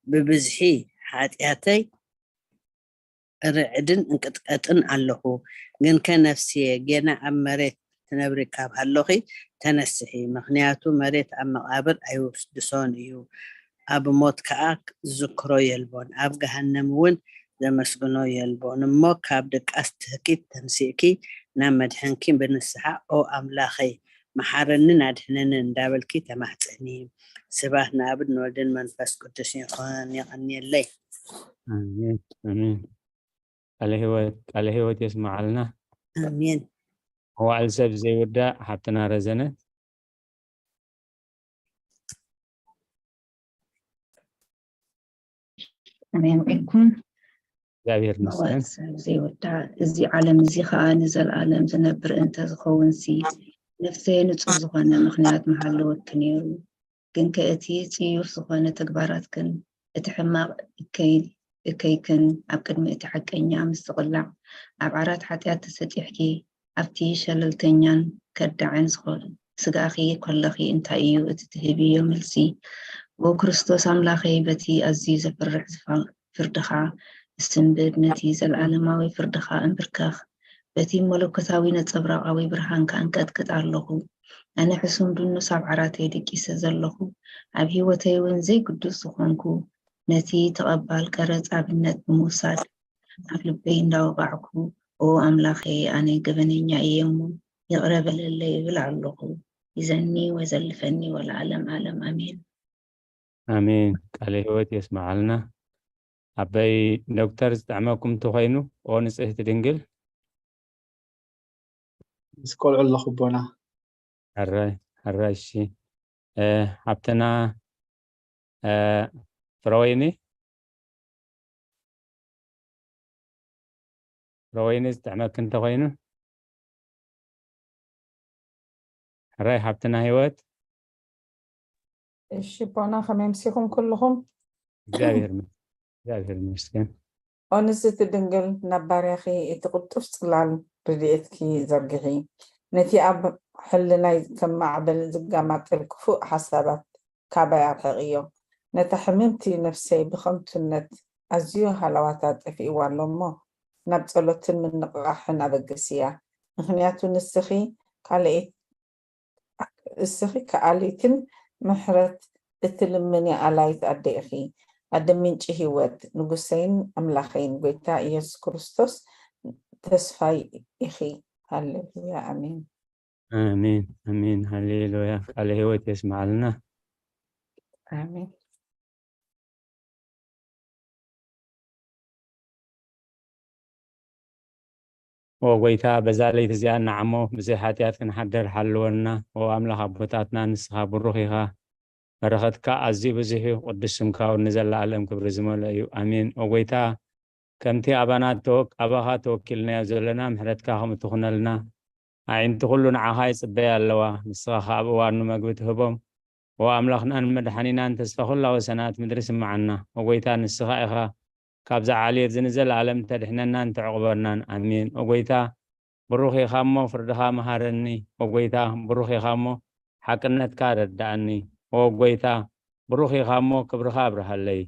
ብዝሒ ሓጢኣተይ ርዕድን እንቅጥቀጥን ኣለኹ። ግንከ ነፍስየ፣ ጌና ኣብ መሬት ትነብሪ ካብ ሃሎኺ፣ ተነስሒ። ምኽንያቱ መሬት ኣብ መቓብር ኣይውድሶን እዩ፣ ኣብ ሞት ከኣ ዝዝክሮ የልቦን፣ ኣብ ገሃነም እውን ዘመስግኖ የልቦን። እሞ ካብ ድቃስ ትህኪት ተንሲእኪ ናብ መድሕንኪ ብንስሓ፣ ኦ ኣምላኸይ፣ መሓረንን ኣድሕነንን እንዳበልኪ ተማሕጸኒ። ስብሐት ንኣብን ንወልድን መንፈስ ቅዱስ ይኹን። የቐንየለይ። ኣሜን ኣሜን። ቃለ ህይወት ቃለ ህይወት የስመዓልና። ኣሜን። መዋዕል ሰብ ዘይውዳእ ሓብትና ረዘነ። ኣሜን። ኢልኩም እግዚኣብሔር ይመስገን። መዋዕል ሰብ ዘይውዳእ፣ እዚ ዓለም እዚ ኸኣ ንዘለኣለም ዝነብር እንተ ዝኸውን ሲ፣ ነፍሰየ ንጹህ ዝኾነ ምኽንያት ምሃለወኪ ነይሩ። ግንከ እቲ ጽዩፍ ዝኾነ ተግባራትክን እቲ ሕማቕ እከይ እከይክን ኣብ ቅድሚ እቲ ሓቀኛ ምስቕላዕ ኣብ ዓራት ሓጢኣት ተሰጢሕኪ ኣብቲ ሸለልተኛን ከዳዕን ዝኾነ ስጋኺ ከለኺ እንታይ እዩ እቲ ትህብዮ መልሲ? ኦ ክርስቶስ ኣምላኸይ በቲ ኣዝዩ ዘፍርሕ ዝፋ- ፍርድኻ እስንብድ፣ ነቲ ዘለኣለማዊ ፍርድኻ እንብርከኽ። በቲ መለኮታዊ ነጸብራቓዊ ብርሃንካ እንቀጥቅጥ ኣለኹ። ኣነ ሕሱም ድኑስ ኣብ ዓራተይ ደቂሰ ዘለኹ፣ ኣብ ህይወተይ እውን ዘይግዱስ ዝኾንኩ፣ ነቲ ተቐባል ቀረጽ ኣብነት ብምውሳድ ኣብ ልበይ እንዳወቓዕኩ፣ ኦ ኣምላኸይ፣ ኣነ ገበነኛ እየ እሞ ይቕረ በለለይ ይብል ኣለኹ። ይዘኒ ወዘልፈኒ ወለዓለም ዓለም ኣሜን። ኣሜን። ቃለ ህይወት የስመዓልና። ኣበይ ዶክተር ዝጥዕመኩም እንተኾይኑ፣ ኦ ንጽህቲ ድንግል። ምስ ቆልዑ ኣለኹ ኣቦና። ሕራይ ሕራይ። እሺ፣ እ፣ ሓብትና፣ እ፣ ፍረወይኒ፣ ፍረወይኒ ዝጥዕመኪ እንተኾይኑ። ሕራይ ሓብትና ህይወት። እሺ ኣቦና፣ ከመይ ኣምሲኹም ኩልኹም? እግዚኣብሔር ይመስገን። እግዚኣብሔር ይመስገን። ኦ ንጽህቲ ድንግል፣ ናብ ባርያኺ እቲ ቅልጡፍ ጽላል ረድኤትኪ ዘርግሒ። ነቲ ኣብ ሕልናይ ከም ማዕበል ዝጋማጠል ክፉእ ሓሳባት ካባይ ኣርሕቕዮ። ነታ ሕምምቲ ነፍሰይ ብኸንቱነት ኣዝዩ ሃለዋታ ጠፊእዋ ኣሎ እሞ፣ ናብ ጸሎትን ምንቕቓሕን ኣበግስያ። ምኽንያቱ ንስኺ ካልኣይቲ እስኺ ከኣሊትን ምሕረት እትልምኒ ኣላይት ኣደ ኢኺ፣ ኣደ ምንጪ ህይወት፣ ንጉሰይን ኣምላኸይን፣ ጎይታ ኢየሱስ ክርስቶስ ተስፋይ ኢኺ። ሃሌሉያ፣ ኣሜን። ኣሜን፣ ኣሜን፣ ሃሌሉያ። ቃለ ህይወት የስምዓልና። ኣሜን። ኦ ጎይታ፣ በዛ ለይቲ እዚኣ ንዓሞ ብዘይ ሓጢኣት ክንሓድር ሓልወና። ኦ ኣምላኽ ኣቦታትና፣ ንስኻ ብሩኽ ኢኻ። በረኸትካ ኣዝዩ ብዙሕ እዩ፣ ቅዱስ ስምካ እውን ንዘለኣለም ክብሪ ዝመልኦ እዩ። ኣሜን። ኦ ጎይታ፣ ከምቲ ኣባና ተወክ-፣ ኣባኻ ተወኪልናዮ ዘለና፣ ምሕረትካ ከምኡ ትኹነልና። ኣዒንቲ ኩሉ ንዓኻ ይጽበያ ኣለዋ፣ ንስኻ ኸኣ ኣብ እዋኑ መግቢ ትህቦም። ኦ ኣምላኽናን መድሓኒናን፣ ተስፋ ኩላ ወሰናት ምድሪ ስምዓና። ኦ ጎይታ፣ ንስኻ ኢኻ ካብዛ ዓሌት እዚ ንዘለኣለም ተድሕነናን ተዕቑበናን። ኣሜን። ኦ ጎይታ፣ ብሩኽ ኢኻ እሞ ፍርድኻ መሃረኒ። ኦ ጎይታ፣ ብሩኽ ኢኻ እሞ ሓቅነትካ ረዳኣኒ። ኦ ጎይታ፣ ብሩኽ ኢኻ እሞ ክብርኻ ኣብርሃለይ።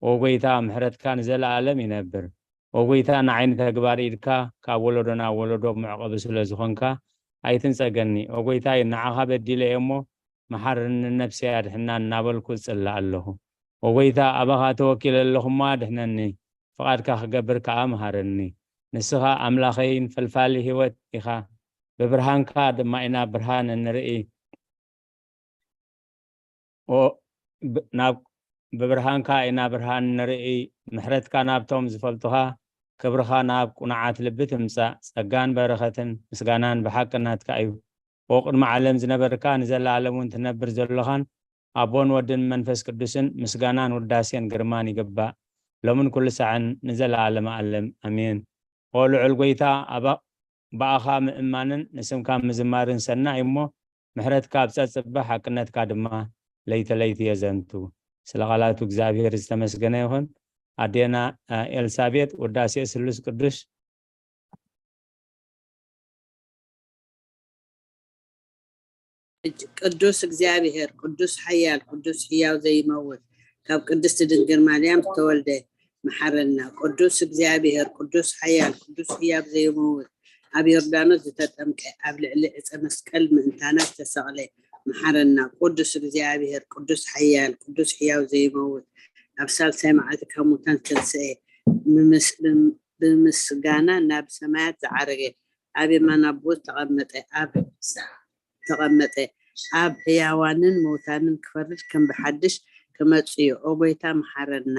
ኦ ጎይታ፣ ምሕረትካ ንዘለኣለም ይነብር። ኦ ጎይታ፣ ንዓይ ንተግባር ኢድካ ካብ ወለዶ ናብ ወለዶ መዕቆቢ ስለ ዝኾንካ ኣይትንጸገኒ። ኦ ጎይታይ፣ ንዓኻ በዲለ እየ እሞ መሓርኒ፣ ነፍሰይ ኣድሕና እናበልኩ እጽሊ ኣለኹ። ኦ ጎይታ፣ ኣባኻ ተወኪለ ኣለኹ እሞ ኣድሕነኒ፣ ፍቓድካ ክገብር ከኣ መሃረኒ። ንስኻ ኣምላኸይን ፈልፋሊ ህይወት ኢኻ፣ ብብርሃንካ ድማ ኢና ብርሃን እንርኢ። ኦ፣ ብ-፣ ናብ፣ ብብርሃንካ ኢና ብርሃን ንርኢ፣ ምሕረትካ ናብቶም ዝፈልጡኻ፣ ክብርኻ ናብ ቅኑዓት ልቢ ትምጻእ። ጸጋን በረኸትን ምስጋናን ብሓቂ ናትካ እዩ። ኦ ቅድሚ ዓለም ዝነበርካ፣ ንዘለኣለም እውን ትነብር ዘሎኻን፣ ኣቦን ወድን መንፈስ ቅዱስን፣ ምስጋናን ውዳሴን ግርማን ይግባእ፣ ሎምን ኩሉ ሳዕን ንዘለኣለመ ኣለም። ኣሜን። ኦ ልዑል ጐይታ፣ ኣባ-፣ ብኣኻ ምእማንን ንስምካ ምዝማርን ሰናይ እሞ፣ ምሕረትካ ኣብ ጸጽበ፣ ሓቅነትካ ድማ ለይቲ ለይቲ የዘንቱ። ስለ ቃላቱ እግዚኣብሔር ዝተመስገነ ይኹን። ኣዴና፣ እ፣ ኤልሳቤጥ፣ ውዳሴ ስሉስ ቅዱስ። ቅዱስ እግዚኣብሔር፣ ቅዱስ ሓያል፣ ቅዱስ ሕያው ዘይመውት፣ ካብ ቅድስቲ ድንግል ማርያም ዝተወልደ፣ መሓረና። ቅዱስ እግዚኣብሔር፣ ቅዱስ ሓያል፣ ቅዱስ ህያብ ዘይመውት፣ ኣብ ዮርዳኖስ ዝተጠምቀ፣ ኣብ ልዕሊ ዕፀ መስቀል ምእንታና ዝተሰቕለ፣ መሓረና። ቅዱስ እግዚኣብሔር፣ ቅዱስ ሓያል፣ ቅዱስ ህያው ዘይመውት፣ ኣብ ሳልሳይ መዓልቲ ካብ ሙታን ዝተንስኤ፣ ብምስ- ብም- ብምስጋና ናብ ሰማያት ዝዓረገ፣ ኣብ የማን ኣቦ ዝተቐመጠ፣ ኣብ ዝተቐመጠ፣ ኣብ ህያዋንን መውታንን ክፈርድ ከም ብሓድሽ ክመጽእ እዩ። ኦ ጎይታ መሓረና።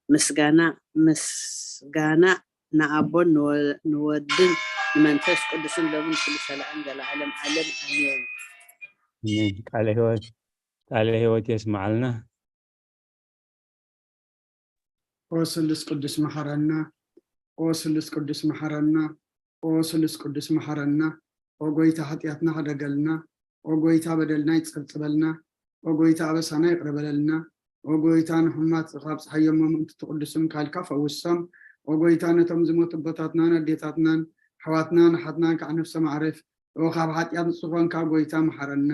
ምስጋና ምስጋና ንኣቦን ንወ- ንወድን ንመንፈስ ቅዱስን ሎምን ኩሉ ሰላም ዘለዓለም ዓለም ኣሜን። ኣሜን። ቃለ ህይወት ቃለ ህይወት የስማዓልና። ኦ ስሉስ ቅዱስ መሓረና። ኦ ስሉስ ቅዱስ መሓረና። ኦ ስሉስ ቅዱስ መሓረና። ኦ ጎይታ ሓጢኣትና ሕደገልና። ኦ ጎይታ በደልና ይጸብጽበልና። ኦ ጎይታ ኣበሳና ይቕረ በለልና። ኦ ጎይታ ንሕሙማት ካብ ፀሓዮም ምእንቲ ትቕዱስም ካልካ ፈውሶም። ኦ ጎይታ ነቶም ዝሞቱ ኣቦታትናን ኣዴታትናን ኣሕዋትናን ኣሓትናን ከዓ ነፍሶም ኣዕርፍ። ኦ ካብ ሓጢኣት ንጹህ ኮንካ ጎይታ መሓረና።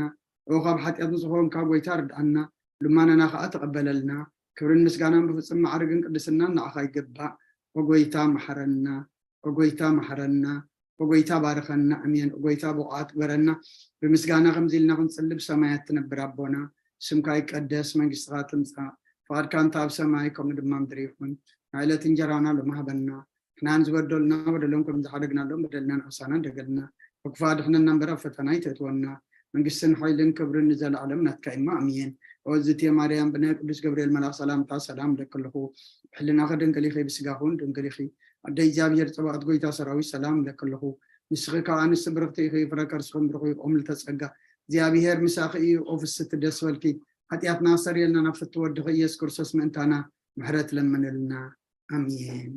ኦ ካብ ሓጢኣት ንጹህ ኮንካ ጎይታ ርድኣና። ልማናና ከዓ ተቐበለልና። ክብርን ምስጋናን ብፍጹም ማዕርግን ቅድስናን ንዓኻ ይግባእ። ኦ ጎይታ መሓረና። ኦ ጎይታ መሓረና። ኦ ጎይታ ባርኸና። ኣሜን። ኦ ጎይታ ብቑዓት ግበረና። ብምስጋና ከምዚ ኢልና ክንጽሊ ብሰማያት ትነብር ኣቦና፣ ስምካ ይቀደስ፣ መንግስትኻ ትምጻእ፣ ፍቓድካ እንተ ኣብ ሰማይ ከምኡ ድማ ምድሪ ይኹን። ናይ ዕለት እንጀራና ሎሚ ሃበና። ንሕናን ዝበደሉና በደሎም ከም ዝሓደግናሎም በደልና ንሕሳና እንደገልና። ካብ ክፉእ ኣድሕነና እምበር ኣብ ፈተና ኣይተእትወና። መንግስትን ሓይልን ክብርን ንዘለዓለም ናትካ እማ። ኣሜን። ኦ ዝትየ ማርያም፣ ብናይ ቅዱስ ገብርኤል መልኣኽ ሰላምታ ሰላም እብለኪ ኣለኹ። ብሕልናኺ ድንግል ኢኺ፣ ብስጋኺ እውን ድንግል ኢኺ። ኣደ እግዚኣብሔር፣ ጸባኦት ጎይታ ሰራዊት፣ ሰላም እብለኪ ኣለኹ። ንስኺ ካብ ኣንስቲ ብርኽቲ ኢኺ፣ ፍረ ከርስኺ እውን ብሩኽ እዩ። ኦ ምልእተ ጸጋ፣ እግዚኣብሔር ምሳኺ እዩ። ኦ ፍስቲ ደስ በልኪ፣ ሓጢኣትና ኣስተሰርየልና፣ ናብ ፍትው ወድኺ ኢየሱስ ክርስቶስ ምእንታና ምሕረት ለምንልና። ኣሜን።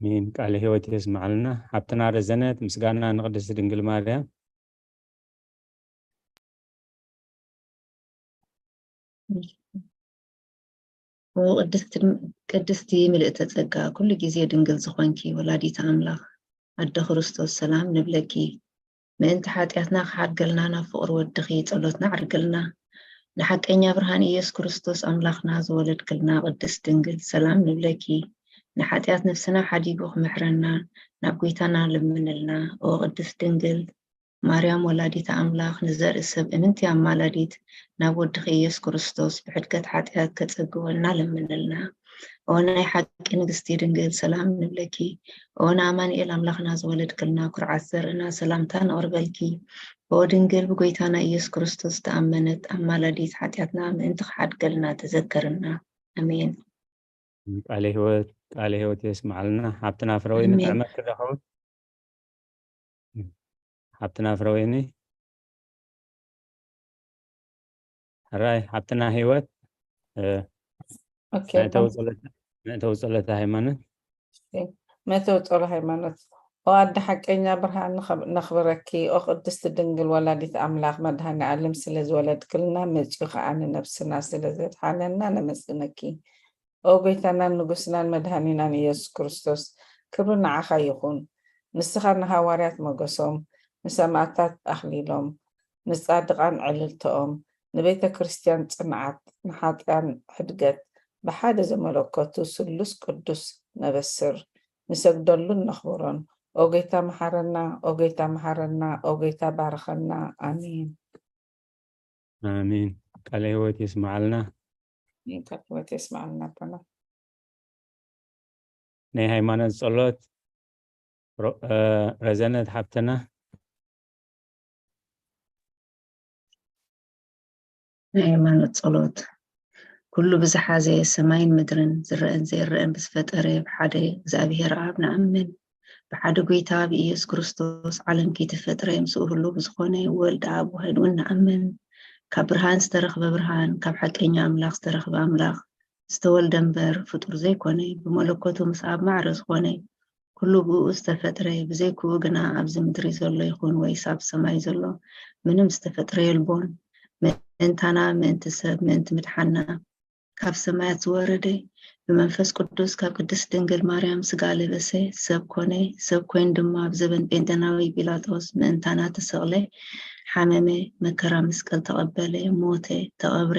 ኣሜን። ቃለ ህይወት የስማዓልና። ሓብትና ረዘነት፣ ምስጋና ንቅድስቲ ድንግል ማርያም። ኦ ቅድስቲ ቅድስቲ ምልእተ ጸጋ፣ ኩሉ ግዜ ድንግል ዝኾንኪ ወላዲተ ኣምላኽ፣ ኣደ ክርስቶስ፣ ሰላም ንብለኪ። ምእንቲ ሓጢኣትና ክሓድገልና ናብ ፍቕሪ ወድኺ ጸሎትና ኣዕርግልና። ንሓቀኛ ብርሃን ኢየሱስ ክርስቶስ ኣምላኽና ዝወለድክልና ቅድስት ድንግል፣ ሰላም ንብለኪ። ንሓጢኣት ነፍስና ሓዲጉ ክምሕረና ናብ ጎይታና ለምንልና። ኦ ቅድስት ድንግል ማርያም ወላዲተ ኣምላኽ፣ ንዘርኢ ሰብ እምንቲ ኣማላዲት ናብ ወድኺ ኢየሱስ ክርስቶስ ብሕድገት ሓጢኣት ከጸግወልና ለምንልና። ኦ ናይ ሓቂ ንግስቲ ድንግል፣ ሰላም ንብለኪ። ኦ ንኣማኑኤል ኣምላኽና ዝወለድክልና ኩርዓት ዘርእና፣ ሰላምታ ነቕርበልኪ። ኦ ድንግል ብጎይታና ኢየሱስ ክርስቶስ ዝተኣመነት ኣማላዲት፣ ሓጢኣትና ምእንቲ ክሓድገልና ተዘከርና። ኣሜን። ቃለ ህይወት ቃለ ህይወት የስማዓልና። ሓብትና ፍረወይኒ ኣሜን። ጥዕመት ክደኸው ሓብትና ፍረወይኒ ሕራይ ሓብትና ህይወት እ፣ ኦኬ መእተዊ ጸሎት መእተዊ ጸሎት ሃይማኖት። መተው ጾሎ ሃይማኖት። ኦ ኣደ ሓቀኛ ብርሃን፣ ንኸብ- ነኽብረኪ። ኦ ቅድስቲ ድንግል ወላዲት ኣምላኽ፣ መድሃኒ ኣለም ስለ ዝወለድክልና፣ መጺኡ ኸኣ ንነብስና ስለ ዘድሓነና ነመስግነኪ። ኦ ጎይታናን ንጉስናን መድሃኒናን ኢየሱስ ክርስቶስ፣ ክብሪ ንዓኻ ይኹን። ንስኻ ንሃዋርያት መገሶም፣ ንሰማእታት ኣኽሊሎም፣ ንጻድቓን ዕልልተኦም፣ ንቤተ ክርስቲያን ጽንዓት፣ ንሓጥያን ሕድገት፣ ብሓደ ዘመለከቱ ስሉስ ቅዱስ ነበስር፣ ንሰግደሉን ነኽብሮን። ኦ ጎይታ መሓረና፣ ኦ ጎይታ መሓረና፣ ኦ ጎይታ ባርኸና። ኣሜን። ኣሜን። ቃለ ህይወት የስማዓልና። ቃለ ህይወት የስማዓልና ኣቦና። ናይ ሃይማኖት ጸሎት ሮ- እ፣ ረዘነት ሓብትና። ናይ ሃይማኖት ጸሎት። ኩሉ ብዝሓዘ ሰማይን ምድርን ዝረአን ዘይረአን ብዝፈጠረ ብሓደ እግዚኣብሔር ኣብ ንኣምን። ብሓደ ጎይታ ብኢየሱስ ክርስቶስ ዓለም ከይተፈጥረ ምስኡ ህሉው ብዝኾነ ወልድ ኣብ ውህድ እውን ንኣምን። ካብ ብርሃን ዝተረኽበ ብርሃን፣ ካብ ሓቀኛ ኣምላኽ ዝተረኽበ ኣምላኽ፣ ዝተወልደ እምበር ፍጡር ዘይኮነ፣ ብመለኮቱ ምስ ኣብ ማዕረ ዝኾነ፣ ኩሉ ብእኡ ዝተፈጥረ፣ ብዘይክኡ ግና ኣብዚ ምድሪ ዘሎ ይኹን ወይስ ኣብ ሰማይ ዘሎ ምንም ዝተፈጥረ የልቦን። ምእንታና፣ ምእንቲ ሰብ፣ ምእንቲ ምድሓና ካብ ሰማያት ዝወረደ፣ ብመንፈስ ቅዱስ ካብ ቅድስት ድንግል ማርያም ስጋ ለበሰ፣ ሰብ ኮነ፣ ሰብ ኮይኑ ድማ ኣብ ዘበን ጴንጤናዊ ጲላጦስ ምእንታና ተሰቕለ፣ ሓመመ፣ መከራ መስቀል ተቐበለ፣ ሞተ፣ ተቐብረ፣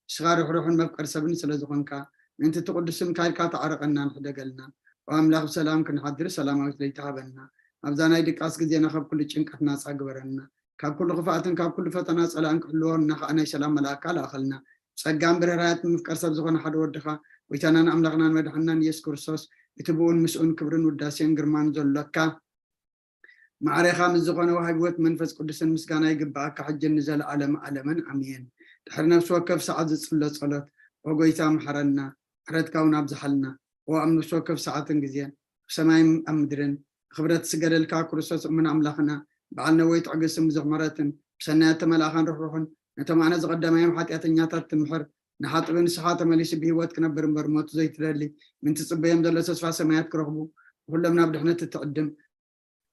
ንስኻ ርሕሩሕን መፍቀር ሰብን ስለ ዝኾንካ፣ ምእንቲ እቲ ቅዱስ ስምካ ኢልካ ተዓረቐናን ሕደገልናን። ኦ ኣምላኽ፣ ብሰላም ክንሓድር ሰላማዊት ለይቲ ሃበና። ኣብዛ ናይ ድቃስ ግዜና ካብ ኩሉ ጭንቀት ናጻ ግበረና። ካብ ኩሉ ክፍኣትን ካብ ኩሉ ፈተና ጸላእን ክሕልወና ከኣ ናይ ሰላም መልኣካ ለኣኸልና። ጸጋን ብርህራያት ምፍቀር ሰብ ዝኾነ ሓደ ወድኻ፣ ጎይታናን ኣምላኽናን መድሓንናን ኢየሱስ ክርስቶስ፣ እቲ ብኡን ምስኡን ክብርን ውዳሴን ግርማን ዘሎካ፣ ማዕሬኻ ምስ ዝኾነ ወሃቢ ህይወት መንፈስ ቅዱስን ምስጋና ይግብኣካ፣ ሕጅን ንዘለኣለም ኣለምን ኣሜን። ድሕሪ ነፍሲ ወከፍ ሰዓት ዝጽሎ ጸሎት፣ ኦ ጎይታ፣ ምሓረና፣ ምሕረትካ እውን ኣብዝሓልና። ኦ ኣብ ነፍሲ ወከፍ ሰዓትን ግዜን፣ ኣብ ሰማይን ኣብ ምድርን፣ ብኽብረት ዝስገደልካ ክርስቶስ እሙን ኣምላኽና፣ በዓል ነወይ ትዕግስትን ብዙሕ ምሕረትን፣ ብሰናያት ተመልኣኻን ርሕሩሕን፣ ነቶም ኣነ ዝቐደማዮም ሓጢኣተኛታት ትምሕር፣ ንሓጥቢ ንስኻ ተመሊሱ ብህይወት ክነብር እምበር ሞቱ ዘይትደሊ፣ ምእንቲ ጽበዮም ዘሎ ተስፋ ሰማያት ክረኽቡ፣ ብኹሎም ናብ ድሕነት እትዕድም፣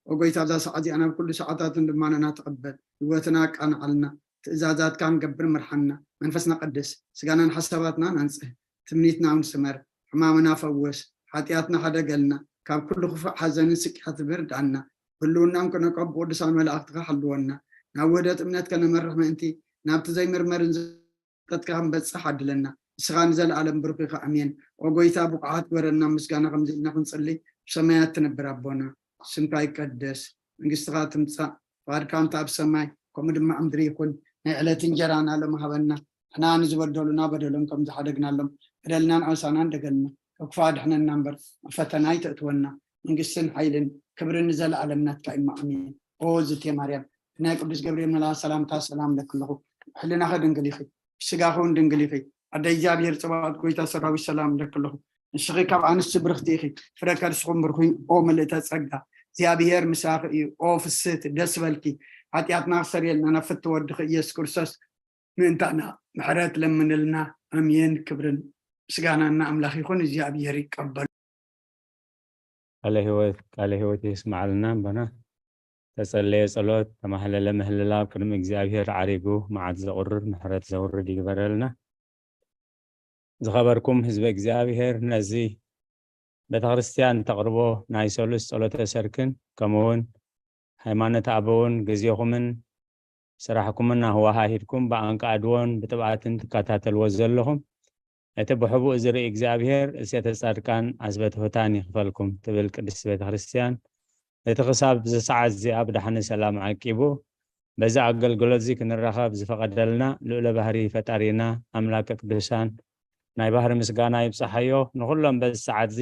ኦ ጎይታ፣ ኣብዛ ሰዓት እዚኣ ናብ ኩሉ ሰዓታትን ልማኖና ተቐበል። ህይወትና ኣቃንዓልና። ትእዛዛትካ ንገብር ምርሓና። መንፈስና ቀድስ። ስጋናን ሓሳባትናን ኣንጽህ። ትምኒትና እውን ስመር። ሕማምና ፈውስ። ሓጢኣትና ሓደገልና። ካብ ኩሉ ክፉእ ሓዘንን ስቅያት ብርድኣና። ህልውናን ክነቀብ ብቅዱሳን መላእኽትኻ ሓልወና። ናብ ውህደት እምነት ከነመርሕ ምእንቲ ናብቲ ዘይምርመርን ዘተትካ ክንበጽሕ ዓድለና። ንስኻ ንዘለኣለም ብሩኽ ኢኻ። ኣሜን። ኦ ጎይታ፣ ብቑዓት ግበረና ምስጋና ከምዚ ኢልና ክንጽሊ። ብሰማያት ትነብር ኣቦና፣ ስምካ ይቀደስ፣ መንግስትኻ ትምጻእ፣ ፍቓድካ እንተ ኣብ ሰማይ ከምኡ ድማ ኣብ ምድሪ ይኹን። ናይ ዕለት እንጀራና ሎሚ ሃበና። ንሕና ንዝበደሉና በደሎም ከም ዝሓደግናሎም፣ በደልናን ዓመፃናን ደገልና፣ ካብ ክፉእ ኣድሕነና እምበር፣ ኣብ ፈተና ኣይተእትወና። መንግስትን ሓይልን ክብርን ንዘለኣለም ናትካ እዩ። ኣሜን። ኦ ዝቴ ማርያም፣ ናይ ቅዱስ ገብርኤል መልኣኽ ሰላምታ ሰላም እለኪ ኣለኹ። ሕልናኺ ድንግል ኢኺ፣ ስጋኺ እውን ድንግል ኢኺ። ኣደ እግዚኣብሔር ጸባኦት፣ ጎይታ ሰራዊት ሰላም እለኪ ኣለኹ። ንስኺ ካብ ኣንስቲ ብርኽቲ ኢኺ፣ ፍረ ከርስኹም ብሩኽ እዩ። ኦ ምልእተ ጸጋ፣ እግዚኣብሔር ምሳኺ እዩ። ኦ ፍስህቲ፣ ደስ በልኪ። ሓጢኣትና ክሰርየልና ናብ ፍትው ወድኺ ኢየሱስ ክርስቶስ ምእንታና ምሕረት ለምንልና። ኣሜን። ክብርን ምስጋናን ንኣምላኽ ይኹን። እግዚኣብሔር ይቀበሉ። ቃለ ህይወት ቃለ ህይወት የስማዓልና። እምበና ተጸለየ ጸሎት፣ ተማህለለ ምህልላ ኣብ ቅድሚ እግዚኣብሔር ዓሪጉ መዓት ዘቑርር ምሕረት ዘውርድ ይግበረልና። ዝኸበርኩም ህዝበ እግዚኣብሔር፣ ነዚ ቤተክርስትያን ተቕርቦ ናይ ሰሉስ ጸሎተ ሰርክን ከምኡውን ሃይማኖት ኣበውን ግዜኹምን ስራሕኩምን ኣወሃሂድኩም ብኣንቃድዎን ብጥብኣትን ትከታተልዎ ዘለኹም፣ እቲ ብሕቡእ ዝርኢ እግዚኣብሔር እሴተ ጻድቃን ዓስበ ትሑታን ይኽፈልኩም ትብል ቅድስቲ ቤተ ክርስቲያን፣ እቲ ክሳብ ዝሰዓት እዚኣ ብዳሕኒ ሰላም ዓቂቡ በዚ ኣገልግሎት እዚ ክንራኸብ ዝፈቐደልና ልዑለ ባህሪ ፈጣሪና ኣምላከ ቅዱሳን ናይ ባህሪ ምስጋና ይብጻሓዮ። ንኹሎም በዚ ሰዓት እዚ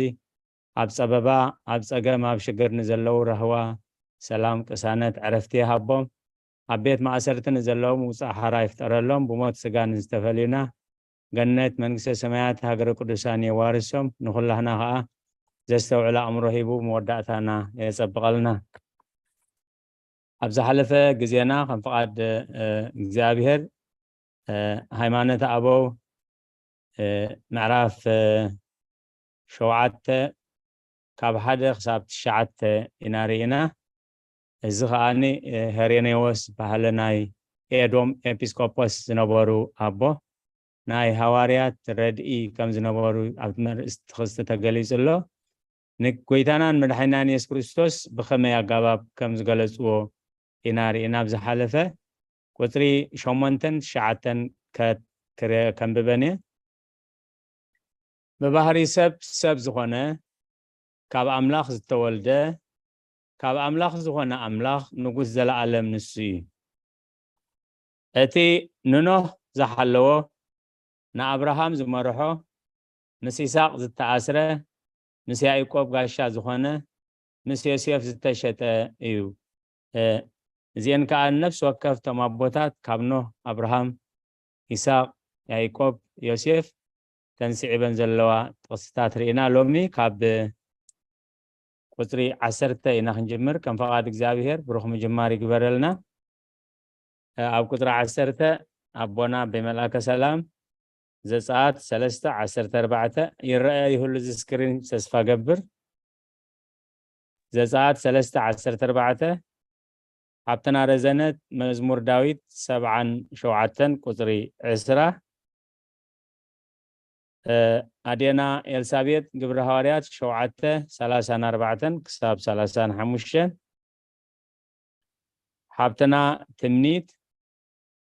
ኣብ ጸበባ፣ ኣብ ጸገም፣ ኣብ ሽግር ንዘለዉ ራህዋ፣ ሰላም፣ ቅሳነት፣ ዕረፍቲ ይሃቦም። ኣብ ቤት ማእሰርቲ ንዘለዉ ምውጻእ ሓራ ይፍጠረሎም። ብሞት ስጋ ንዝተፈልዩና ገነት መንግስተ ሰማያት ሃገረ ቅዱሳን የዋርሶም። ንኹላህና ኸኣ ዘስተውዕል ኣእምሮ ሂቡ መወዳእታና የጸብቐልና። ኣብ ዝሓለፈ ግዜና ከም ፍቓድ እግዚኣብሔር ሃይማኖት ኣበው ምዕራፍ ሸውዓተ ካብ ሓደ ክሳብ ትሽዓተ ኢና ርኢና። እዚ ከዓኒ ሄሬኔዎስ ዝበሃለ ናይ ኤዶም ኤጲስቆጶስ ዝነበሩ ኣቦ ናይ ሃዋርያት ረድኢ ከም ዝነበሩ ኣብቲ መርእስቲ ክስቲ ተገሊጹ ኣሎ። ንጎይታናን መድሓኒናን የሱስ ክርስቶስ ብኸመይ ኣጋባብ ከም ዝገለጽዎ ኢና ርኢና። ኣብ ዝሓለፈ ቁጽሪ ሸሞንተን ትሽዓተን ከንብበን እየ። ብባህሪ ሰብ ሰብ ዝኾነ፣ ካብ ኣምላኽ ዝተወልደ፣ ካብ ኣምላኽ ዝኾነ ኣምላኽ ንጉስ ዘለኣለም ንሱ እዩ። እቲ ንኖህ ዝሓለዎ፣ ንኣብርሃም ዝመርሖ፣ ምስ ይስሐቅ ዝተኣስረ፣ ምስ ያዕቆብ ጋሻ ዝኾነ፣ ምስ ዮሴፍ ዝተሸጠ እዩ። እዚኤን ከኣ ነፍሲ ወከፍ እቶም ኣቦታት ካብ ኖህ፣ ኣብርሃም፣ ይስሐቅ፣ ያዕቆብ፣ ዮሴፍ ተንስዒበን ዘለዋ ጥቕስታት ርኢና። ሎሚ ካብ ቁጽሪ ዓሰርተ ኢና ክንጅምር። ከም ፈቓድ እግዚኣብሔር ብሩኽ ምጅማር ይግበረልና። ኣብ ቁጽሪ ዓሰርተ ኣቦና ኣቦይ መልኣከ ሰላም ዘጸኣት ሰለስተ ዓሰርተ ኣርባዕተ ይረኣያ ይህሉ እዚ ስክሪን ተስፋ ገብር። ዘጸኣት ሰለስተ ዓሰርተ ኣርባዕተ ሓብትና ረዘነት መዝሙር ዳዊት ሰብዓን ሸውዓተን ቁጽሪ ዕስራ፣ ኣዴና ኤልሳቤጥ ግብሪ ሃዋርያት ሸውዓተ ሰላሳን ኣርባዕተን ክሳብ ሰላሳን ሓሙሽተን፣ ሓብትና ትምኒት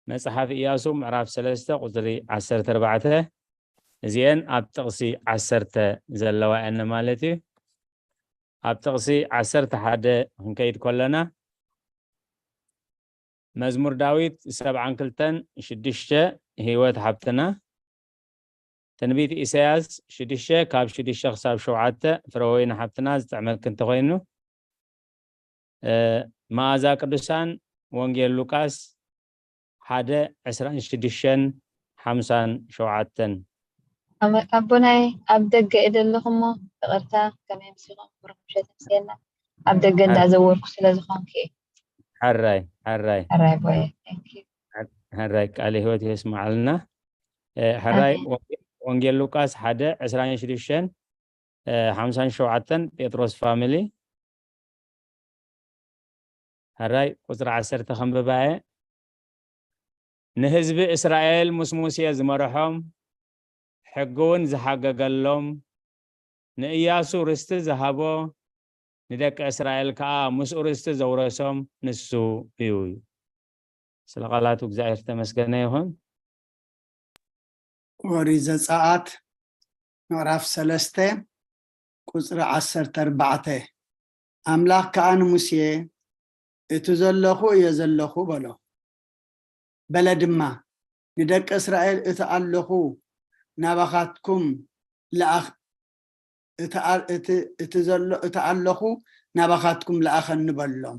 መጽሓፍ ኢያሱ ምዕራፍ ሰለስተ ቁጽሪ ዓሰርተ ኣርባዕተ፣ እዚኤን ኣብ ጥቕሲ ዓሰርተ ዘለዋ እየን ማለት እዩ። ኣብ ጥቕሲ ዓሰርተ ሓደ ክንከይድ ከለና፣ መዝሙር ዳዊት ሰብዓን ክልተን ሽዱሽተ፣ ህይወት ሓብትና፣ ትንቢት ኢሳያስ ሽዱሽተ ካብ ሽዱሽተ ክሳብ ሸውዓተ፣ ፍረወይኒ ሓብትና ዝጥዕመኪ እንተኾይኑ፣ እ፣ መኣዛ ቅዱሳን ወንጌል ሉቃስ ሓደ ዕስራን ሽዱሽተን ሓምሳን ሸውዓተን። ኣመ-፣ ኣቦናይ ኣብ ደገ እየ ዘለኹ እሞ ይቕርታ፣ ከመይ ምሲኹም? ብሩኽ ምሸት ምስየና። ኣብ ደገ እንዳዘወርኩ ስለ ዝኾንኩ እየ። ሕራይ፣ ሕራይ። ሕራይ ቦየ፣ thank you። ሕራይ፣ ቃለ ህይወት የስምዓልና። እ፣ ሕራይ ኣሜን። ወንጌ-፣ ወንጌል ሉቃስ ሓደ ዕስራን ሽዱሽተን፣ እ፣ ሓምሳን ሸውዓተን፣ ጴጥሮስ ፋሚሊ። ሕራይ ቁጽሪ ዓሰርተ ከንብባ እየ። ንህዝቢ እስራኤል ምስ ሙሴ ዝመርሖም፣ ሕጊ እውን ዝሓገገሎም፣ ንእያሱ ርስቲ ዝሃቦ፣ ንደቂ እስራኤል ከኣ ምስኡ ርስቲ ዘውረሶም ንሱ እዩ። ስለ ቃላቱ እግዚኣብሔር ዝተመስገነ ይኹን። ኦሪት ዘጸኣት ምዕራፍ ሰለስተ ቁጽሪ ዓሰርተ ኣርባዕተ። ኣምላኽ ከኣ ንሙሴ፣ "እቲ ዘለኹ እየ ዘለኹ" በሎ። በለ ድማ፣ "ንደቂ እስራኤል እቲ ኣለኹ ናባኻትኩም ለኣኽ-፣ እቲ ኣ-፣ እቲ፣ እቲ ዘሎ፣ እቲ ኣለኹ ናባኻትኩም ለኣኸኒ" በሎም።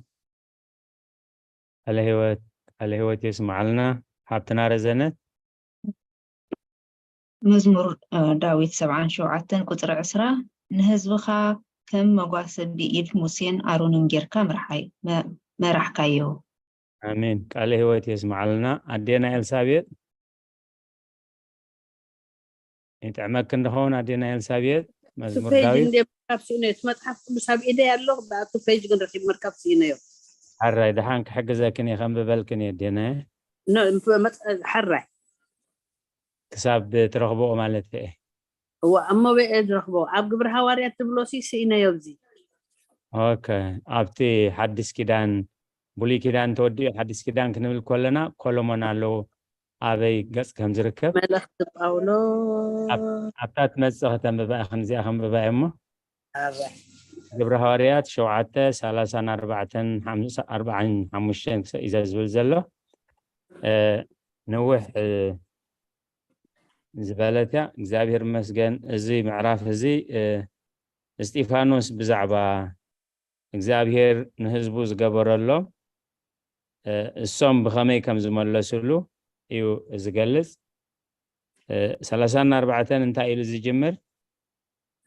ቃለ ህይወት፣ ቃለ ህይወት የስምዓልና ሓብትና ረዘነት። መዝሙር፣ እ፣ ዳዊት ሰብዓን ሸውዓተን ቁጽሪ ዕስራ፣ "ንህዝብኻ ከም መጓሰ ብኢድ ሙሴን ኣሮንን ጌርካ ምርሓይ-፣ መ-፣ መራሕካዮ።" ኣሜን። ቃለ ህይወት የስምዓልና። ኣዴና ኤልሳቤጥ፣ ይጥዕመኪ እንድኸውን ኣዴና ኤልሳቤጥ፣ መዝሙር ፔጅ ዳዊት። እንደ መርካብ ስኢነ፣ እቲ መጽሓፍ ቅዱስ ኣብ ኢደይ ኣሎ፣ ብኣቱ ፔጅ ግን ረኺብ መርካብ ስኢነዮ። ሕራይ፣ ደሓን ክሕግዘክን እየ፣ ከንብበልክን እየ ኣዴና። ኖ፣ መጽ-፣ ሕራይ። ክሳብ ትረኽብኦ ማለት እየ። እዋ፣ እሞ በይ እየ ዝረኽቦ። ኣብ ግብሪ ሃዋርያት ትብሎ ሲ ስኢነዮ ኣብዚ። ኦኬ፣ ኣብቲ ሓድሽ ኪዳን፣ ብሉይ ኪዳን ተወዲኡ ሓድሽ ኪዳን ክንብል ከለና ኮሎሞን ኣለዎ። ኣበይ ገጽ ከም ዝርከብ መልእኽቲ ጳውሎስ። ኣብ-፣ ኣብታ ትመጽእ ከተንብባ ኢኽን፣ እዚኣ ከንብባ እየ እሞ። ኣረ። ግብሪ ሃዋርያት ሸውዓተ ሰላሳን ኣርባዕተን ሓምሳ-፣ ኣርባዓን ሓሙሽተን ክሰ-፣ እዩ ዝብል ዘሎ። እ፣ ነዊሕ፣ እ፣ ዝበለት እያ። እግዚኣብሔር ይመስገን። እዚ ምዕራፍ እዚ፣ እ፣ እስጢፋኖስ ብዛዕባ እግዚኣብሔር ንህዝቡ ዝገበረሎም፣ እ፣ እሶም ብኸመይ ከም ዝመለስሉ እዩ ዝገልጽ። እ፣ ሰላሳን ኣርባዕተን እንታይ ኢሉ ዝጅምር?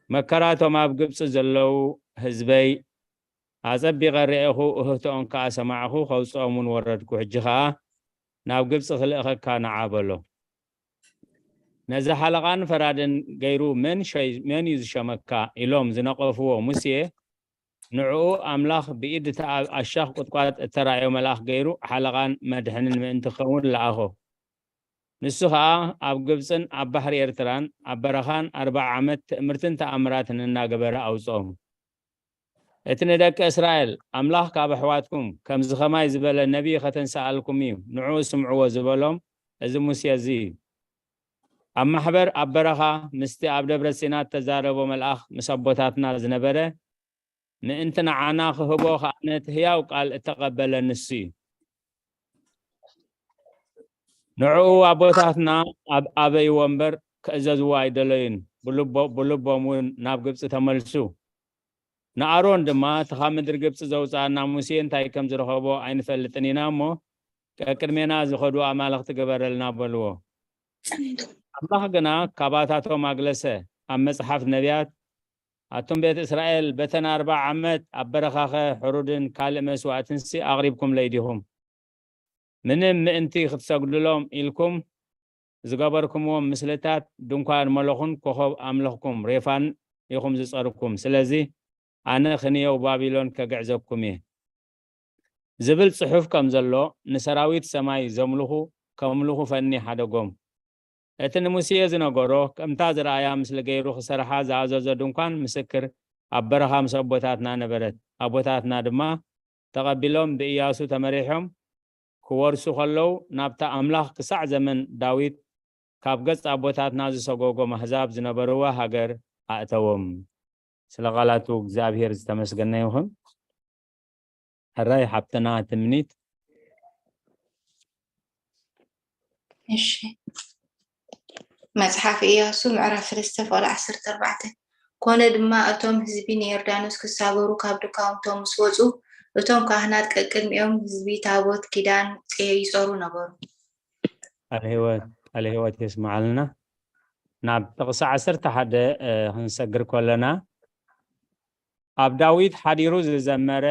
"መከራቶም ኣብ ግብጺ ዘለዉ ህዝበይ ኣጸቢቐ ርኤኹ፣ እህቶኦም ከኣ ሰማዕኹ፣ ከውጽኦም እውን ወረድኩ። ሕጂ ኸኣ ናብ ግብጺ ክልእኸካ ንዓ" በሎ። ነዚ ሓለቓን ፈራድን ገይሩ መን ሸይ-፣ መን እዩ ዝሸመካ? ኢሎም ዝነቐፍዎ ሙሴ፣ ንዕኡ ኣምላኽ ብኢድ እታ ኣብ ኣሻኽ ቁጥቋጥ እተራእዮ መልኣኽ ገይሩ ሓለቓን መድሕንን ምእንቲ ክኸውን ለኣኾ። ንሱ ኸኣ ኣብ ግብጽን ኣብ ባሕሪ ኤርትራን ኣብ በረኻን ኣርብዓ ዓመት ትእምርትን ተኣምራትን እናገበረ ኣውጽኦም። እቲ ንደቂ እስራኤል፣ "ኣምላኽ ካብ ኣሕዋትኩም ከምዚ ኸማይ ዝበለ ነቢይ ኸተንስኣልኩም እዩ፣ ንዕኡ ስምዕዎ" ዝበሎም እዚ ሙሴ እዚ እዩ። ኣብ ማሕበር ኣብ በረኻ ምስቲ ኣብ ደብረ ሲና እተዛረቦ መልኣኽ ምስ ኣቦታትና ዝነበረ፣ ምእንቲ ንዓና ክህቦ ኸኣ ነቲ ህያው ቃል እተቐበለ ንሱ እዩ። ንዕኡ ኣቦታትና ኣብ ኣበይዎ እምበር፣ ክእዘዝዎ ኣይደለዩን። ብልቦ-፣ ብልቦም እውን ናብ ግብጺ ተመልሱ። ንኣሮን ድማ፣ "እቲ ካብ ምድሪ ግብጺ ዘውጽኣና ሙሴ እንታይ ከም ዝረኸቦ ኣይንፈልጥን ኢና እሞ፣ ቀቅድሜና ዝኸዱ ኣማልኽቲ ግበረልና" በልዎ። ኣምላኽ ግና ካባታቶም ኣግለሰ። ኣብ መጽሓፍ ነቢያት፣ "ኣቱም ቤት እስራኤል፣ በተን ኣርብዓ ዓመት ኣብ በረኻኸ ሕሩድን ካልእ መስዋእትንሲ ኣቕሪብኩምለይ ዲኹም? ምንም ምእንቲ ክትሰግዱሎም ኢልኩም ዝገበርኩምዎም ምስልታት፣ ድንኳን መሎኹን ኮኸብ ኣምለኽኩም ሬፋን ኢኹም ዝጸርኩም። ስለዚ ኣነ ክንየው ባቢሎን ከግዕዘኩም እየ" ዝብል ጽሑፍ ከም ዘሎ፣ ንሰራዊት ሰማይ ዘምልኹ ከምልኹ ፈኒ ሓደጎም። እቲ ንሙሴ ዝነገሮ፣ ከምታ ዝረኣያ ምስሊ ገይሩ ክሰርሓ ዝኣዘዞ ድንኳን ምስክር ኣብ በረኻ ምስ ኣቦታትና ነበረት። ኣቦታትና ድማ ተቐቢሎም ብኢያሱ ተመሪሖም ክወርሱ ከለዉ፣ ናብታ ኣምላኽ ክሳዕ ዘመን ዳዊት ካብ ገጽ ኣቦታትና ዝሰጎጎም ኣህዛብ ዝነበርዋ ሃገር ኣእተዎም። ስለ ቓላቱ እግዚኣብሔር ዝተመስገነ ይኹን። ሕራይ ሓብትና ትምኒት። እሺ፣ መጽሓፍ ኢያሱ ምዕራፍ ሰለስተ ፍቕዲ ዓሰርተ ኣርባዕተ። ኮነ ድማ እቶም ህዝቢ ንዮርዳኖስ ክሳገሩ ካብ ድኳውንቶም ምስ ወጹ፣ እቶም ካህናት ቀቅድሚኦም ህዝቢ ታቦት ኪዳን ጸ- ይጸሩ ነበሩ። ቃለ ህይወት ቃለ ህይወት የስምዓልና። ናብ ጥቕሲ ዓሰርተ ሓደ እ፣ ክንሰግር ከለና፣ ኣብ ዳዊት ሓዲሩ ዝዘመረ፣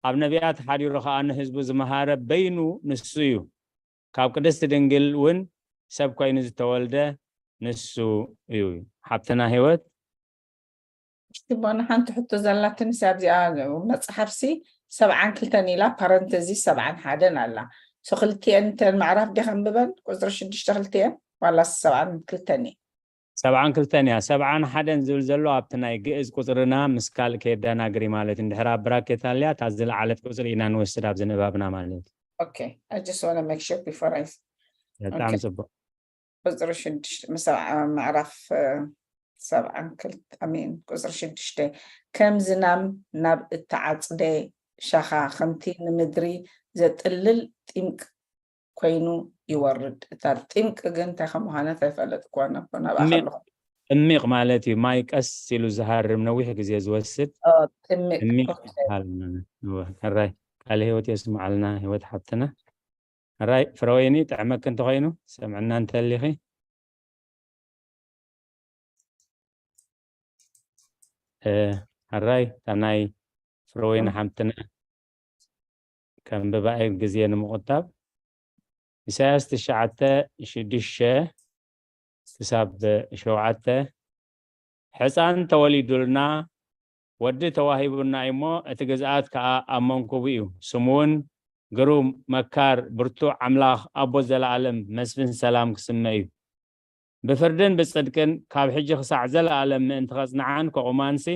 ኣብ ነቢያት ሓዲሩ ኸኣ ንህዝቡ ዝመሃረ በይኑ ንሱ እዩ። ካብ ቅድስቲ ድንግል እውን ሰብ ኮይኑ ዝተወልደ ንሱ እዩ። ሓብትና ህይወት ሽቦና ሓንቲ ሕቶ ዘላትንስ ኣብዚኣ መፅሓፍሲ ሰብዓን ክልተን ኢላ ፓረንተዚ ሰብዓን ሓደን ኣላ። ሶ ክልቲኤን እተን ምዕራፍ ዲኻ ኣንብበን ቁፅሪ ሽዱሽተ ክልቲኤን ዋላስ ሰብዓን ክልተን እየ? ሰብዓን ክልተን እያ። ሰብዓን ሓደን ዝብል ዘሎ ኣብቲ ናይ ግእዝ ቁፅርና ምስ ካልእ ከየደናግሪ ማለት እዩ። እንድሕር ኣብ ብራኬት ኣልያ እታ ዝለዓለት ቁፅሪ ኢና ንወስድ ኣብዚ ንባብና ማለት እዩ። Okay, I just want to make sure before I በጣም Okay. ፅቡቅ። ቁፅሪ ሽዱሽተ ምስ ሰብዓ- ምዕራፍ እ፣ ሰብዓን ክልተ ኣሜን ቁፅሪ ሽዱሽተ ከም ዝናም ናብ እተዓፅደ ሻኻ ከምቲ ንምድሪ ዘጥልል ጢምቅ ኮይኑ ይወርድ። እታ ጢምቅ ግን እንታይ ከም ምዃነት ኣይፈለጥክዋን ኣቦ ናብኣ እሜን። ከለኹ ጥሚቕ ማለት እዩ፣ ማይ ቀስ ኢሉ ዝሃርም ነዊሕ ግዜ ዝወስድ ኦ፣ ጥምቅ ጥሚቕ ኦኬ። ይበሃል ማለት እዩ። ሕራይ ቃለ ህይወት የስምዓልና ህይወት ሓብትና። ሕራይ ፍረወይኒ ጥዕመኪ እንተኾይኑ ሰምዕና እንተሊኺ እ፣ ሕራይ እታ ናይ ፍረወይኒ ሓምትና ከም ብባኤ ግዜ ንምቑጣብ ኢሳያስ ትሽዓተ ሽዱሽተ ክሳብ ሸውዓተ ሕፃን ተወሊዱልና ወዲ ተዋሂቡና እዩሞ እቲ ግዝኣት ከኣ ኣብ መንኩቡ እዩ። ስሙ እውን ግሩም መካር ብርቱዕ ኣምላኽ ኣቦ ዘለኣለም መስፍን ሰላም ክስመ እዩ። ብፍርድን ብጽድቅን ካብ ሕጂ ክሳዕ ዘለኣለም ምእንቲ ኸጽንዓን ከቑማንሲ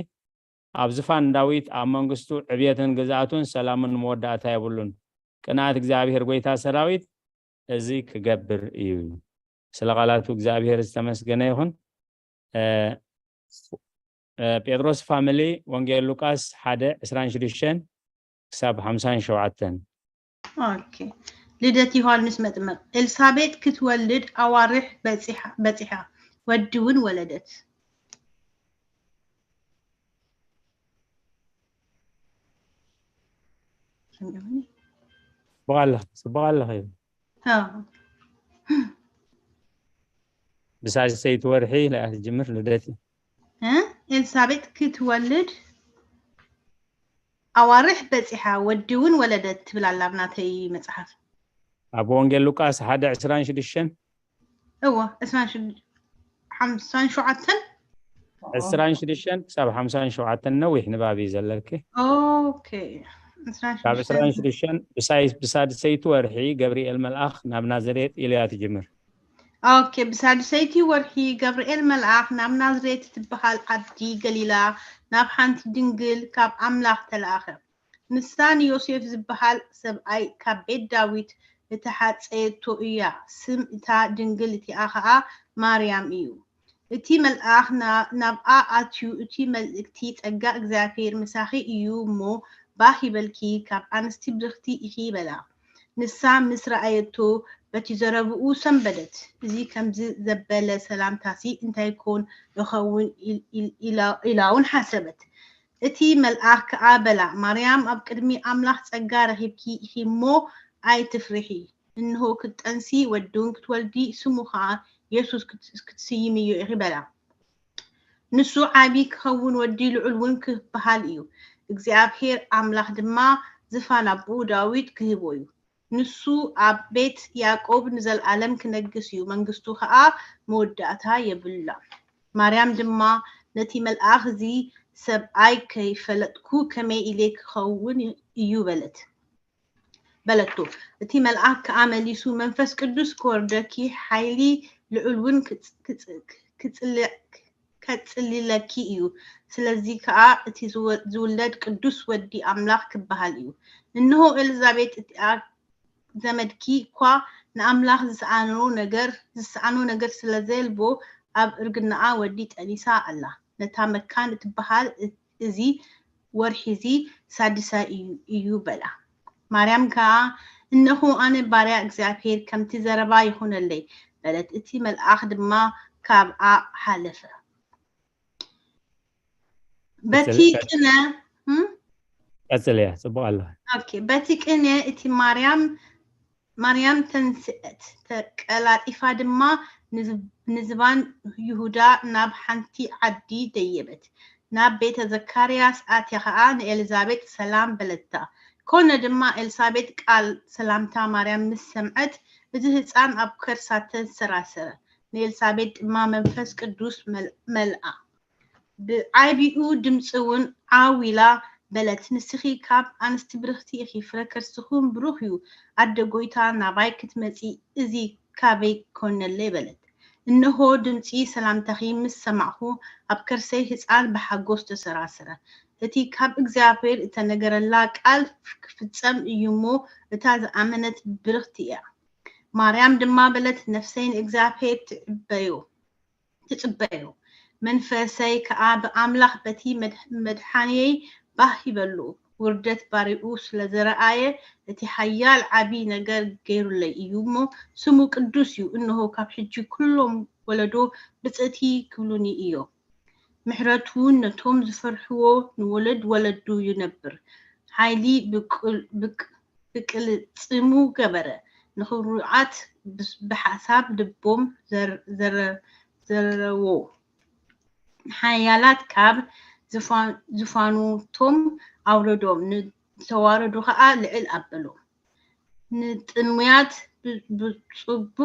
ኣብ ዝፋን ዳዊት ኣብ መንግስቱ ዕብየትን ግዝኣቱን ሰላምን መወዳእታ የብሉን። ቅንኣት እግዚኣብሔር ጐይታ ሰራዊት እዚ ክገብር እዩ። ስለ ቓላቱ እግዚኣብሔር ዝተመስገነ ይኹን። እ፣ እ፣ ጴጥሮስ ፋሚሊ ወንጌል ሉቃስ ሓደ ዕስራን ሽዱሽተን ክሳብ ሓምሳን ሸውዓተን። ኦኬ። ልደት ዮሃንስ መጥምቕ። ኤልሳቤጥ ክትወልድ ኣዋርሕ በጺሓ በጺሓ፣ ወዲ እውን ወለደት። ጽቡቕ ኣለኺ፣ ጽቡቕ ኣለኺ። ኣዎ። ብሳልሰይቲ ወርሒ ኢላ እያ ትጅምር ልደት። እ? ኤልሳቤጥ ክትወልድ ኣዋርሕ በጺሓ፣ ወዲ እውን ወለደት ትብል ኣላ ኣብ ናተይ መጽሓፍ። ኣብ ወንጌል ሉቃስ ሓደ ዕስራን ሽዱሽተን እዎ፣ ዕስራን ሽዱሽተ ሓምሳን ሸውዓተን። ዕስራን ሽዱሽተን ክሳብ ሓምሳን ሸውዓተን ነዊሕ ንባብ እዩ ዘለኪ። ኦኬ። ዕስራን ካብ ሽዱሽተ ዕስራን ሽዱሽተን ብሳይ- ብሳድሰይቲ ወርሒ ገብርኤል መልኣኽ ናብ ናዝሬት ኢሉ እያ ትጅምር። ኦኬ። ብሳድሰይቲ ወርሒ ገብርኤል መልኣኽ ናብ ናዝሬት ትበሃል ዓዲ ገሊላ ናብ ሓንቲ ድንግል ካብ ኣምላኽ ተለኣኸ። ንሳ ንዮሴፍ ዝበሃል ሰብኣይ ካብ ቤት ዳዊት እተሓጸየቶ እያ። ስም እታ ድንግል እቲኣ ኸኣ ማርያም እዩ። እቲ መልኣኽ ና- ናብኣ ኣትዩ፣ እቲ መልእክቲ፣ "ጸጋ እግዚኣብሔር ምሳኺ እዩ እሞ፣ ባህ ይበልኪ፣ ካብ ኣንስቲ ብርኽቲ ኢኺ" በላ። ንሳ ምስ ረኣየቶ፣ በቲ ዘረብኡ ሰንበደት። "እዚ ከምዚ ዘበለ ሰላምታሲ እንታይ ኮን እኸውን?" ኢል- ኢል- ኢላ- ኢላ እውን ሓሰበት። እቲ መልኣኽ ከኣ በላ፣ "ማርያም፣ ኣብ ቅድሚ ኣምላኽ ጸጋ ረኺብኪ ኢኺ እሞ፣ ኣይትፍርሒ። እንሆ፣ ክትጠንሲ ወዲ እውን ክትወልዲ፣ ስሙ ኸኣ የሱስ ክት- ክትስይምዮ ኢኺ" በላ። "ንሱ ዓቢ ክኸውን፣ ወዲ ልዑል እውን ክበሃል እዩ። እግዚኣብሔር ኣምላኽ ድማ ዝፋን ኣቦኡ ዳዊት ክህቦ እዩ። ንሱ ኣብ ቤት ያዕቆብ ንዘለኣለም ክነግስ እዩ፣ መንግስቱ ኸኣ መወዳእታ የብላን።" ማርያም ድማ ነቲ መልኣኽ፣ "እዚ ሰብኣይ ከይፈለጥኩ ከመይ ኢለ ክኸውን እዩ?" በለት። በለቶ። እቲ መልኣኽ ከኣ መሊሱ፣ "መንፈስ ቅዱስ ክወርደኪ፣ ሓይሊ ልዑል እውን ክጽ- ክጽ- ክጽል- ከጽልለኪ እዩ። ስለዚ ከኣ እቲ ዝወ- ዝውለድ ቅዱስ ወዲ ኣምላኽ ክበሃል እዩ። እንሆ፣ ኤልዛቤጥ እቲኣ ዘመድኪ እኳ ንኣምላኽ ዝሰኣኖ ነገር ዝሰኣኖ ነገር ስለ ዘየልቦ ኣብ እርግናኣ ወዲ ጠኒሳ ኣላ። ነታ መካን እትበሃል እ- እዚ ወርሒ እዚ ሳድሳይ እዩ እዩ በላ። ማርያም ከኣ እነሆ ኣነ ባርያ እግዚኣብሔር ከምቲ ዘረባ ይኹነለይ በለት። እቲ መልኣኽ ድማ ካብኣ ሓለፈ። በቲ ቅነ እም? ቀጽል እያ ጽቡቅ ኣለዋ። ኦኬ፣ በቲ ቅነ እቲ ማርያም ማርያም ተንስአት፣ ተቀላጢፋ ድማ ንዝባን ይሁዳ ናብ ሓንቲ ዓዲ ደየበት። ናብ ቤተ ዘካርያስ ኣትያ ኸኣ ንኤልዛቤጥ ሰላም በለታ። ኮነ ድማ ኤልሳቤጥ ቃል ሰላምታ ማርያም ምስ ሰምዐት፣ እቲ ህጻን ኣብ ከርሳ ተንሰራሰረ። ንኤልሳቤጥ ድማ መንፈስ ቅዱስ መልኣ። ብዓቢኡ ድምጺ እውን ዓው ኢላ በለት፣ ንስኺ ካብ ኣንስቲ ብርኽቲ ኢኺ፣ ፍረ ከርስኽውን ብሩኽ እዩ። ኣደ ጐይታ፣ ናባይ ክትመጺ እዚ ካበይ ኰነለይ? በለት። እንሆ፣ ድምጺ ሰላምታኺ ምስ ሰማዕኹ፣ ኣብ ከርሰይ ህጻን ብሓጎስ ተሰራሰረ። እቲ ካብ እግዚኣብሔር እተነገረላ ቃል ክፍጸም እዩ እሞ፣ እታ ዝኣመነት ብርኽቲ እያ። ማርያም ድማ በለት፣ ነፍሰይ ንእግዚኣብሔር ትዕበዮ። ትጽበዮ። መንፈሰይ ከኣ ብኣምላኽ በቲ መድሓንየይ ባህ ይበሉ። ውርደት ባርይኡ ስለ ዝረኣየ እቲ ሓያል ዓቢ ነገር ገይሩለይ እዩ እሞ ስሙ ቅዱስ እዩ። እንሆ ካብ ሕጂ ኩሎም ወለዶ ብጽእቲ ክብሉኒ እዮም። ምሕረቱ ነቶም ዝፈርሕዎ ንወለድ ወለዱ ይነብር። ሓይሊ ብቅልጽሙ ገበረ። ንኽሩዓት ብሓሳብ ልቦም ዘረዎ። ንሓያላት ካብ ዝፋኑቶም ኣውረዶም፣ ንተዋረዱ ኸኣ ልዕል ኣበሎም። ንጥሙያት ብጽቡቕ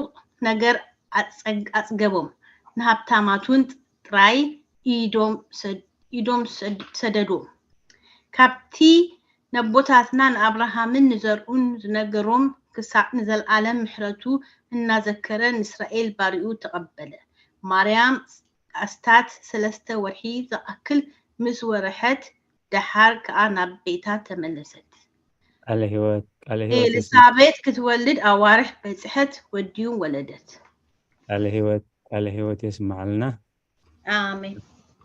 ነገር ኣጽገቦም፣ ንሃብታማት እውን ጥራይ ኢዶም ሰደዶም። ካብቲ ነቦታትና ንኣብርሃምን ንዘርኡን ዝነገሮም ክሳዕ ንዘልኣለም ምሕረቱ እናዘከረ ንእስራኤል ባርኡ ተቐበለ። ማርያም ኣስታት ሰለስተ ወርሒ ዝኣክል ምስ ወረሐት ደሓር ከኣ ናብ ቤታ ተመለሰት። ቃለ ህይወት ቃለ ህይወት ኤልሳቤጥ ክትወልድ ኣዋርሕ በጽሐት፣ ወዲውን ወለደት። ቃለ ህይወት ቃለ ህይወት የስምዓልና። ኣሜን።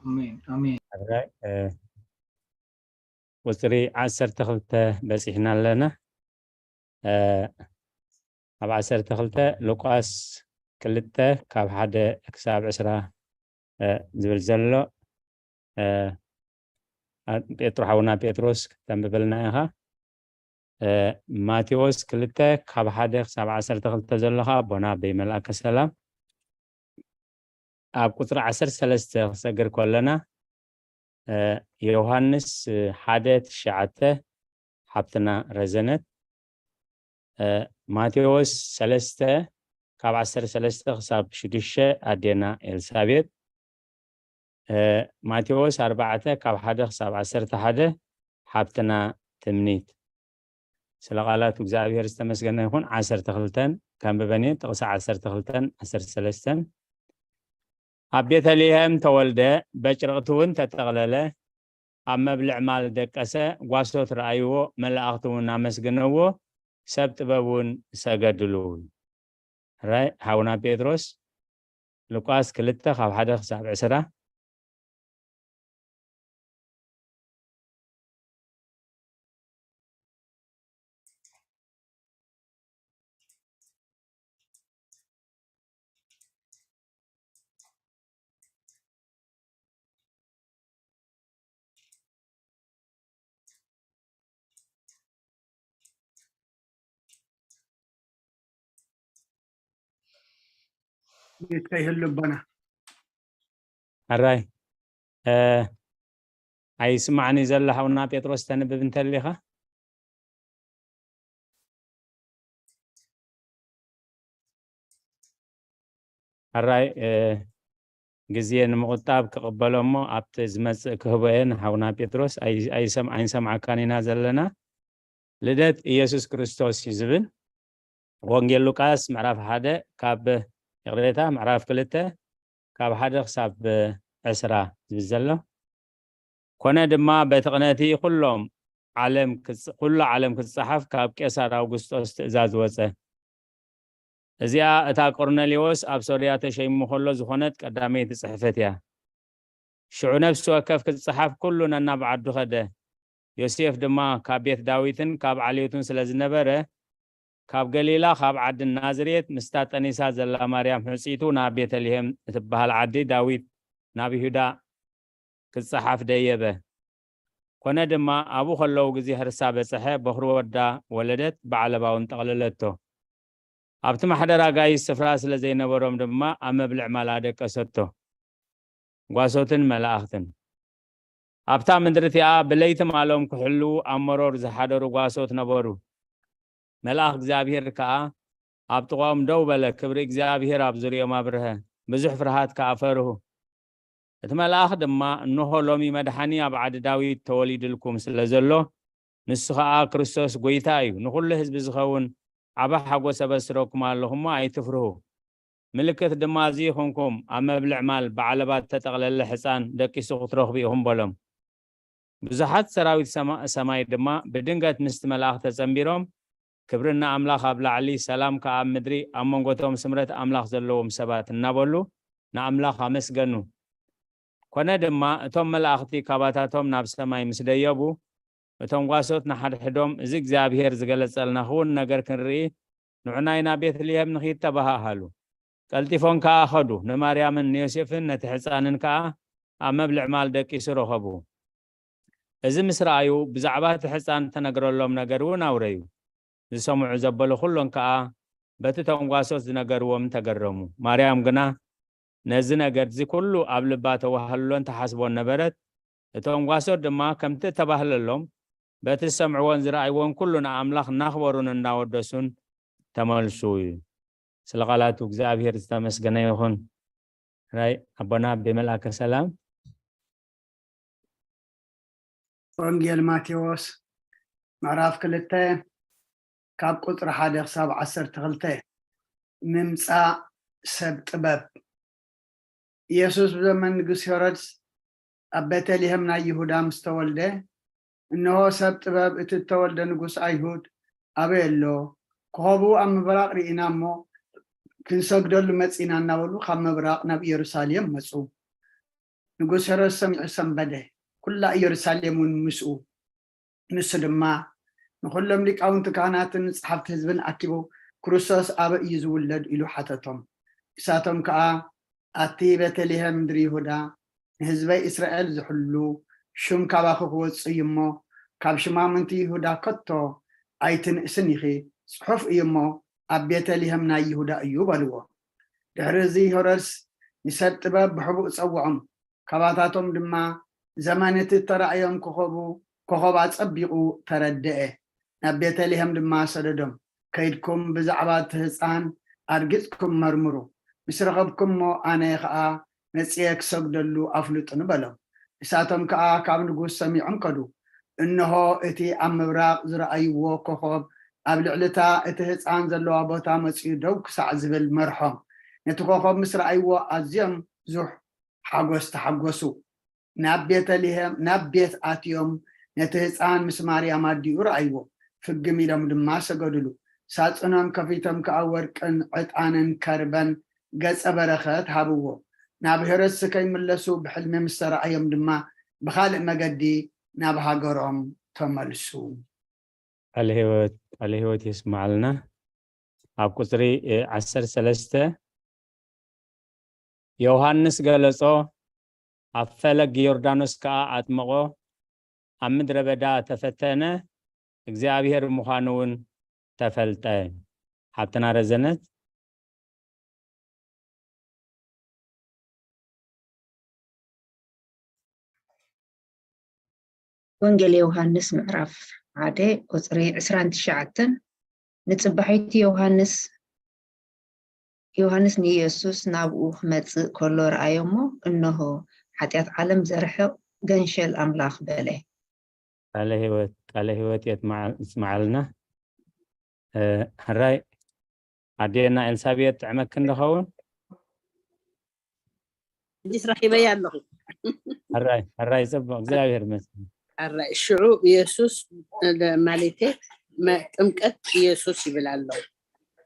ኣሜን ኣሜን። ቁፅሪ ዓሰርተ ክልተ በፂሕና ኣለና። ኣብ ዓሰርተ ክልተ ሉቃስ ክልተ ካብ ሓደ ክሳብ ዕስራ ዝብል ዘሎ ጴጥሮ ሓውና ጴጥሮስ ክተንብበልና ኢኻ። ማቴዎስ ክልተ ካብ ሓደ ክሳብ ዓሰርተ ክልተ ዘሎ ኸዓ ኣቦና ኣበይ መልኣከ ሰላም። ኣብ ቁፅሪ ዓሰርተ ሰለስተ ክሰግር ከለና ዮሃንስ ሓደ ትሽዓተ ሓብትና ረዘነት፣ ማቴዎስ ሰለስተ ካብ ዓሰርተ ሰለስተ ክሳብ ሽዱሽተ ኣዴና ኤልሳቤጥ፣ ማቴዎስ ኣርባዕተ ካብ ሓደ ክሳብ ዓሰርተ ሓደ ሓብትና ትምኒት። ስለ ቃላቱ እግዚኣብሔር ዝተመስገነ ይኹን። ዓሰርተ ክልተን ከንብበን እየ፣ ጥቕሲ ዓሰርተ ክልተን ዓሰርተ ሰለስተን። ኣብ ቤተልሔም ተወልደ፣ በጭርቕቲ እውን ተጠቕለለ፣ ኣብ መብልዕ ማል ደቀሰ፣ ጓሶት ረኣይዎ፣ መላእኽቲ እውን ኣመስግነዎ፣ ሰብ ጥበብ እውን ሰገድሉ። ራይ ሓውና ጴጥሮስ ሉቃስ ክልተ ካብ ሓደ ክሳብ ዕስራ። ከይህሉ ኣቦና። ሕራይ ኣይስማዕን እዩ ዘሎ ሓውና ጴጥሮስ፣ ተንብብ እንተሊኻ። ሕራይ ግዜ ንምቑጣብ ክቕበሎ እሞ ኣብቲ ዝመጽእ ክህቦ እየ ንሓውና ጴጥሮስ። ኣይሰም ኣይንሰምዓካን ኢና ዘለና። ልደት ኢየሱስ ክርስቶስ እዩ ዝብል። ወንጌል ሉቃስ ምዕራፍ ሓደ ካብ ይቕሬታ ምዕራፍ ክልተ ካብ ሓደ ክሳብ ዕስራ ዝብል ዘሎ። ኮነ ድማ በቲ ቅነቲ ኩሎም ዓለም ክጽ-፣ ኩሉ ዓለም ክትጸሓፍ ካብ ቄሳር ኣውግስጦስ ትእዛዝ ወጸ። እዚኣ እታ ቆርኔሌዎስ ኣብ ሶርያ ተሸይሙ ከሎ ዝኾነት ቀዳመይቲ ጽሕፈት እያ። ሽዑ ነፍሲ ወከፍ ክጸሓፍ ኩሉ ነናብ ዓዱ ከደ። ዮሴፍ ድማ ካብ ቤት ዳዊትን ካብ ዓሌቱን ስለ ዝነበረ፣ ካብ ገሊላ ካብ ዓዲ ናዝሬት ምስታ ጠኒሳ ዘላ ማርያም ሕጽይቱ ናብ ቤተልሔም እትበሃል ዓዲ ዳዊት ናብ ይሁዳ ክጸሓፍ ደየበ። ኮነ ድማ ኣብኡ ከለዉ ግዜ ሕርሳ በጸሐ፣ በኹሪ ወዳ ወለደት፣ ብዓለባ እውን ጠቕለለቶ። ኣብቲ ማሕደር ኣጋይሽ ስፍራ ስለ ዘይነበሮም ድማ ኣብ መብልዕ ማል ኣደቀሰቶ። ጓሶትን መላእኽትን ኣብታ ምድሪ እቲኣ ብለይቲ ማሎም ክሕልዉ ኣብ መሮር ዝሓደሩ ጓሶት ነበሩ። መልኣኽ እግዚኣብሔር ከኣ ኣብ ጥቓኦም ደው በለ፣ ክብሪ እግዚኣብሔር ኣብ ዙርያኦም ኣብርሀ፣ ብዙሕ ፍርሃት ከኣ ፈርሁ። እቲ መልኣኽ ድማ፣ እንሆ፣ ሎሚ መድሓኒ ኣብ ዓዲ ዳዊት ተወሊዱልኩም ስለ ዘሎ፣ ንሱ ኸኣ ክርስቶስ ጐይታ እዩ፣ ንኹሉ ህዝቢ ዝኸውን ዓቢ ሓጎስ ኣበስረኩም ኣለኹ እሞ ኣይትፍርሁ። ምልክት ድማ እዚ ይኹንኩም፣ ኣብ መብልዕ ማል ብዓለባ እተጠቕለለ ሕጻን ደቂሱ ክትረኽቡ ኢኹም በሎም። ብዙሓት ሰራዊት ሰማ-፣ ሰማይ ድማ ብድንገት ምስቲ መልኣኽ ተጸንቢሮም፣ ክብሪ ንኣምላኽ ኣብ ላዕሊ፣ ሰላም ከኣ ኣብ ምድሪ፣ ኣብ መንጎቶም ስምረት ኣምላኽ ዘለዎም ሰባት እናበሉ ንኣምላኽ ኣመስገኑ። ኮነ ድማ እቶም መላእኽቲ ካባታቶም ናብ ሰማይ ምስ ደየቡ፣ እቶም ጓሶት ንሓድሕዶም፣ እዚ እግዚኣብሔር ዝገለጸልና ክውን ነገር ክንርኢ ንዑ ናይ ናብ ቤተልሔም ንኺድ ተባሃሃሉ። ቀልጢፎም ከኣ ኸዱ፣ ንማርያምን ንዮሴፍን ነቲ ሕፃንን ከኣ ኣብ መብልዕ ማል ደቂሱ ረኸቡ። እዚ ምስ ረኣዩ ብዛዕባ እቲ ሕፃን እተነግረሎም ነገር እውን ኣውረዩ። ዝሰምዑ ዘበሉ ኩሎን ከኣ በቲ እቶም ጓሶት ዝነገርዎም ተገረሙ። ማርያም ግና ነዚ ነገር እዚ ኩሉ ኣብ ልባ ተዋህልሎን ተሓስቦን ነበረት። እቶም ጓሶት ድማ ከምቲ እተባህለሎም በቲ ዝሰምዕዎን ዝረኣይዎን ኩሉ ንኣምላኽ እናኽበሩን እናወደሱን ተመልሱ እዩ። ስለ ቃላቱ እግዚኣብሔር ዝተመስገነ ይኹን። ራይ ኣቦና ኣቤ መልኣከ ሰላም። ወንጌል ማቴዎስ ምዕራፍ ክልተ ካብ ቁፅሪ ሓደ ክሳብ ዓሰርተ ክልተ። ምምፃእ ሰብ ጥበብ። ኢየሱስ ብዘመን ንጉስ ሄሮድስ ኣብ ቤተልሔም ናይ ይሁዳ ምስ ተወልደ፣ እንሆ ሰብ ጥበብ፣ እቲ እተወልደ ንጉስ ኣይሁድ ኣበይ ኣሎ? ኮኸቡ ኣብ ምብራቕ ርኢና እሞ ክንሰግደሉ መጺና እናበሉ ካብ ምብራቕ ናብ ኢየሩሳሌም መጹ። ንጉስ ሄሮድስ ሰሚዑ ሰንበደ፣ ኩላ ኢየሩሳሌም እውን ምስኡ። ንሱ ድማ ንኹሎም ሊቃውንቲ ካህናትን ጸሓፍቲ ህዝብን ኣኪቡ፣ ክርስቶስ ኣበይ እዩ ዝውለድ? ኢሉ ሓተቶም። ንሳቶም ከኣ፣ ኣቲ ቤተልሔም ምድሪ ይሁዳ፣ ንህዝበይ እስራኤል ዝሕሉ፣ ሽም ካባኺ ክወጽእ እዩ እሞ፣ ካብ ሽማምንቲ ይሁዳ ከቶ ኣይትንእስን ኢኺ፣ ጽሑፍ እዩ እሞ፣ ኣብ ቤተልሔም ናይ ይሁዳ እዩ በልዎ። ድሕሪ እዚ ሄሮድስ ንሰብ ጥበብ ብሕቡእ ጸውዖም፣ ካባታቶም ድማ ዘመን እቲ እተራእዮም ኮኸቡ፣ ኮኸብ ኣጸቢቑ ተረድኤ። ናብ ቤተልሔም ድማ ሰደዶም፣ ከይድኩም ብዛዕባ እቲ ህጻን ኣርጊጽኩም መርምሩ፣ ምስ ረኸብኩሞ ኣነ ኸኣ መጺኤ ክሰግደሉ ኣፍልጡኒ በሎም። ንሳቶም ከኣ ካብ ንጉስ ሰሚዖም ከዱ። እንሆ እቲ ኣብ ምብራቕ ዝረኣይዎ ኮኸብ ኣብ ልዕሊ እታ እቲ ህጻን ዘለዋ ቦታ መጺኡ ደው ክሳዕ ዝብል መርሖም። ነቲ ኮኸብ ምስ ረኣይዎ ኣዝዮም ብዙሕ ሓጎስ ተሓጎሱ። ናብ ቤተልሔም ናብ ቤት ኣትዮም ነቲ ህጻን ምስ ማርያም ኣዲኡ ረኣይዎ። ፍግም ኢሎም ድማ ሰገዱሉ። ሳጽኖም ከፊቶም ከኣ ወርቅን ዕጣንን ከርበን ገጸ በረኸት ሃብዎ። ናብ ሄሮድስ ከይምለሱ ብሕልሚ ምስ ተራእዮም ድማ ብኻልእ መገዲ ናብ ሃገሮም ተመልሱ። ቃለ ህይወት ቃለ ህይወት የስማዓልና። ኣብ ቁጽሪ እ፣ ዓሰርተ ሰለስተ ዮሃንስ ገለጾ፣ ኣብ ፈለግ ዮርዳኖስ ከኣ ኣጥመቖ፣ ኣብ ምድረ በዳ ተፈተነ፣ እግዚኣብሔር ምዃኑ እውን ተፈልጠ። ሓብትና ረዘነት። ወንጌል ዮሃንስ ምዕራፍ ሓደ ቁጽሪ ዕስራን ትሽዓተን። ንጽባሒቱ ዮሃንስ ዮሃንስ ንኢየሱስ ናብኡ ክመጽእ ከሎ ረኣዮ እሞ፣ እንሆ፣ ሓጢኣት ዓለም ዘርሕቕ ገንሸል ኣምላኽ በለ። ቃለ ህይወት ቃለ ህይወት የስማዓልና። እ፣ ሕራይ ኣዴና ኤልሳቤጥ ጥዕመክን ዝኸውን? ሕጂስ ረኺበያ ኣለኹ። ሕራይ ሕራይ፣ ጽቡቕ፣ እግዚኣብሔር ይመስገን። ኣራይ ሽዑ ኢየሱስ ማለቴ ጥምቀት ኢየሱስ ይብል ኣሎ።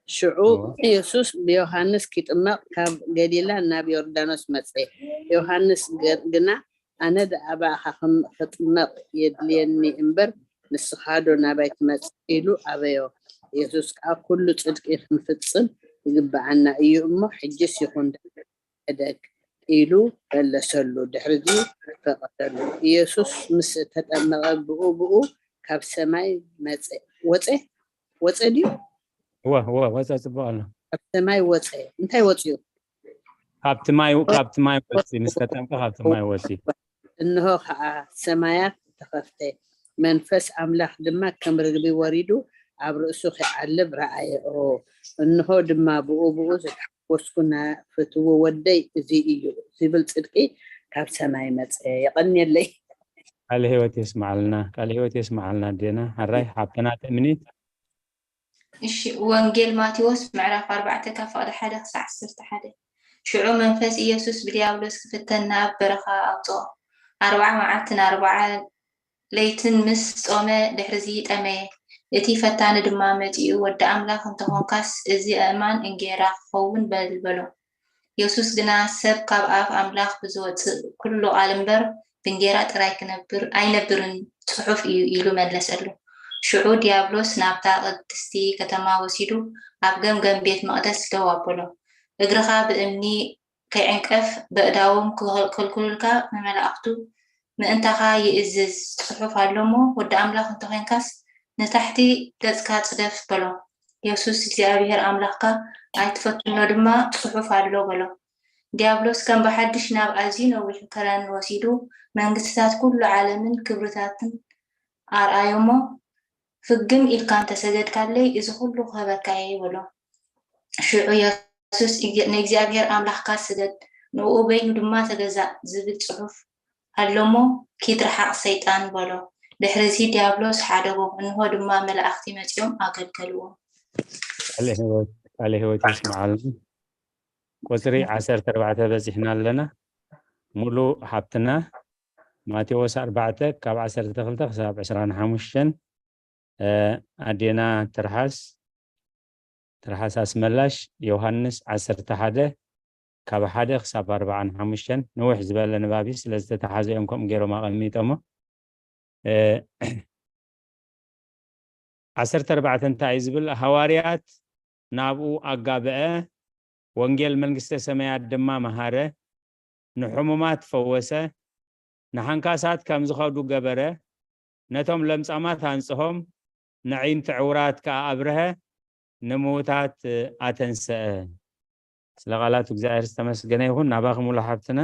ሽዑ ኢየሱስ ብዮሃንስ ኪጥመቕ ካብ ገሊላ ናብ ዮርዳኖስ መጸ። ዮሃንስ ግና ኣነ ደኣ ብኣኻ ክጥመቕ የድልየኒ እምበር ንስኻዶ ናባይ ትመጽእ ኢሉ ኣበዮ። ኢየሱስ ከኣ ኩሉ ጽድቂ ክንፍጽም ይግብኣና እዩ እሞ ሕጅስ ይኹን ሕደግ ኢሉ መለሰሉ። ድሕሪዚ ፈቐደሉ። ኢየሱስ ምስ ተጠመቐ ብኡ ብኡ ካብ ሰማይ መጸ። ወጸ? ወጸ ድዩ? እወ፣ እወ፣ ወጸ። ጽቡቕ ኣሎ። ካብ ሰማይ ወጸ። እንታይ ወጽዩ? ካብቲ ማይ፣ ካብቲ ማይ ወጺ፣ ምስ ተጠምቀ ካብቲ ማይ ወጺ። እንሆ ኸዓ ሰማያት ተኸፍተ፣ መንፈስ ኣምላኽ ድማ ከም ርግቢ ወሪዱ ኣብ ርእሱ ኺዓልብ ረኣየ። ኦ፣ እንሆ ድማ ብኡ ብኡ ዝተሓጎስኩ ፍትዊ ወደይ እዚ እዩ ዝብል ጽድቂ ካብ ሰማይ መጸ። የቐንየለይ። ቃለ ህይወት የስምዓልና፣ ቃለ ህይወት የስምዓልና ኣዴና። ሕራይ ሓብትና ትእምኒት። እሺ፣ ወንጌል ማቴዎስ ምዕራፍ ኣርባዕተ ካብ ፍቕዲ ሓደ ክሳዕ ዓሰርተ ሓደ። ሽዑ መንፈስ ኢየሱስ ብድያብሎስ ክፍተን ናብ በረኻ ኣውጽኦ። ኣርብዓ መዓልትን ኣርብዓ ለይትን ምስ ጾመ ድሕሪዚ ጠመየ። እቲ ፈታኒ ድማ መጺኡ፣ "ወዲ ኣምላኽ እንተኾንካስ፣ እዚ ኣእማን እንጌራ ክኸውን በል" በሎ። የሱስ ግና፣ "ሰብ ካብ ኣፍ ኣምላኽ ብዝወጽእ ኩሉ ቃል እምበር፣ ብእንጌራ ጥራይ ክነብር ኣይነብርን፣ ጽሑፍ እዩ" ኢሉ መለሰሉ። ሽዑ ድያብሎስ ናብታ ቅድስቲ ከተማ ወሲዱ፣ ኣብ ገምገም ቤት መቕደስ ደው ኣበሎ። "እግርኻ ብእምኒ ከይዕንቀፍ፣ በእዳዎም ክኸልክሉልካ ንመላእኽቱ ምእንታኻ ይእዝዝ፣ ጽሑፍ ኣሎ እሞ፣ ወዲ ኣምላኽ እንተኾይንካስ፣ ንታሕቲ ገጽካ ጽደፍ" በሎ። የሱስ፣ "እግዚኣብሄር ኣምላኽካ ኣይትፈትኖ ድማ ጽሑፍ ኣሎ" በሎ። ድያብሎስ ከም ብሓድሽ ናብ ኣዝዩ ነዊሕ ከረን ወሲዱ፣ መንግስትታት ኩሉ ዓለምን ክብርታትን ኣርኣዮ እሞ፣ "ፍግም ኢልካ እንተሰገድካለይ፣ እዚ ኩሉ ክህበካ እየ" በሎ። ሽዑ የሱስ፣ "ንእግዚኣብሄር ኣምላኽካ ስገድ፣ ንእኡ በይኑ ድማ ተገዛእ" ዝብል ጽሑፍ ኣሎ እሞ፣ "ኪድ ርሓቕ ሰይጣን" በሎ። ድሕሪዚ ድያብሎስ ሓደጎ፣ እንሆ ድማ መላእኽቲ መጺኦም ኣገልገልዎ። ቃለ ህይወት፣ ቃለ ህይወት የስምዓልና። ቁጽሪ ዓሰርተ ኣርባዕተ በጺሕና ኣለና። ሙሉ ሓብትና ማቴዎስ ኣርባዕተ ካብ ዓሰርተ ክልተ ክሳብ ዕስራን ሓሙሽተን፣ እ፣ ኣዴና ትርሓስ፣ ትርሓስ ኣስመላሽ፣ ዮሃንስ ዓሰርተ ሓደ ካብ ሓደ ክሳብ ኣርባዓን ሓሙሽተን፣ ንውሕ ዝበለ ንባብ እዩ፣ ስለ ዝተተሓዘ እዮም ከምኡ ገይሮም ኣቐሚጦሞ። እ፣ ዓሰርተ ኣርባዕተ እንታይ እዩ ዝብል? ሃዋርያት ናብኡ ኣጋብአ፣ ወንጌል መንግስተ ሰማያት ድማ መሃረ፣ ንሕሙማት ፈወሰ፣ ንሓንካሳት ከም ዝኸዱ ገበረ፣ ነቶም ለምጻማት ኣንጽሆም፣ ነዒንቲ ዕውራት ከኣ ኣብርሀ፣ ንምዉታት ኣተንሰአ። ስለ ቃላቱ እግዚኣብሔር ዝተመስገነ ይኹን። ናባኺ ሙሉ ሓብትና።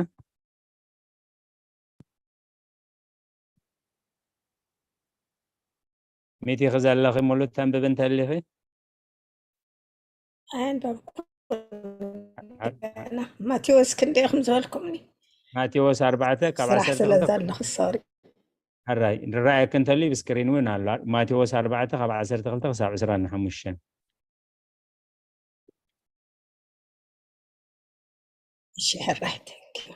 ሚቲኺ ዘለኺ ሙሉ ተንብቢ እንተሊኺ። ኣየንበብኩ። ማቴዎስ ክንደይ ኢኹም ዝበልኩምኒ? ማቴዎስ ኣርባዕተ ካብ ስራሕ ዓሰርተ ስለ ክልተ ዘለኹ፣ ሶሪ። ሕራይ፣ ዝረኣየኪ እንተልዩ ብስክሪን እውን ኣሎ። ማቴዎስ ኣርባዕተ ካብ ዓሰርተ ክልተ ክሳብ ዕስራን ሓሙሽተን። እሺ፣ ሕራይ፣ thank you።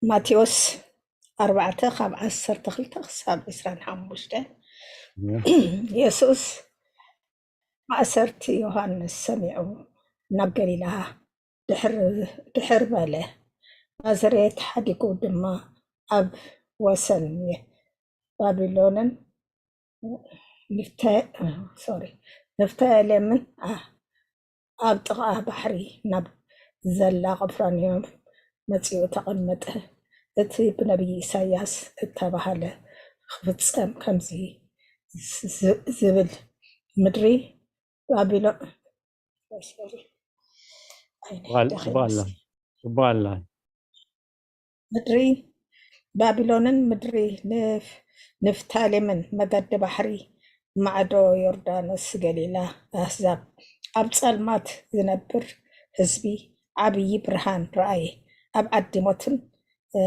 ማቴዎስ ኣርባዕተ ካብ ዓሰርተ ክልተ ክሳብ ዕስራን ሓሙሽተን። እያ። የሱስ ማእሰርቲ ዮሃንስ ሰሚዑ ናብ ገሊላ ድሕር፣ ድሕር በለ። ናዝሬት ሓዲጉ ድማ ኣብ ወሰን ባቢሎንን ንፍተ-፣ ሶሪ፣ ንፍታሌምን ኣ-፣ ኣብ ጥቓ ባሕሪ ናብ ዘላ ቅፍራንዮም መጺኡ ተቐመጠ። እቲ ብነቢይ ኢሳይያስ እተባህለ ክፍጸም ከምዚ ዝ-፣ ዝብል፣ ምድሪ ባቢሎን፣ ሶሪ፣ ኣይነ ዋል-፣ ደኺመ ዋላ፣ መሲ-፣ ዋላ። ምድሪ ባቢሎንን ምድሪ ንፍ-፣ ንፍታሌምን፣ መገዲ ባሕሪ፣ ማዕዶ ዮርዳኖስ፣ ገሊላ ኣህዛብ፣ ኣብ ጸልማት ዝነብር ህዝቢ ዓብዪ ብርሃን ረኣየ። ኣብ ዓዲ ሞትን፣ እ፣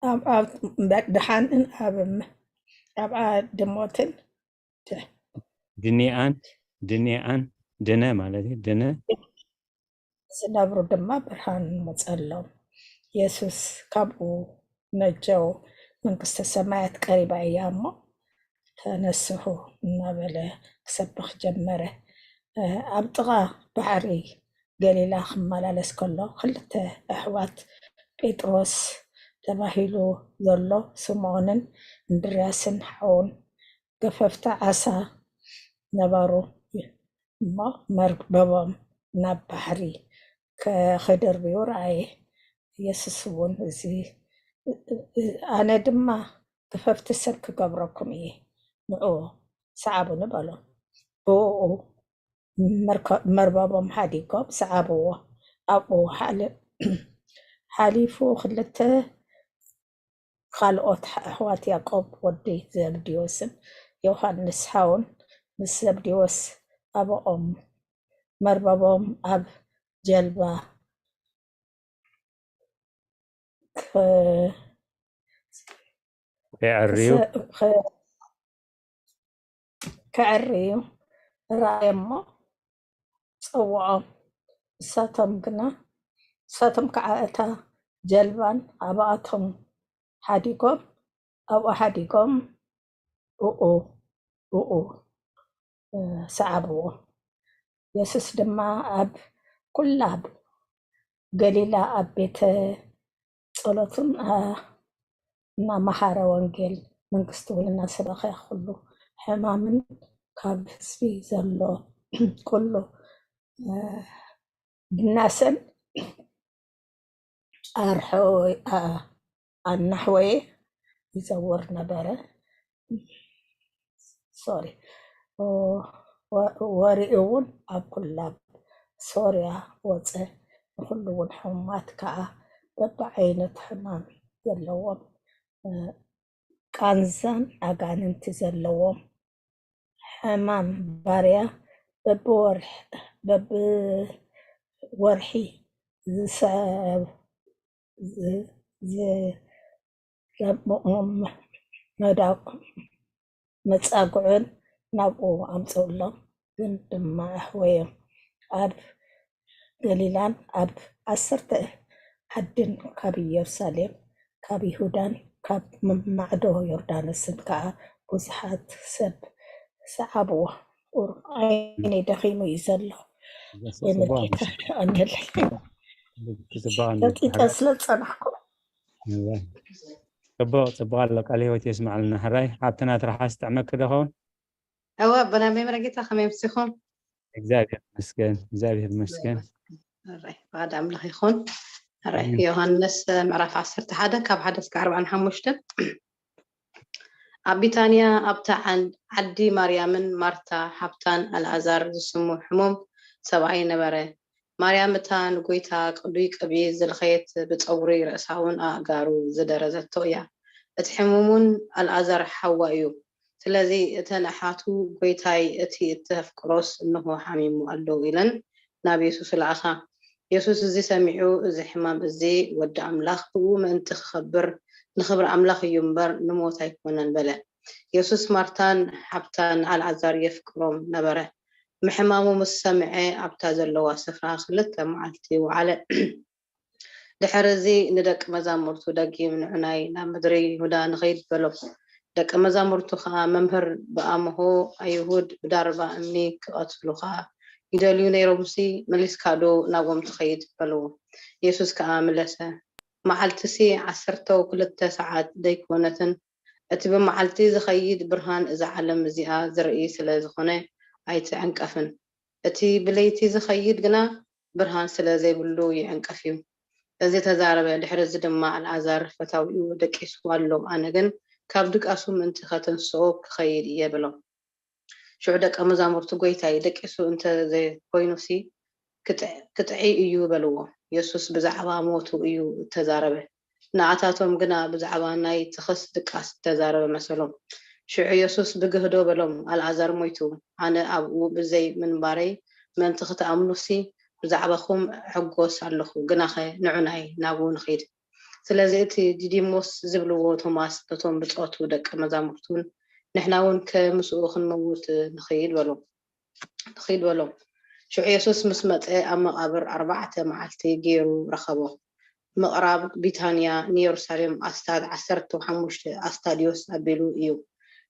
ኣብ፣ ኣብ ደሓንን ኣብ፣ ኣብ ዓዲ ሞትን ድኒኣን፣ ድኒኣን፣ ድነ ማለት እዩ፣ ድነ። ዝነብሩ ድማ ብርሃን መጸሎም። የሱስ ካብኡ ነጀው፣ መንግስተ ሰማያት ቀሪባ እያ እሞ ተነስሑ እናበለ ክሰብኽ ጀመረ። ኣብ ጥቓ ባሕሪ ገሊላ ክመላለስ ከሎ ክልተ ኣሕዋት ጴጥሮስ ተባሂሉ ዘሎ ስምዖንን እንድርያስን ሓውን ገፈፍቲ ዓሳ ነበሩ እሞ መርበቦም ናብ ባሕሪ ከ- ከደርብዩ ረኣየ። የሱስ እውን እዚ ኣነ ድማ ገፈፍቲ ሰብ ክገብረኩም እየ፣ ንዑ ሰዓቡኒ በሎም። ብኡ መርከ- መርበቦም ሓዲጎም ሰዓብዎ። ኣብኡ ሓለ- ሓሊፉ ክልተ ካልኦት ኣሕዋት ያዕቆብ ወዲ ዘብድዮስን ዮሃንስ ሓውን ምስ ዘብድዮስ ኣቦኦም መርበቦም ኣብ ጀልባ ከ- ከይዕርዩ ከ- ከዕርዩ ረኣየ እሞ ጸውዖም። ንሳቶም ግና ንሳቶም ከዓ እታ ጀልባን ኣብኣቶም ሓዲጎም ኣብኡ ሓዲጎም ብኡ ብኡ ሰዓብዎ። የሱስ ድማ ኣብ ኩላ ገሊላ ኣብ ቤተ ጸሎቱን እናመሃረ ወንጌል መንግስቲ እውን እናሰበኸ ኩሉ ሕማምን ካብ ህዝቢ ዘሎ ኩሉ ድናሰን ኣርሐወ ኣናሕወየ ይዘውር ነበረ። ሶሪ ወሪኡ እውን ኣብ ኩላ ሶርያ ወፀ። ንኩሉ እውን ሕሙማት ከዓ በብዓይነቱ ሕማም ዘለዎም ቃንዛን ኣጋንንቲ ዘለዎም ሕማም ባርያ በብወርሒ ዝስዕብ ዘምኦም መጻጉዕን ናብኡ ኣምጽኡሎም። ግን ድማ ኣሕወዮም ኣብ ገሊላን ኣብ ዓሰርተ ዓድን ካብ ኢየሩሳሌም ካብ ይሁዳን ካብ ማዕዶ ዮርዳኖስን ከኣ ብዙሓት ሰብ ሰዓብዎ። ቁሩብ ዓይነይ ደኺሙ እዩ ዘሎ። የመልክተ ኣነለይ ለጢጠ ስለ ዝጸናሕኩ ጽቡቕ ጽቡቕ ኣሎ። ቃል ህይወት የስማዕልና። ሕራይ ሓብትና ትርሓስ ጥዕመኪ ዶ ኸውን? እወ ኣቦና መምረ ጌታ ከመይ ምሲኹም? እግዚኣብሔር ይመስገን፣ እግዚኣብሔር ይመስገን። ሕራይ ፍቓድ ኣምላኽ ይኹን። ሕራይ ዮሃንስ ምዕራፍ ዓሰርተ ሓደ ካብ ሓደ እስከ ኣርባዓን ሓሙሽተን። ኣብ ቢታንያ ኣብታ ዓዲ ማርያምን ማርታ ሓብታን ኣልኣዛር ዝስሙ ሕሙም ሰብኣይ ነበረ። ማርያም እታ ንጎይታ ቅዱይ ቅብኢ ዝለኸየት ብጸጉሪ ርእሳ እውን ኣእጋሩ ዝደረዘቶ እያ። እቲ ሕሙም እውን ኣልኣዛር ሓዋ እዩ። ስለዚ እተን ኣሓቱ፣ ጎይታይ፣ እቲ እተፍቅሮስ እንሆ ሓሚሙ ኣሎ ኢለን ናብ የሱስ ለኣኻ። የሱስ እዚ ሰሚዑ፣ እዚ ሕማም እዚ ወዲ ኣምላኽ ብኡ ምእንቲ ክኸብር ንኽብሪ ኣምላኽ እዩ እምበር ንሞት ኣይኮነን በለ። የሱስ ማርታን ሓብታን ንኣልዓዛር የፍቅሮም ነበረ። ምሕማሙ ምስ ሰምዐ ኣብታ ዘለዋ ስፍራ ክልተ መዓልቲ ወዓለ። ድሕሪ እዚ ንደቂ መዛሙርቱ ደጊም ንዑናይ ናብ ምድሪ ይሁዳ ንኸይድ በሎም። ደቂ መዛሙርቱ ኸዓ መምህር ብኣምሆ ኣይሁድ ብዳርባ እምኒ ክቐትሉኻ ይደልዩ ነይሮምሲ መሊስካዶ ናብኦም ትኸይድ በልዎ። የሱስ ከኣ መለሰ መዓልትሲ ዓሰርተው ክልተ ሰዓት ደይኮነትን እቲ ብመዓልቲ ዝኸይድ ብርሃን እዛ ዓለም እዚኣ ዝርኢ ስለ ዝኾነ ኣይትዕንቀፍን። እቲ ብለይቲ ዝኸይድ ግና ብርሃን ስለ ዘይብሉ ይዕንቀፍ እዩ። እዚ ተዛረበ። ድሕሪ እዚ ድማ ኣልዓዛር ፈታዊኡ ደቂሱ ኣሎ፣ ኣነ ግን ካብ ድቃሱ ምእንቲ ከተንስኦ ክኸይድ እየ በሎም። ሽዑ ደቀ መዛሙርቱ፣ ጎይታይ፣ ደቂሱ እንተ ዘይኮይኑሲ ክጥዕይ እዩ በልዎ። የሱስ ብዛዕባ ሞቱ እዩ እተዛረበ። ንኣታቶም ግና ብዛዕባ ናይ ትኽስ ድቃስ እተዛረበ መሰሎም። ሽዑ የሱስ ብግህዶ በሎም፣ ኣልዓዛር ሞይቱ። ኣነ ኣብኡ ብዘይ ምንባረይ ምእንቲ ክትኣምኑሲ ብዛዕባኹም እሕጎስ ኣለኹ። ግናኸ ንዑናይ ናብኡ ንኺድ። ስለዚ እቲ ዲዲሞስ ዝብልዎ ቶማስ ነቶም ብጾቱ ደቀ መዛሙርቱን ንሕና እውን ከምስኡ ክንመውት ንኺድ በሎም። ንኺድ በሎም። ሽዑ የሱስ ምስ መጸ፣ ኣብ መቓብር ኣርባዕተ መዓልቲ ገይሩ ረኸቦ። ምቕራብ ቢታንያ ንየሩሳሌም ኣስታት ዓሰርተ ሓሙሽተ ኣስታድዮስ ኣቢሉ እዩ።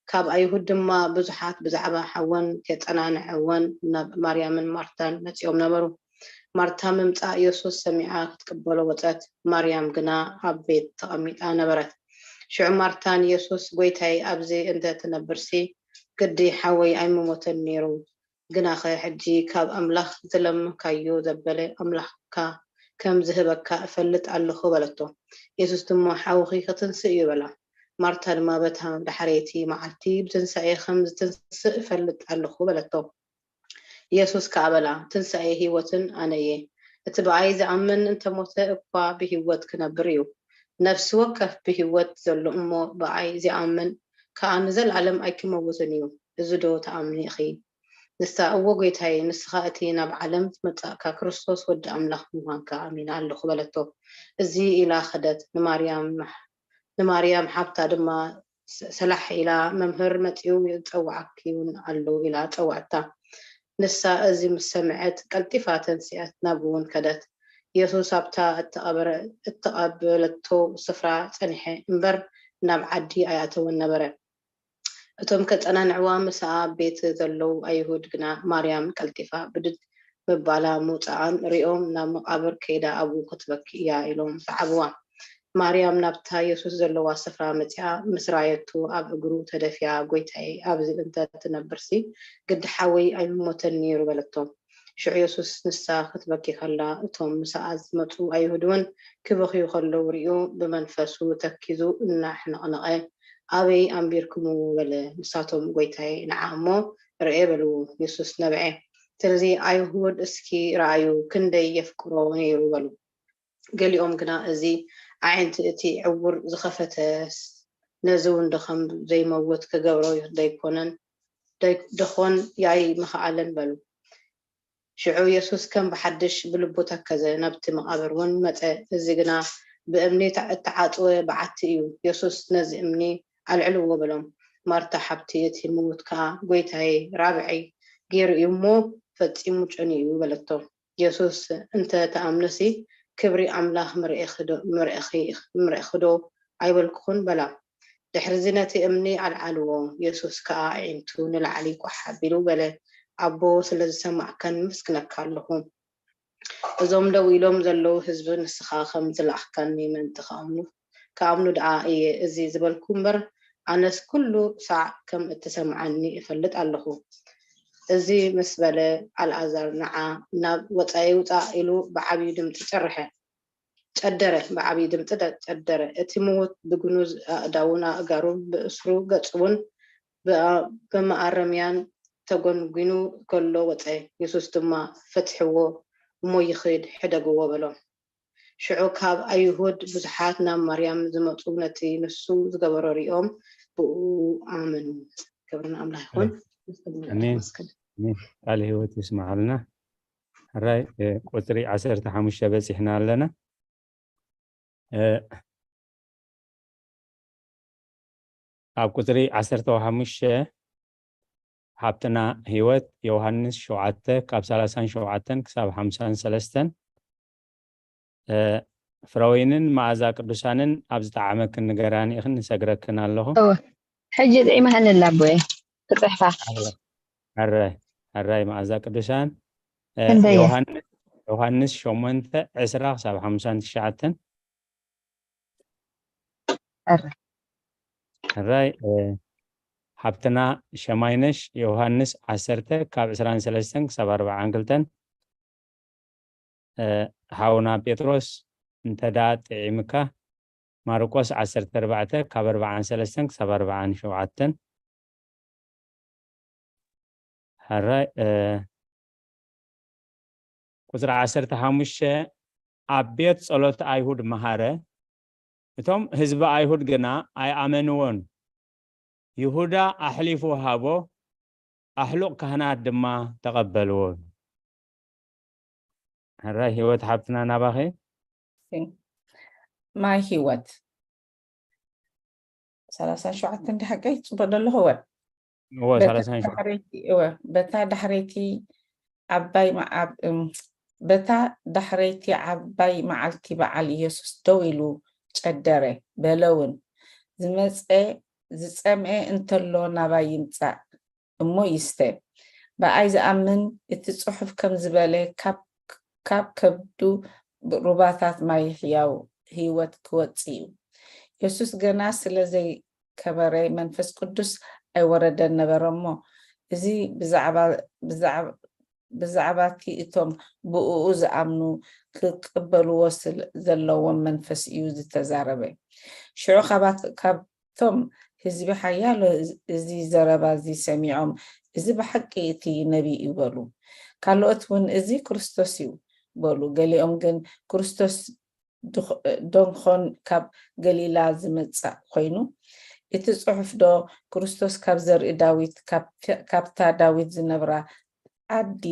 ካብ ኣይሁድ ድማ ብዙሓት ብዛዕባ ሓወን ኬጸናንዕወን ናብ ማርያምን ማርታን መጺኦም ነበሩ። ማርታ ምምጻእ የሱስ ሰሚዓ ክትቅበሎ ወጸት፣ ማርያም ግና ኣብ ቤት ተቐሚጣ ነበረት። ሽዑ ማርታ ንየሱስ፣ "ጐይታይ፣ ኣብዚ እንተ ትነብርሲ፣ ግዲ ሓወይ ኣይምሞተን ነይሩ። ግናኸ ሕጂ ካብ ኣምላኽ ዝለመንካዮ ዘበለ ኣምላኽካ ከም ዝህበካ እፈልጥ ኣለኹ" በለቶ። የሱስ ድማ፣ "ሓውኺ ክትንስእ እዩ" በላ። ማርታ ድማ፣ "በታ ዳሕረይቲ መዓልቲ ብትንሳኤ ከም ዝትንስእ እፈልጥ ኣለኹ" በለቶ። የሱስ ከኣ በላ፣ "ትንሳኤ ህይወትን ኣነ እየ። እቲ ብኣይ ዝኣምን እንተሞተ እኳ ብህይወት ክነብር እዩ። ነፍሲ ወከፍ ብህይወት ዘሎ እሞ ብኣይ ዝኣምን ከኣ ንዘለኣለም ኣይክመውትን እዩ። እዚ ዶ ትኣምኒ ኢኺ?" ንሳ፣ "እወ ጐይታይ፣ ንስኻ እቲ ናብ ዓለም ዝመጻእካ ክርስቶስ ወዲ ኣምላኽ ምዃንካ ኣሚነ ኣለኹ" በለቶ። እዚ ኢላ ኸደት። ንማርያም ንማርያም ሓብታ ድማ ሰ-፣ ሰላሕ ኢላ፣ "መምህር መጺኡ ይጸውዓኪ እውን ኣሎ" ኢላ ጸውዐታ። ንሳ እዚ ምስ ሰምዐት ቀልጢፋ ተንሲኣት ናብኡ እውን ከደት። የሱስ ኣብታ እተቐበረ-፣ እተቐበለቶ ስፍራ ጸንሐ እምበር ናብ ዓዲ ኣይኣተወን ነበረ። እቶም ከጸናንዕዋ ምስኣ ቤት ዘለዉ ኣይሁድ ግና ማርያም ቀልጢፋ ብድድ ምባላ ምውጻኣን ሪኦም ናብ መቓብር ከይዳ ኣብኡ ክትበኪ እያ ኢሎም ሰዓብዋ። ማርያም ናብታ የሱስ ዘለዋ ስፍራ መጺኣ ምስ ራየቱ ኣብ እግሩ ተደፊኣ፣ "ጐይታየ፣ ኣብዚ እንተ ትነብርሲ ግዲ ሓወይ ኣይምሞተን ነይሩ" በለቶ። ሽዑ የሱስ ንሳ ክትበኪ ከላ እቶም ምስኣ ዝመጹ ኣይሁድ እውን ክበኽዩ ከለዉ ሪኡ ብመንፈሱ ተኪዙ እናሕነቕነቐ፣ "ኣበይ ኣንቢርኩምዎ?" በለ። ንሳቶም፣ "ጐይታየ፣ ንዓ እሞ ርኤ" በልዎ። የሱስ ነብዐ። ስለዚ ኣይሁድ፣ "እስኪ ረኣዩ፣ ክንደይ የፍቅሮ ነይሩ" በሉ። ገሊኦም ግና፣ "እዚ ኣዒንቲ እቲ ዕዉር ዝኸፈተስ፣ ነዚ እውን ዶ ከም ዘይመውት ክገብሮ ደይኮነን፣ ደይ-፣ ደኾን ኣይምኸኣለን?" በሉ። ሽዑ የሱስ ከም ብሓድሽ ብልቡ ተከዘ፣ ናብቲ መቓብር እውን መጸ። እዚ ግና ብእምኒ እተዓ-፣ እተዓጽወ በዓቲ እዩ። የሱስ ነዚ እምኒ ኣልዕልዎ በሎም። ማርታ ሓብቲ እቲ ምዉት ከኣ፣ "ጐይታየ፣ ራብዐይ ገይሩ እዩ እሞ ፈጺሙ ጨንዩ እዩ" በለቶ። የሱስ፣ "እንተ ትኣምንሲ ክብሪ ኣምላኽ ምርኢኺ ዶ-፣ ምርኢኺ፣ ምርኢኺ ዶ ኣይበልኩኽን?" በላ። ድሕርዚ ነቲ እምኒ ኣልዓልዎ። የሱስ ከኣ ኣዒንቱ ንላዕሊ ቋሕ ኣቢሉ በለ፣ "ኣቦ፣ ስለ ዝሰማዕካኒ የመስግነካ ኣለኹ። እዞም ደው ኢሎም ዘለዉ ህዝቢ ንስኻ ከም ዝለኣኽካኒ ምእንቲ ክኣምኑ፣ ክኣምኑ ደኣ እየ እዚ ዝበልኩ እምበር፣ ኣነስ ኩሉ ሳዕ ከም እትሰምዓኒ እፈልጥ ኣለኹ።" እዚ ምስ በለ፣ "ኣልኣዛር፣ ንዓ ናብ ወጻኢ ውጻእ" ኢሉ ብዓብዪ ድምጺ ጨርሐ። ጨደረ፣ ብዓብዪ ድምጺ ደ-፣ ጨደረ። እቲ ምዉት ብግኑዝ ኣእዳዉን ኣእጋሩን ብእስሩ፣ ገጹ እውን ብኣ-፣ ብመኣረምያን ተጎንጒኑ ከሎ ወጸ። የሱስ ድማ፣ "ፍትሕዎ፣ እሞ ይኺድ፣ ሕደግዎ" በሎም። ሽዑ ካብ ኣይሁድ ብዙሓት ናብ ማርያም ዝመጹ ነቲ ንሱ ዝገበሮ ሪኦም ብእኡ ኣመኑ። ክብሪ ንኣምላኽ ይኹን። ኣሜን። ኣሜን። ቃል ህይወት ይስምዓልና። ሕራይ፣ እ፣ ቁጽሪ ዓሰርተ ሓሙሽተ በጺሕና ኣለና። እ፣ ኣብ ቁጽሪ ዓሰርተ ሓሙሽተ፣ ሓብትና ህይወት፣ ዮሃንስ ሸውዓተ ካብ ሰላሳን ሸውዓተን ክሳብ ሓምሳን ሰለስተን፣ እ፣ ፍረወይንን መኣዛ ቅዱሳንን ኣብ ዝጠዓመክን ንገራኒ ኢኽን፣ ንሰግረክን ኣለኹ። እወ፣ ሕጂ ጥዒመሃኒ ኣላ ኣቦየ፣ ክጽሕፋ። ሕራይ፣ ሕራይ መኣዛ ቅዱሳን፣ እ፣ ክንደየ? ዮሃንስ፣ ዮሃንስ ሸሞንተ ዕስራ ክሳብ ሓምሳን ትሽዓተን። ሕራይ። ሕራይ፣ እ፣ ሓብትና ሸማይነሽ፣ ዮሃንስ ዓሰርተ ካብ ዕስራን ሰለስተን ክሳብ ኣርባዓን ክልተን። እ፣ ሓውና ጴጥሮስ፣ እንተ ደኣ ጥዒምካ፣ ማርቆስ ዓሰርተ ኣርባዕተ ካብ ኣርብዓን ሰለስተን ክሳብ ኣርብዓን ሸውዓተን። ሕራይ፣ እ፣ ቁጽሪ ዓሰርተ ሓሙሽተ፣ ኣብ ቤት ጸሎት ኣይሁድ መሃረ፣ እቶም ህዝቢ ኣይሁድ ግና ኣይኣመንዎን። ይሁዳ ኣሕሊፉ ሃቦ፣ ኣሕሉቕ ካህናት ድማ ተቐበልዎ። ሕራይ ህይወት ሓብትና ናባኺ። እሺ። ማይ ህይወት። ሰላሳ ሸውዓተ እንዲ ሓቀይ ጽቡቕ ዘለኹ ወ? እወ፣ በታ ሰላሳ ሸውዓተ። ዳሕረይቲ፣ እወ፣ በታ ዳሕረይቲ ዓባይ መዓብ-፣ እም፣ በታ ዳሕረይቲ ዓባይ መዓልቲ በዓል ኢየሱስ ደው ኢሉ ጨደረ፣ በለ እውን፣ ዝመጸ፣ ዝጸምኤ እንተሎ ናባይ ይምጻእ፣ እሞ ይስተ። ብኣይ ዝኣምን፣ እቲ ጽሑፍ ከም ዝበለ፣ ካብ፣ ካብ ከብዱ ሩባታት ማይ ሕያው ህይወት ክወጽእ እዩ። የሱስ ገና ስለ ዘይከበረ፣ መንፈስ ቅዱስ ኣይወረደን ነበረ እሞ፣ እዚ ብዛዕባ፣ ብዛዕባ፣ ብዛዕባ እቲ እቶም ብእኡ ዝኣምኑ ክቅበልዎ ስለ ዘለዎም መንፈስ እዩ ዝተዛረበ። ሽዑ ካባት-፣ ካብ እቶም ህዝቢ ሓያሎ እዚ ዘረባ እዚ ሰሚዖም፣ "እዚ ብሓቂ እቲ ነቢይ እዩ" በሉ። ካልኦት እውን፣ "እዚ ክርስቶስ እዩ" በሉ። ገሊኦም ግን፣ "ክርስቶስ ድኽ-፣ ዶንኾን ካብ ገሊላ ዝመጽእ ኮይኑ? እቲ ጽሑፍ ዶ፣ 'ክርስቶስ ካብ ዘርኢ ዳዊት፣ ካብ፣ ካብታ ዳዊት ዝነብራ ዓዲ፣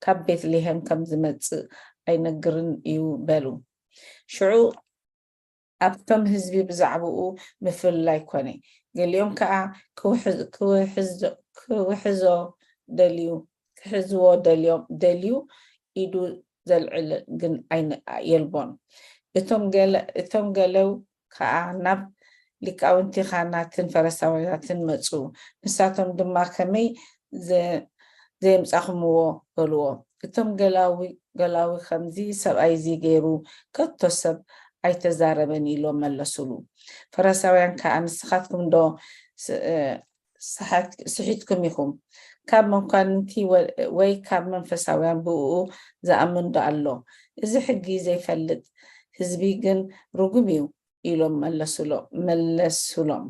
ካብ ቤትልሄም ከም ዝመጽእ ኣይነግርን እዩ?" በሉ። ሽዑ ኣብቶም ህዝቢ ብዛዕባኡ ምፍልላይ ኮነ። ገሊኦም ከኣ ክውሕዝ-፣ ክውሕዝ-፣ ክውሕዞ ደልዩ፣ ክሕዝዎ ደልዮም፣ ደልዩ ኢዱ ዘልዕል ግን ኣይነ-፣ የልቦን። እቶም ገለ-፣ እቶም ገለው ከኣ ናብ ሊቃውንቲ ካህናትን ፈሪሳውያንን መጹ። ንሳቶም ድማ፣ "ከመይ ዘ-፣ ዘየምጻኹምዎ?" በልዎ። እቶም ገላዊ-፣ ገላዊ፣ "ከምዚ ሰብኣይ እዚ ገይሩ ከቶ ሰብ ኣይተዛረበን" ኢሎም መለሱሉ። ፈሪሳውያን ከኣ፣ "ንስኻትኩም ዶ ስ-፣ እ፣ ስሓት-፣ ስሒትኩም ኢኹም? ካብ መኳንንቲ ወ-፣ ወይ ካብ መንፈሳውያን ብእኡ ዝኣምን ዶ ኣሎ? እዚ ሕጊ ዘይፈልጥ ህዝቢ ግን ርጉም እዩ" ኢሎም መለሱሎ-፣ መለሱሎም።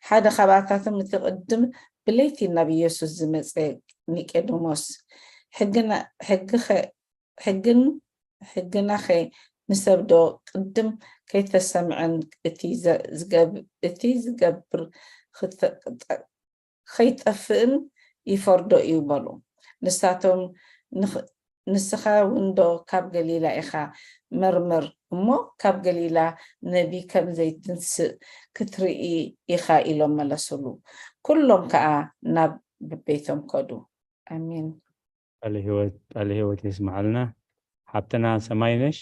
ሓደ ካብኣታቶም፣ እቲ ቅድም ብለይቲ ናብ ኢየሱስ ዝመጸ ኒቆዲሞስ፣ "ሕግና-፣ ሕግኸ-፣ ሕግን፣ ሕግናኸ ንሰብ ዶ ቅድም ከይተሰምዐን እቲ ዘ-፣ ዝገብ-፣ እቲ ዝገብር ክተ-፣ ከይጠፍእን ይፈርዶ እዩ?" በሉ። ንሳቶም፣ "ንኽ-፣ ንስኻ እውን ዶ ካብ ገሊላ ኢኻ? መርምር እሞ ካብ ገሊላ ነቢ ከም ዘይትንስእ ክትርኢ ኢኻ" ኢሎም መለሱሉ። ኩሎም ከኣ ናብ ቤቶም ከዱ። ኣሜን። ቃለ ህይወት፣ ቃለ ህይወት የስምዓልና። ሓብትና ሰማይነሽ።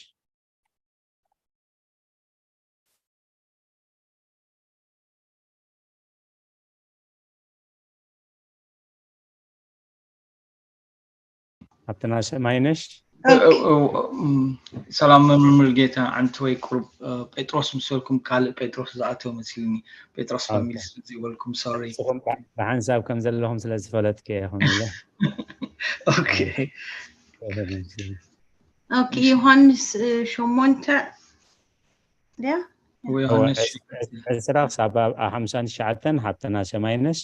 ሓብትና ሰማይነሽ። ኦኬ። እ-፣ እ-፣ እ-፣ እም፣ ሰላም መምህር ሙሉጌታ፣ ዓንተወይ ቁሩብ፣ እ፣ ጴጥሮስ ምስ በልኩም ካልእ ጴጥሮስ ዝኣተወ መሲሉኒ። ጴጥሮስ ኦኬ። ፋሚሊ ስለ ዘይበልኩም፣ ሶሪ። ንስኹም ብሓንሳብ ከም ዘለኹም ስለ ዝፈለጥኩ እየ ከምኡ ኢለ። ኦኬ። ኦኬ፣ ዮሃንስ፣ እ፣ ሸሞንተ ድያ? ወይ እወ፣ ዮሃንስ ዕስ-፣ ዕስ-፣ ዕስራ ክሳብ ኣብ፣ ኣብ ሓምሳን ትሽዓተን ሓብትና ሰማይነሽ፣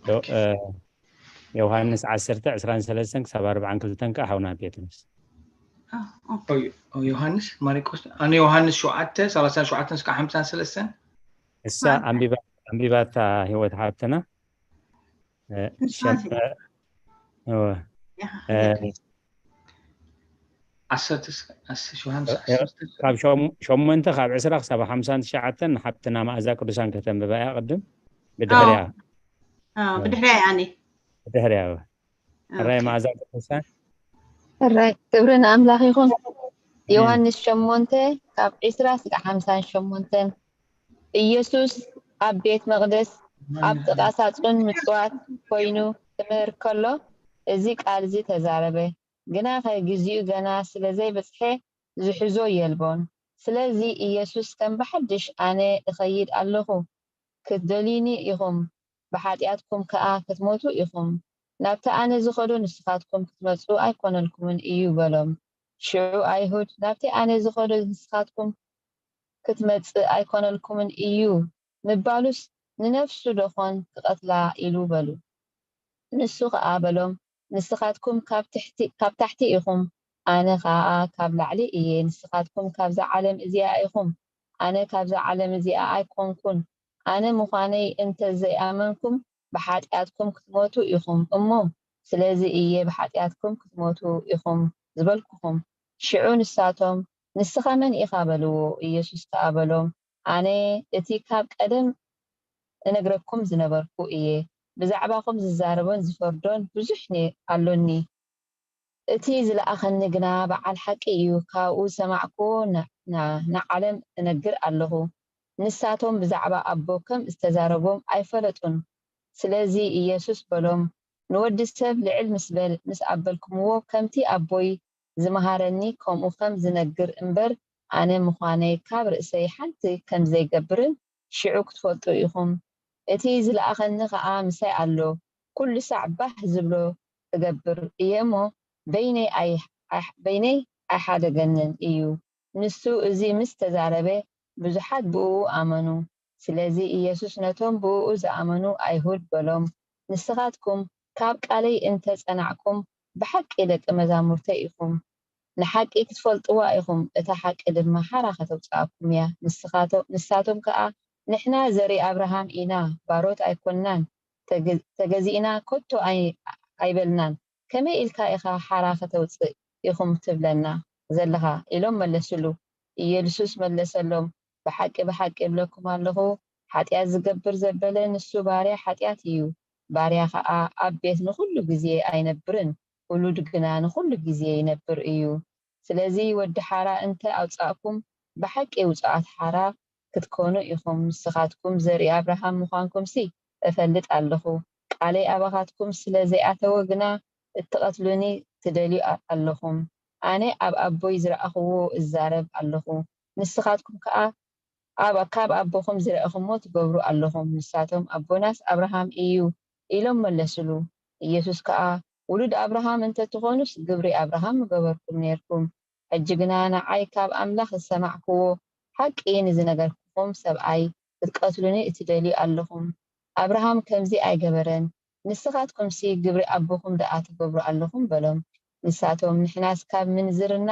ዮ-፣ ኦኬ። እ፣ ዮሃንስ ዓሰርተ ዕስራን ሰለስተን ክሳብ ኣርባዓን ክልተን ከኣ ሓውና ጴጥሮስ። አ፣ ኦኬ። ኦ፣ ዮ-፣ ኦ፣ ዮሃንስ፣ ማርቆስ፣ ኣነ ዮሃንስ ሸውዓተ፣ ሰላሳን ሸውዓተን እስካብ ሓምሳን ሰለስተን። እሳ ማርቆስ። ኣንቢባ-፣ ኣንቢባታ ህይወት ሓብትና። እ፣ ንሳ ሸም-፣ እያ። እ፣ እወ። ያ፣ እ፣ ኦኬ። ዓሰርተ፣ ዓሰርተ፣ ዮሃንስ እ፣ እ፣ ዓሰርተ። ካብ ሸም-፣ ሸሞንተ ካብ ዕስራ ክሳብ ሓምሳን ትሽዓተን ንሓብትና መኣዛ ቅዱሳን ከተንብባ እያ ቅድም። ብድሕሪያ። ኣዎ። ኣዎ፣ እ፣ ብድሕሪያ እያ ኣነ። ብድሕሪያ እያ። ሕራይ ኦኬ። መኣዛ ቅዱሳን። ሕራይ ክብሪ ንኣምላኽ ይኹን። ኣሜን። ዮሃንስ ሸሞንተ ካብ ዕስራ እስካብ ሓምሳን ሸሞንተን። ኢየሱስ ኣብ ቤት መቕደስ ኣብ ጥቓ ሳጹን ምጽዋት ኮይኑ ክምህር ከሎ፣ እዚ ቃል እዚ ተዛረበ። ግናኸ ግዜኡ ገና ስለ ዘይበጽሐ ዝሕዞ የልቦን። ስለዚ ኢየሱስ ከም ብሓድሽ፣ "ኣነ እኸይድ ኣለኹ፣ ክትደልዩኒ ኢኹም፣ ብሓጢኣትኩም ከኣ ክትሞቱ ኢኹም። ናብቲ ኣነ ዝኸዶ ንስኻትኩም ክትመጹ ኣይኮነልኩምን እዩ" በሎም። ሽዑ ኣይሁድ፣ "ናብቲ ኣነ ዝኸዶ ንስኻትኩም ክትመጽእ ኣይኮነልኩምን እዩ" ምባሉስ፣ "ንነፍሱ ደኾን ክቐትላ?" ኢሉ በሉ። ንሱ ኸኣ በሎም፣ "ንስኻትኩም ካብ ትሕቲ፣ ካብ ታሕቲ ኢኹም፣ ኣነ ኸኣ ካብ ላዕሊ እየ። ንስኻትኩም ካብዛ ዓለም እዚኣ ኢኹም፣ ኣነ ካብዛ ዓለም እዚኣ ኣይኮንኩን። ኣነ ምዃነይ እንተ ዘይኣመንኩም፣ ብሓጢኣትኩም ክትሞቱ ኢኹም እሞ፣ ስለዚ እየ ብሓጢኣትኩም ክትሞቱ ኢኹም ዝበልኩኹም።" ሽዑ ንሳቶም፣ "ንስኻ መን ኢኻ?" በልዎ። ኢየሱስ ከኣ በሎም፣ "ኣነ እቲ ካብ ቀደም እነግረኩም ዝነበርኩ እየ። ብዛዕባኹም ዝዛረቦን ዝፈርዶን ብዙሕ ነ-፣ ኣሎኒ። እቲ ዝለኣኸኒ ግና በዓል ሓቂ እዩ፣ ካብኡ ዝሰማዕክዎ ንዓለም እነግር ኣለኹ። ንሳቶም ብዛዕባ ኣቦ ከም ዝተዛረቦም ኣይፈለጡን። ስለዚ ኢየሱስ በሎም፣ ንወዲ ሰብ ልዕል ምስ ኣበልኩምዎ፣ ከምቲ ኣቦይ ዝመሃረኒ ከምኡ ከም ዝነግር እምበር፣ ኣነ ምዃነይ ካብ ርእሰይ ሓንቲ ከም ዘይገብርን ሽዑ ክትፈልጡ ኢኹም። እቲ ዝለኣኸኒ ኸኣ ምሳይ ኣሎ። ኩሉ ሳዕ ባህ ዝብሎ እገብር እየ እሞ፣ በይነይ ኣይሓደገንን እዩ። ንሱ እዚ ምስ ተዛረበ፣ ብዙሓት ብእኡ ኣመኑ። ስለዚ ኢየሱስ ነቶም ብእኡ ዝኣመኑ ኣይሁድ በሎም፣ ንስኻትኩም ካብ ቃለይ እንተ ጸናዕኩም፣ ብሓቂ ደቂ መዛሙርተይ ኢኹም። ንሓቂ ክትፈልጥዋ ኢኹም፣ እታ ሓቂ ድማ ሓራ ከተውጽኣኩም እያ። ንሳቶም ከኣ፣ ንሕና ዘርኢ ኣብርሃም ኢና፣ ባሮት ኣይኮንናን፣ ተገዚእና ከቶ ኣይበልናን። ከመይ ኢልካ ኢኻ ሓራ ከተውጽእ ኢኹም ትብለና ዘለኻ? ኢሎም መለስሉ። ኢየሱስ መለሰሎም፣ ብሓቂ ብሓቂ እብለኩም ኣለኹ፣ ሓጢኣት ዝገብር ዘበለ ንሱ ባርያ ሓጢኣት እዩ። ባርያ ኸኣ ኣብ ቤት ንኹሉ ግዜ ኣይነብርን፣ ውሉድ ግና ንኹሉ ግዜ ይነብር እዩ። ስለዚ ወዲ ሓራ እንተ ኣውጻእኩም፣ ብሓቂ ውጹዓት ሓራ ክትኮኑ ኢኹም። ንስኻትኩም ዘርኢ ኣብርሃም ምዃንኩምሲ እፈልጥ ኣለኹ። ቃለይ ኣባኻትኩም ስለ ዘይኣተወ ግና እትቐትሉኒ ትደልዩ ኣለኹም። ኣነ ኣብ ኣቦይ ዝረኣኽዎ እዛረብ ኣለኹ፣ ንስኻትኩም ከኣ ኣብ ካብ ኣቦኹም ዝረእኹሞ ትገብሩ ኣለኹም። ንሳቶም ኣቦናስ ኣብርሃም እዩ ኢሎም መለስሉ። ኢየሱስ ከኣ፣ ውሉድ ኣብርሃም እንተትኾኑስ ግብሪ ኣብርሃም ምገበርኩም ኔርኩም። ሕጂ ግና ንዓይ ካብ ኣምላኽ ዝሰማዕክዎ ሓቂ ንዝነገርኩኹም ሰብኣይ ክትቀትሉኒ እትደልዩ ኣለኹም። ኣብርሃም ከምዚ ኣይገበረን። ንስኻትኩምሲ ግብሪ ኣቦኹም ደኣ ትገብሩ ኣለኹም በሎም። ንሳቶም፣ ንሕናስ ካብ ምንዝርና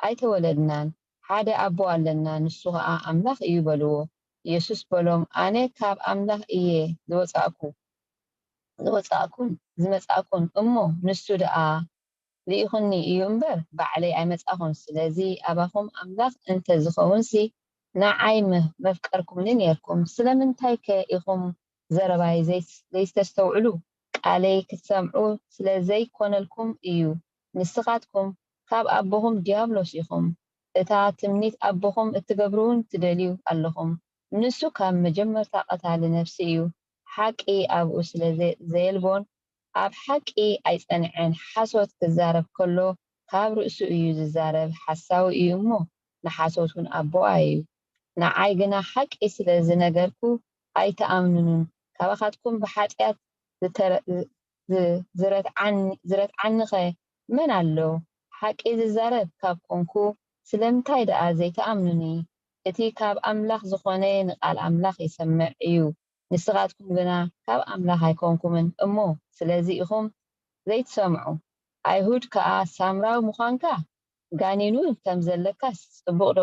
ኣይተወለድናን፣ ሓደ ኣቦ ኣለና፣ ንሱ ኸኣ ኣምላኽ እዩ በልዎ። ኢየሱስ በሎም፣ ኣነ ካብ ኣምላኽ እየ ዝወጻእኩ ዝወጻእኩን ዝመጻእኩን እሞ ንሱ ደኣ ልኢኹኒ እዩ እምበር ባዕለይ ኣይመጻኹን። ስለዚ ኣባኹም ኣምላኽ እንተ ዝኸውንሲ ንዓይ መፍቀርኩምኒ ኔርኩም። ስለምንታይከ ኢኹም ዘረባይ ዘይተስተውዕሉ? ቃለይ ክትሰምዑ ስለ ዘይኮነልኩም እዩ። ንስኻትኩም ካብ ኣቦኹም ዲያብሎስ ኢኹም። እታ ትምኒት ኣቦኹም እትገብሩ እውን ትደልዩ ኣለኹም። ንሱ ካብ መጀመርታ ቀታሊ ነፍሲ እዩ። ሓቂ ኣብኡ ስለ ዘየልቦን ኣብ ሓቂ ኣይጸንዐን። ሓሶት ክዛረብ ከሎ ካብ ርእሱ እዩ ዝዛረብ። ሓሳዊ እዩ እሞ ንሓሶት እውን ኣቦኣ እዩ። ንዓይ ግና ሓቂ ስለ ዝነገርኩ ኣይትኣምኑንን። ካባኻትኩም ብሓጢኣት ዝተረ- ዝ- ዝረትዓኒ ዝረትዓኒኸ መን ኣሎ? ሓቂ ዝዛረብ ካብ ኮንኩ ስለምንታይ ደኣ ዘይትኣምኑኒ? እቲ ካብ ኣምላኽ ዝኾነ ንቓል ኣምላኽ ይሰምዕ እዩ። ንስኻትኩም ግና ካብ ኣምላኽ ኣይኮንኩምን እሞ ስለዚ ኢኹም ዘይትሰምዑ። ኣይሁድ ከኣ ሳምራዊ ምዃንካ ጋኒን እውን ከም ዘለካስ ጽቡቕ ዶ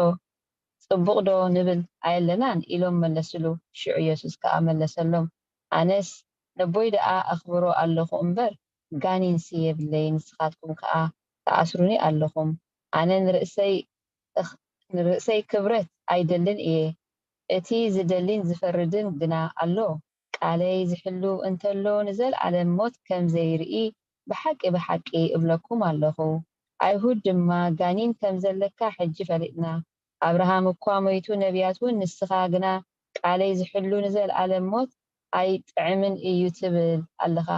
ጽቡቕ ዶ ንብል ኣየለናን? ኢሎም መለስሉ። ሽዑ የሱስ ከኣ መለሰሎም፣ ኣነስ ነቦይ ደኣ ኣኽብሮ ኣለኹ እምበር ጋኒንሲ የብለይን፣ ንስኻትኩም ከኣ ትኣስሩኒ ኣለኹም። ኣነ ንርእሰይ ንርእሰይ ክብረት ኣይደልን እየ፣ እቲ ዝደሊን ዝፈርድን ግና ኣሎ። ቃለይ ዝሕሉ እንተሎ ንዘለኣለም ሞት ከም ዘይርኢ ብሓቂ ብሓቂ እብለኩም ኣለኹ። ኣይሁድ ድማ፣ ጋኒን ከም ዘለካ ሕጂ ፈሊጥና፣ ኣብርሃም እኳ ሞይቱ፣ ነቢያት እውን፣ ንስኻ ግና ቃለይ ዝሕሉ ንዘለኣለም ሞት ኣይጥዕምን እዩ ትብል ኣለኻ።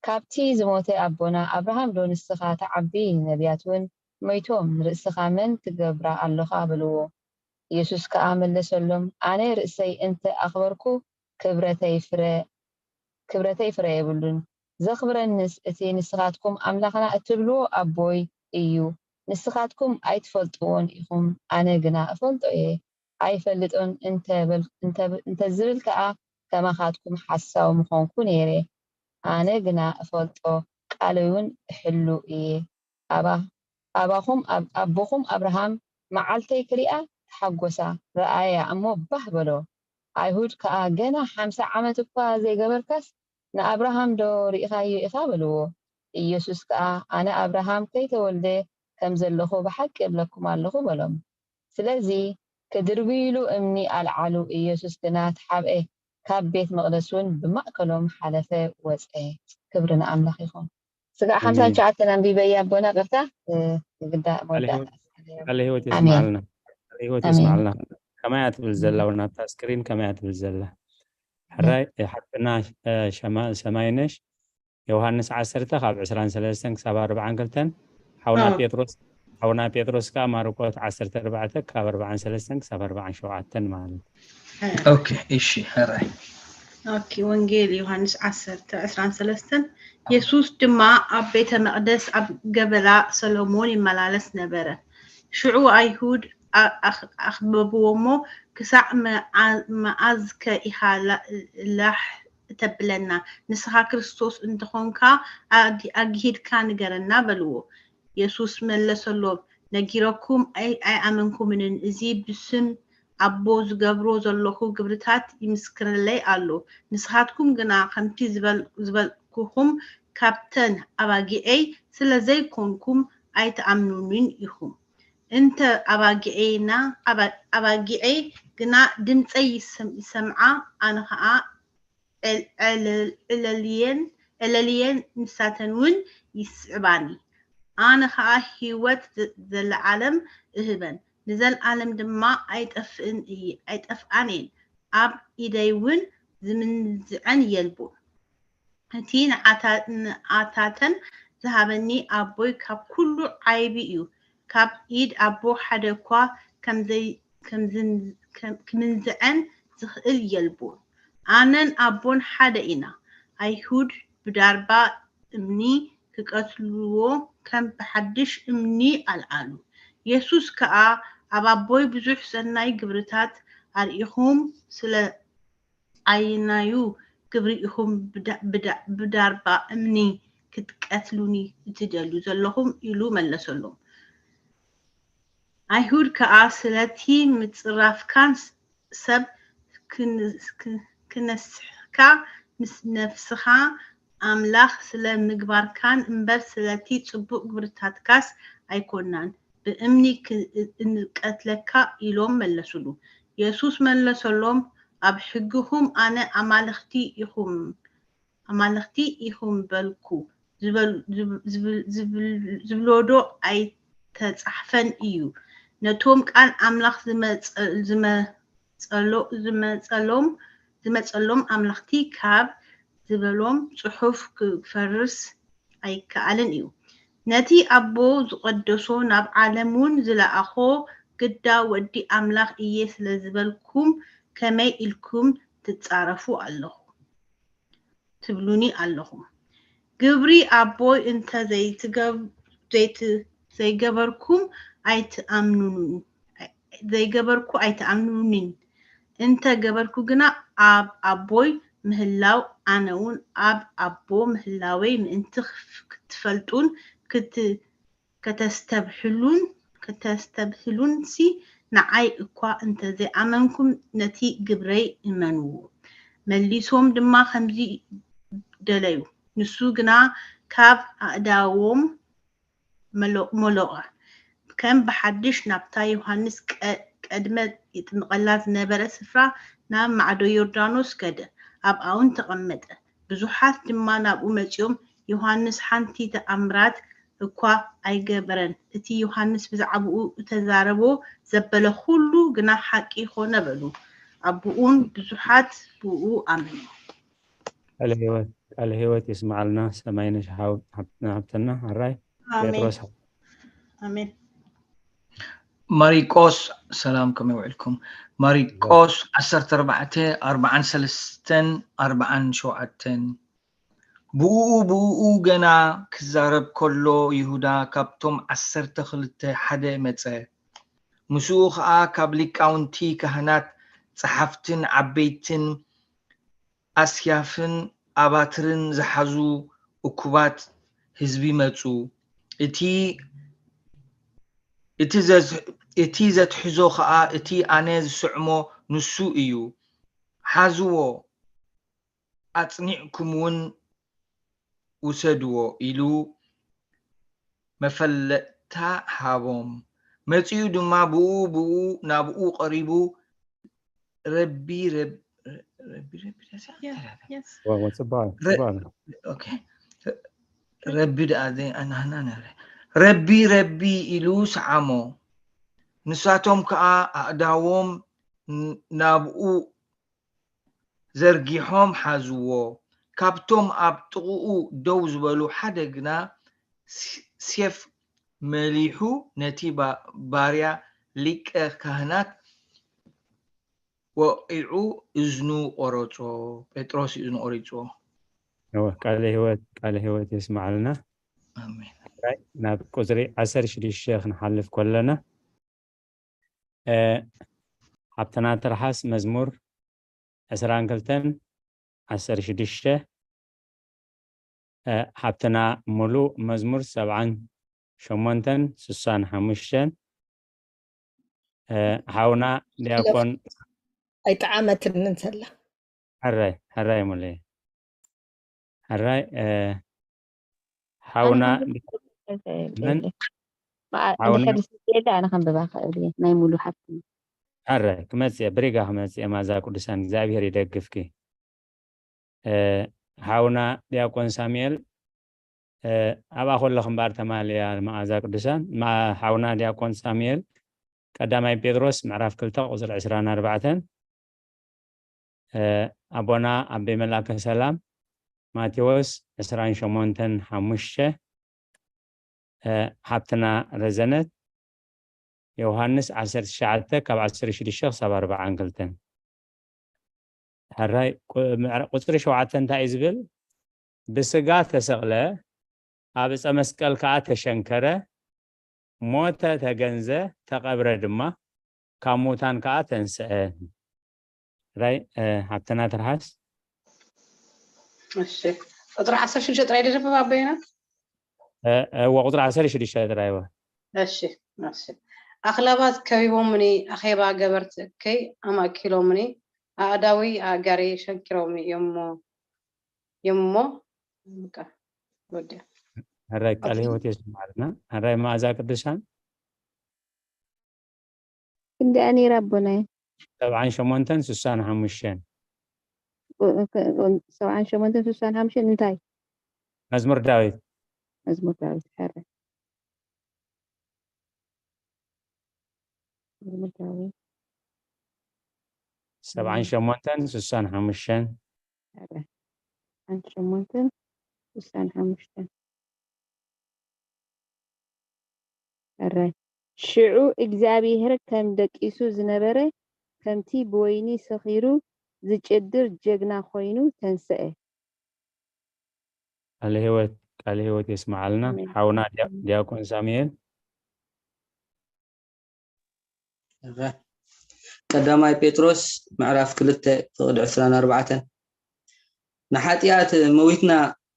ካብቲ ዝሞተ ኣቦና ኣብርሃም ዶ ንስኻ ትዓቢ? ነቢያት እውን ሞይቶም፣ ንርእስኻ መን ትገብራ ኣሎኻ? በልዎ። ኢየሱስ ከኣ መለሰሎም፣ ኣነ ርእሰይ እንተ ኣኽበርኩ ክብረተይ ፍረ ክብረተይ ፍረ የብሉን። ዘኽብረንስ እቲ ንስኻትኩም ኣምላኽና እትብልዎ ኣቦይ እዩ። ንስኻትኩም ኣይትፈልጥዎን ኢኹም፣ ኣነ ግና እፈልጦ እየ። ኣይፈልጦን እንተ ዝብል ከኣ ከማኻትኩም ሓሳዊ ምኾንኩ ነይረ። ኣነ ግና እፈልጦ፣ ቃለይ እውን እሕሉ እየ። ኣባ ኣባኹም ኣቦኹም ኣብርሃም መዓልተይ ክሪኣ ተሓጎሳ፣ ረኣያ እሞ ባህ በሎ። ኣይሁድ ከኣ፣ ገና ሓምሳ ዓመት እኳ ዘይገበርካስ ንኣብርሃም ዶ ርኢኻዮ ኢኻ? በልዎ። ኢየሱስ ከኣ፣ ኣነ ኣብርሃም ከይተወልደ ከም ዘለኹ ብሓቂ እብለኩም ኣለኹ በሎም። ስለዚ ክድርብይሉ እምኒ ኣልዓሉ። ኢየሱስ ግና ተሓብኤ፣ ካብ ቤት መቕደስ እውን ብማእከሎም ሓለፈ ወጸ። ክብሪ ንኣምላኽ ይኹን። ስጋዕ ሓምሳን ትሽዓተን ኣንቢበያ ኣቦና፣ ቅርታ፣ እ፣ ንግዳእ መወዳእታ። ቃለ ህይወት ኣሜን። የስማዕልና። ቃለ ህይወት ኣሜን። የስማዕልና። ከመይ እያ ትብል ዘላ? እውን ኣብታ ስክሪን ከመይ እያ ትብል ዘላ? ሕራይ፣ ሓፍትና፣ እ፣ ሸማ-፣ ሰማይነሽ፣ ዮሃንስ ዓሰርተ ካብ ዕስራን ሰለስተን ክሳብ ኣርባዓን ክልተን፣ ሓውና ኣዎ። ጴጥሮስ፣ ሓውና ጴጥሮስ ከኣ ማርቆስ ዓሰርተ ኣርባዕተ ካብ ኣርባዓን ሰለስተን ክሳብ ኣርባዓን ሸውዓተን ማለት እዩ። ኦኬ፣ እሺ፣ ሕራይ። ኦኬ፣ ወንጌል ዮሃንስ ዓሰርተ ዕስራን ሰለስተን። የሱስ ድማ ኣብ ቤተ መቕደስ ኣብ ገበላ ሰሎሞን ይመላለስ ነበረ። ሽዑ ኣይሁድ ኣ-፣ ኣኽ-፣ ኣኽበብዎ እሞ፣ "ክሳዕ መዓ-፣ መዓዝከ ኢኻ ላ-፣ ላሕ እተብለና? ንስኻ ክርስቶስ እንተኾንካ፣ ኣግ-፣ ኣግሂድካ ንገረና" በልዎ። የሱስ መለሰሎም፣ "ነጊረኩም ኣይ-፣ ኣይኣመንኩምንን። እዚ ብስም ኣቦ ዝገብሮ ዘለኹ ግብርታት ይምስክረለይ ኣሎ። ንስኻትኩም ግና ከምቲ ዝበል-፣ ዝበልኩኹም ካብተን ኣባጊዐይ ስለ ዘይኮንኩም ኣይትኣምኑንን ኢኹም። እንተ ኣባጊዐይና፣ ኣባ-፣ ኣባጊዐይ ግና ድምፀይ ይሰም-፣ ይሰምዓ፣ ኣነ ኸኣ ዕል-፣ ዕል-፣ ዕለልየን፣ ዕለልየን፣ ንሳተን እውን ይስዕባኒ። ኣነ ኸኣ ህይወት ዘ-፣ ዘለዓለም እህበን፣ ንዘለዓለም ድማ ኣይጠፍእን እየ፣ ኣይጠፍኣን እየን፣ ኣብ ኢደይ እውን ዝምንዝዐን የልቦን። እቲ ንዓታ-፣ ንዓታተን ዝሃበኒ ኣቦይ ካብ ኩሉ ዓይቢ እዩ። ካብ ኢድ ኣቦ ሓደ እኳ ከም ዘይ-፣ ከም ዝን-፣ ከም-፣ ክምንዝዐን ዝኽእል የልቦን። ኣነን ኣቦን ሓደ ኢና። ኣይሁድ ብዳርባ እምኒ ክቀትልዎ ከም ብሓድሽ እምኒ ኣልዓሉ። የሱስ ከኣ፣ "ኣብ ኣቦይ ብዙሕ ሰናይ ግብርታት ኣርኢኹም፣ ስለ ኣየናዩ ግብሪ ኢኹም ብዳ-፣ ብዳ-፣ ብዳርባ እምኒ ክትቀትሉኒ እትደልዩ ዘለኹም?" ኢሉ መለሰሎም። ኣይሁድ ከኣ፣ "ስለቲ ምጽራፍካን ሰብ ክን-፣ ክን-፣ ክነስሕካ፣ ምስ ነፍስኻ ኣምላኽ ስለ ምግባርካን እምበር ስለቲ ጽቡቕ ግብርታትካስ ኣይኮናን፣ ብእምኒ ክ-፣ እንቀትለካ" ኢሎም መለሱሉ። የሱስ መለሰሎም፣ "ኣብ ሕግኹም ኣነ ኣማልኽቲ ኢኹም፣ ኣማልኽቲ ኢኹም በልኩ ዝበል-፣ ዝብ-፣ ዝብል-፣ ዝብል-፣ ዝብሎዶ ኣይተጻሕፈን እዩ? ነቶም ቃል ኣምላኽ ዝመጸ-፣ ዝመጸሎ-፣ ዝመጸሎም፣ ዝመጸሎም ኣምለኽቲ ካብ ዝበሎም ጽሑፍ ክፈርስ ኣይከኣልን እዩ። ነቲ ኣቦ ዝቐደሶ፣ ናብ ዓለም እውን ዝለኣኾ ግዳ ወዲ ኣምላኽ እየ ስለ ዝበልኩም፣ ከመይ ኢልኩም ትጻረፉ ኣለኹ-፣ ትብሉኒ ኣለኹም? ግብሪ ኣቦይ እንተ ዘይትገብ-፣ ዘይት-፣ ዘይገበርኩም ኣይትኣምኑን፣ ዘይገበርኩ ኣይትኣምኑንን። እንተ ገበርኩ ግና ኣብ ኣቦይ ምህላው፣ ኣነ እውን ኣብ ኣቦ ምህላወይ ምእንቲ ክፍ-፣ ክትፈልጡን ክት-፣ ከተስተብህሉን፣ ከተስተብህሉንሲ፣ ንዓይ እኳ እንተ ዘይኣመንኩም፣ ነቲ ግብረይ እመንዎ። መሊሶም ድማ ከምዚ ደለዩ። ንሱ ግና ካብ ኣእዳዎም መሎ-፣ መሎቐ። ከም ብሓድሽ ናብታ ዮሃንስ ቀ-፣ ቀድመ ይጥምቐላ ዝነበረ ስፍራ፣ ናብ ማዕዶ ዮርዳኖስ ከደ። ኣብኣ እውን ተቐመጠ። ብዙሓት ድማ ናብኡ መጺኦም፣ "ዮሃንስ ሓንቲ ተኣምራት እኳ ኣይገበረን። እቲ ዮሃንስ ብዛዕባኡ እተዛረቦ ዘበለ ኩሉ ግና ሓቂ ኾነ" በሉ። ኣብኡን ብዙሓት ብኡ ኣመኑ። ቃለ ህይወት፣ ቃለ ህይወት የስምዓልና። ሰማይነሽ ሓው-፣ ሓብትና፣ ሓብትና፣ ኣራይ፣ ኣሜን። ጴጥሮስ። ኣሜን። ማሪቆስ፣ ሰላም፣ ከመይ ውዕልኩም? ማሪቆስ ዓሰርተ ኣርባዕተ፣ ኣርባዓን ሰለስተን ኣርባዓን ሸውዓተን። ብኡ፣ ብኡ ገና ክዛረብ ከሎ፣ ይሁዳ ካብቶም ዓሰርተ ክልተ ሓደ መጸ። ምስኡ ኸኣ ካብ ሊቃውንቲ ካህናት፣ ጸሓፍትን ዓበይትን ኣስያፍን ኣባትርን ዝሓዙ እኩባት ህዝቢ መጹ። እቲ፣ እቲ ዘዝ-፣ እቲ ዘትሕዞ ኸኣ እቲ ኣነ ዝስዕሞ ንሱ እዩ። ሓዝዎ፣ ኣጽኒዕኩም እውን ውሰድዎ ኢሉ መፈለጥታ ሃቦም። መጺኡ ድማ ብኡ፣ ብኡ፣ ናብኡ ቀሪቡ፣ ረቢ፣ ረብ-፣ ረቢ፣ ረቢ፣ ረቢ፣ Yes, yes. Well, what's a bar? ረ-፣ Bar. ኦኬ። ረቢ ደኣ ዘይኣናህና ነረ። ረቢ፣ ረቢ ኢሉ ሰዓሞ። ንሳቶም ከኣ ኣእዳዎም ን-፣ ናብኡ ዘርጊሖም ሓዝዎ። ካብቶም ኣብ ጥቕኡ ደው ዝበሉ ሓደ ግና ስ-፣ ሴፍ መሊሑ ነቲ ባ-፣ ባርያ ሊቀ ካህናት ወቒዑ እዝኑ ቆረጾ። ጴጥሮስ እዩ እዝኑ ቆሪጽዎ። እወ፣ ቃለ ህይወት፣ ቃለ ህይወት የስምዓልና። ኣሜን። ራይ፣ ናብ ቁጽሪ ዓሰርተ ሽዱሽተ ክንሓልፍ ከለና፣ እ፣ ሓብትና ትርሓስ መዝሙር ዕስራን ክልተን ዓሰርተ ሽዱሽተ፣ እ፣ ሓብትና ሙሉ መዝሙር ሰብዓን ሸሞንተን ስሳን ሓሙሽተን፣ እ፣ ሓውና ዲያቆን ኣይጠዓመትንን ዘላ። ሕራይ፣ ሕራይ ሙሉየ። ሕራይ፣ እ፣ ሓውና ኣነ ዲ-፣ ከንብብ መን? የለ። መዓ-፣ ሓውና እንድሕር ዝስምዕ የለ፣ ኣነ ከንብባ ክእል እየ። ናይ ሙሉ ሓፍትና። ሕራይ፣ ክመጽእ እየ፣ ብሪጋ ክመጽእ እየ፣ ማዛ ቅዱሳን፣ እግዚኣብሔር ይደግፍኪ። እ፣ ሓውና ዲያቆን ሳሙኤል፣ እ፣ ኣብኣ ከለኹ እምበኣር ተማልያ መዓዛ ቅዱሳን። ማ-፣ ሓውና ዲያቆን ሳሙኤል፣ ቀዳማይ ጴጥሮስ ምዕራፍ ክልተ ቁጽሪ ዕስራን ኣርባዕተን፣ እ፣ ኣቦና ኣቤ መልኣከ ሰላም፣ ማቴዎስ ዕስራን ሸሞንተን ሓሙሽተ፣ እ፣ ሓብትና ረዘነት፣ ዮሃንስ ዓሰርተ ትሽዓተ ካብ ዓሰርተ ሽዱሽተ ክሳብ ኣርባዓን ክልተን። ሕራይ፣ ቁ-፣ ምዕራ-፣ ቁጽሪ ሸውዓተ እንታይ እዩ ዝብል? ብስጋ ተሰቕለ፣ ኣብ ዕፀ መስቀል ከኣ ተሸንከረ፣ ሞተ፣ ተገንዘ፣ ተቐብረ ድማ፣ ካብ ሙታን ከኣ ተንስአ። ራይ፣ እ፣ ሓብትና ትርሓስ። እሺ፣ ቁጽሪ ዓሰርተ ሽዱሽተ ጥራይ ደጀበ ኣበየና? እ፣ እ፣ እወ፣ ቁጽሪ ዓሰርተ ሽዱሽተ ጥራይ እወ። እሺ፣ እሺ። ኣኽላባት ከቢቦምኒ፣ ኣኼባ ገበርቲ እከይ ኣማእኪሎምኒ፣ ኣእዳዊ ኣእጋረይ ሸንኪሮምኒ እዮም እሞ፣ እዮም እሞ፣ በቃ፣ ወዲያ። ሕራይ ቃል ኣቲ- ህይወት የስማዕልና። ሕራይ መዓዛ ቅዱሳን። ክንደኣ ነይራ ኣቦናይ? ሰብዓን ሸሞንተን ስሳን ሓሙሽተን። እ፣ እ፣ እ፣ ሰብዓን ሸሞንተን ስሳን ሓሙሽተን እንታይ? መዝሙር ዳዊት። መዝሙር ዳዊት፣ ሕራይ። መዝሙር ዳዊት። ሰብዓን ሸሞንተን ስሳን ሓሙሽተን። ሕራይ። ሰብዓን ሸሞንተን ስሳን ሓሙሽተን። ሕራይ። ሽዑ እግዚኣብሄር ከም ደቂሱ ዝነበረ፣ ከምቲ ብወይኒ ሰኺሩ ዝጭድር ጀግና ኮይኑ ተንሰአ። ቃለ ህይወት፣ ቃለ ህይወት የስምዓልና። ኣሜን። ሓውና ዲያ-፣ ዲያቆን ሳሙኤል። እወ። ቀዳማይ ጴጥሮስ ምዕራፍ ክልተ ፍቕዲ ዕስራን ኣርባዕተን። ንሓጢኣት መዊትና፣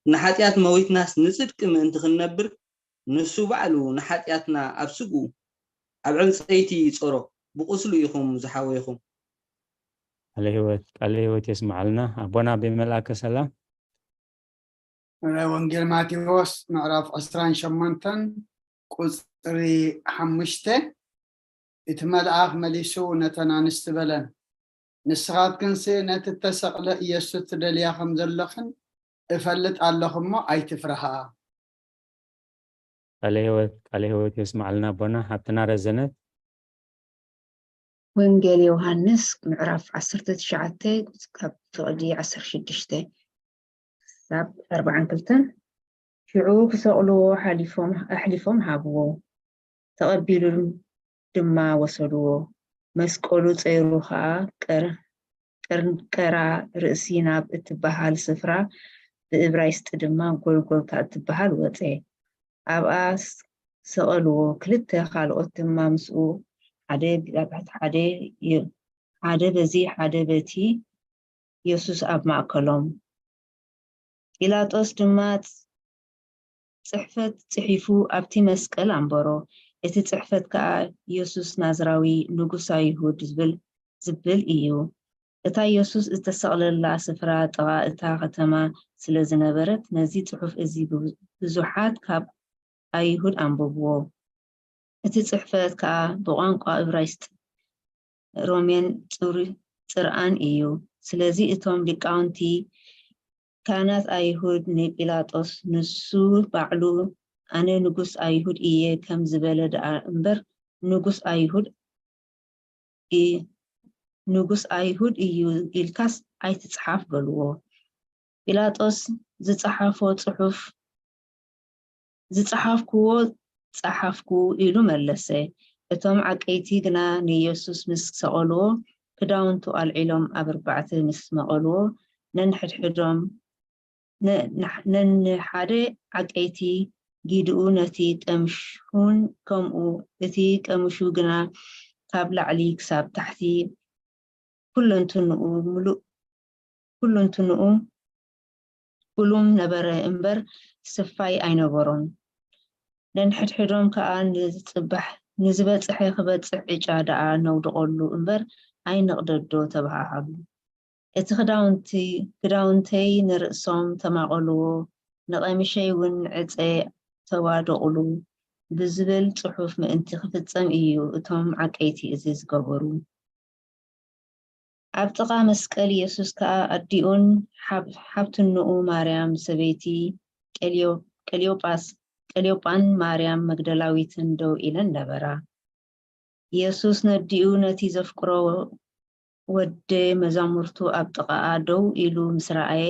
ንሓጢኣት መዊትናስ ንጽድቂ ምእንቲ ክንነብር፣ ንሱ ባዕሉ ንሓጢኣትና ኣብ ስግኡ ኣብ ዕንጸይቲ ይጾሮ፣ ብቁስሉ ኢኹም ዝሓወይኹም። ቃለ ህይወት፣ ቃለ ህይወት የስምዓልና። ኣቦና ብመልኣከ ሰላም። ወንጌል ማቴዎስ ምዕራፍ ዕስራን ሸሞንተን ቁጽሪ ሓሙሽተ፣ እቲ መልኣኽ መሊሱ ነተን ኣንስቲ በለን፣ ንስኻትክንሲ ነቲ እተሰቕለ ኢየሱስ ትደልያ ከም ዘለኽን እፈልጥ ኣለኹ እሞ ኣይትፍርሃ። ቃለ ህይወት፣ ቃለ ህይወት የስምዓልና ኣቦና። ሓብትና ረዘነት። ወንጌል ዮሃንስ ምዕራፍ ዓሰርተ ትሽዓተ ካብ ፍቕዲ ዓሰርተ ሽዱሽተ ክሳብ ኣርባዓን ክልተን። ሽዑ ክሰቕልዎ ሓሊፎም፣ ኣሕሊፎም ሃብዎ። ተቐቢሉ ድማ ወሰድዎ። መስቀሉ ጸይሩ ኸኣ ቀር-፣ ቀርንቀራ ርእሲ ናብ እትበሃል ስፍራ፣ ብእብራይስጢ ድማ ጎልጎልታ እትበሃል ወጸ። ኣብኣ ስ-፣ ሰቐልዎ። ክልተ ካልኦት ድማ ምስኡ፣ ሓደ ብ-፣ ሓደ የ-፣ ሓደ በዚ ሓደ በቲ፣ የሱስ ኣብ ማእከሎም። ጲላጦስ ድማ ጽ-፣ ጽሕፈት ጽሒፉ ኣብቲ መስቀል ኣንበሮ። እቲ ጽሕፈት ከኣ፣ የሱስ ናዝራዊ፣ ንጉስ ኣይሁድ ዝብል፣ ዝብል እዩ። እታ የሱስ እተሰቕለላ ስፍራ ጥቓ እታ ከተማ ስለ ዝነበረት፣ ነዚ ጽሑፍ እዚ ብዙ-፣ ብዙሓት ካብ ኣይሁድ ኣንበብዎ። እቲ ጽሕፈት ከኣ ብቋንቋ እብራይስጥ፣ ሮሜን ጽሩ-፣ ጽርኣን እዩ። ስለዚ እቶም ሊቃውንቲ ካህናት ኣይሁድ ንጲላጦስ፣ "ንሱ ባዕሉ ኣነ ንጉስ ኣይሁድ እየ ከም ዝበለ ደኣ እምበር፣ ንጉስ ኣይሁድ እ-፣ ንጉስ ኣይሁድ እዩ ኢልካስ ኣይትጽሓፍ" በልዎ። ጲላጦስ ዝጸሓፎ ጽሑፍ፣ "ዝጸሓፍኩዎ ጸሓፍኩ" ኢሉ መለሰ። እቶም ዓቀይቲ ግና ንኢየሱስ ምስ ሰቐልዎ፣ ክዳውንቱ ኣልዒሎም ኣብ ኣርባዕተ ምስ መቐልዎ፣ ነንሕድሕዶም ነ-፣ ነንሓደ ዓቀይቲ ጊድኡ ነቲ ቀምሹን ከምኡ፣ እቲ ቀምሹ ግና ካብ ላዕሊ ክሳብ ታሕቲ ኩለንትንኡ ምሉእ፣ ኩለንትንኡ ጉሉም ነበረ እምበር ስፋይ ኣይነበሮን። ነንሕድሕዶም ከኣ ንዝጽባሕ፣ ንዝበጽሐ ክበጽሕ ዕጫ ደኣ ነውድቐሉ እምበር ኣይንቕደዶ ተባሃሃሉ። እቲ ክዳውንቲ-፣ ክዳውንተይ ንርእሶም ተማቐልዎ፣ ንቐሚሸይ እውን ዕጸ ተዋደቑሉ ብዝብል ጽሑፍ ምእንቲ ክፍጸም እዩ እቶም ዓቀይቲ እዚ ዝገበሩ። ኣብ ጥቓ መስቀል ኢየሱስ ከኣ ኣዲኡን ሓብ-፣ ሓብትንኡ ማርያም ሰበይቲ ቀልዮ-፣ ቀልዮጳስ-፣ ቀልዮጳን ማርያም መግደላዊትን ደው ኢለን ነበራ። ኢየሱስ ነዲኡ ነቲ ዘፍቅሮ ወደ መዛሙርቱ ኣብ ጥቓኣ ደው ኢሉ ምስ ረኣየ፣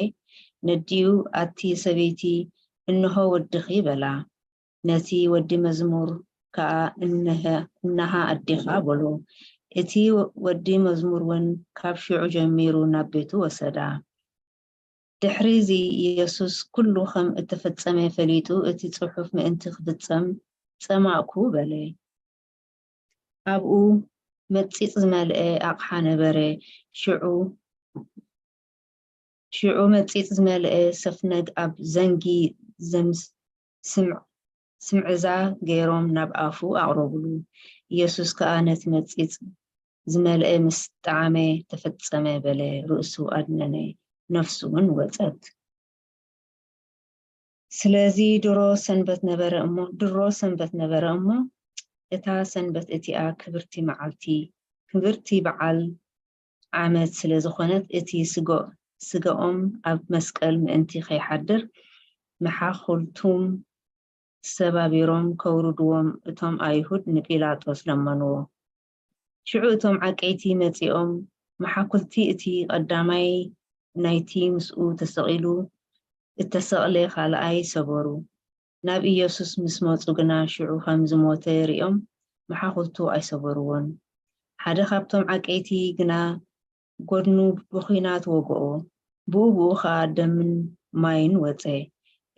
ነዲኡ፣ "ኣቲ ሰበይቲ፣ እንሆ ወድኺ" በላ። ነቲ ወዲ መዝሙር ከኣ፣ "እንሀ-፣ እንሃ ኣዴኻ" በሎ። እቲ ወዲ መዝሙር እውን ካብ ሽዑ ጀሚሩ ናብ ቤቱ ወሰዳ። ድሕሪዚ ኢየሱስ ኩሉ ከም እተፈጸመ ፈሊጡ፣ እቲ ጽሑፍ ምእንቲ ክፍጸም ጸማእኩ በለ። ኣብኡ መጺጽ ዝመልአ ኣቕሓ ነበረ። ሽዑ፣ ሽዑ መጺጽ ዝመልአ ሰፍነግ ኣብ ዘንጊ ዘምስ-፣ ስምዕ-፣ ስምዕዛ ገይሮም ናብ ኣፉ ኣቕረቡሉ። ኢየሱስ ከኣ ነቲ መጺጽ ዝመልአ ምስ ጠዓመ፣ "ተፈጸመ" በለ፣ ርእሱ ኣድነነ፣ ነፍሱ እውን ወጸት። ስለዚ ድሮ ሰንበት ነበረ እሞ፣ ድሮ ሰንበት ነበረ እሞ፣ እታ ሰንበት እቲኣ ክብርቲ መዓልቲ፣ ክብርቲ በዓል ዓመት ስለ ዝኾነት፣ እቲ ስጎ-፣ ስጋኦም ኣብ መስቀል ምእንቲ ከይሓድር፣ መሓኹልቱም ሰባቢሮም ከውርድዎም እቶም ኣይሁድ ንጲላጦስ ለመንዎ። ሽዑ እቶም ዓቀይቲ መጺኦም፣ መሓኩልቲ እቲ ቀዳማይ ናይቲ ምስኡ ተሰቒሉ እተሰቕለ ካልኣይ ሰበሩ። ናብ ኢየሱስ ምስ መጹ ግና፣ ሽዑ ከም ዝሞተ ሪኦም፣ መሓኩልቱ ኣይሰበርዎን። ሓደ ካብቶም ዓቀይቲ ግና ጎድኑ ብኲናት ወግኦ፣ ብኡ ብኡ ኸኣ ደምን ማይን ወጸ።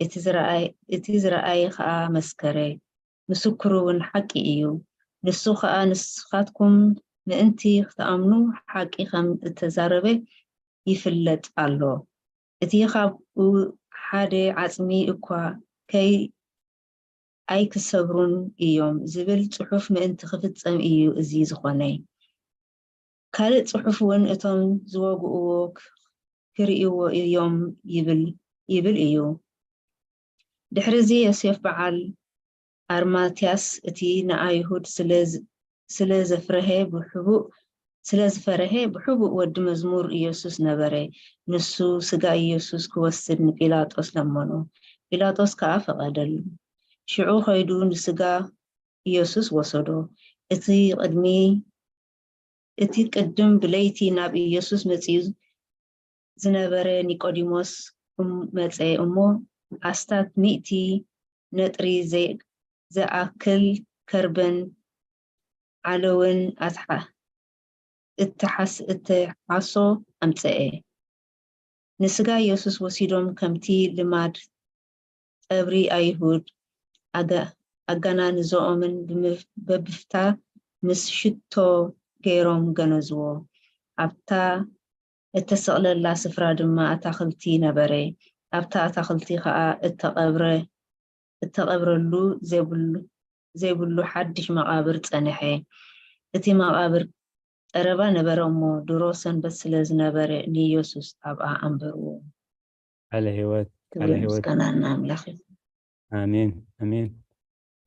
እቲ ዝረኣየ፣ እቲ ዝረኣየ ኸኣ መስከረ፣ ምስክሩ እውን ሓቂ እዩ። ንሱ ኸኣ ንስኻትኩም ምእንቲ ክትኣምኑ ሓቂ ከም እተዛረበ ይፍለጥ ኣሎ። እቲ ኻብኡ ሓደ ዓጽሚ እኳ ከይ-፣ ኣይክሰብሩን እዮም ዝብል ጽሑፍ ምእንቲ ክፍጸም እዩ እዚ ዝኾነ። ካልእ ጽሑፍ እውን እቶም ዝወግእዎ ክ-፣ ክርእይዎ እዮም ይብል፣ ይብል እዩ። ድሕርዚ ዮሴፍ በዓል ኣርማትያስ እቲ ንኣይሁድ ስለ ዝ-፣ ስለ ዘፍረሀ ብሕቡእ፣ ስለ ዝፈረሀ ብሕቡእ ወዲ መዝሙር ኢየሱስ ነበረ። ንሱ ስጋ ኢየሱስ ክወስድ ንጲላጦስ ለመኖ። ጲላጦስ ከኣ ፈቐደሉ። ሽዑ ኸይዱ ንስጋ ኢየሱስ ወሰዶ። እቲ ቅድሚ፣ እቲ ቅድም ብለይቲ ናብ ኢየሱስ መጺኡ ዝነበረ ኒቆዲሞስ እም-፣ መጸ እሞ፣ ኣስታት ሚእቲ ነጥሪ ዘይ-፣ ዝኣክል ከርበን ዓለውን ኣትሓ-፣ እተሓስ-፣ እተሓሶ ኣምጸኤ። ንስጋ ኢየሱስ ወሲዶም፣ ከምቲ ልማድ ቀብሪ ኣይሁድ፣ ኣገ-፣ ኣገናንዝኦምን ብምፍ-፣ በብፍታ ምስ ሽቶ ገይሮም ገነዝዎ። ኣብታ እተሰቕለላ ስፍራ ድማ ኣታኽልቲ ነበረ። ኣብታ ኣታኽልቲ ኸኣ እተቐብረ፣ እተቐብረሉ ዘይብሉ፣ ዘይብሉ ሓድሽ መቓብር ጸንሐ። እቲ መቓብር ቀረባ ነበረ እሞ፣ ድሮ ሰንበት ስለ ዝነበረ፣ ንኢየሱስ ኣብኣ ኣንበርዎ። ቃለ ህይወት፣ ቃለ ክብርን ህይወት። ምስጋናን ንኣምላኽ ይኹን። ኣሜን፣ ኣሜን።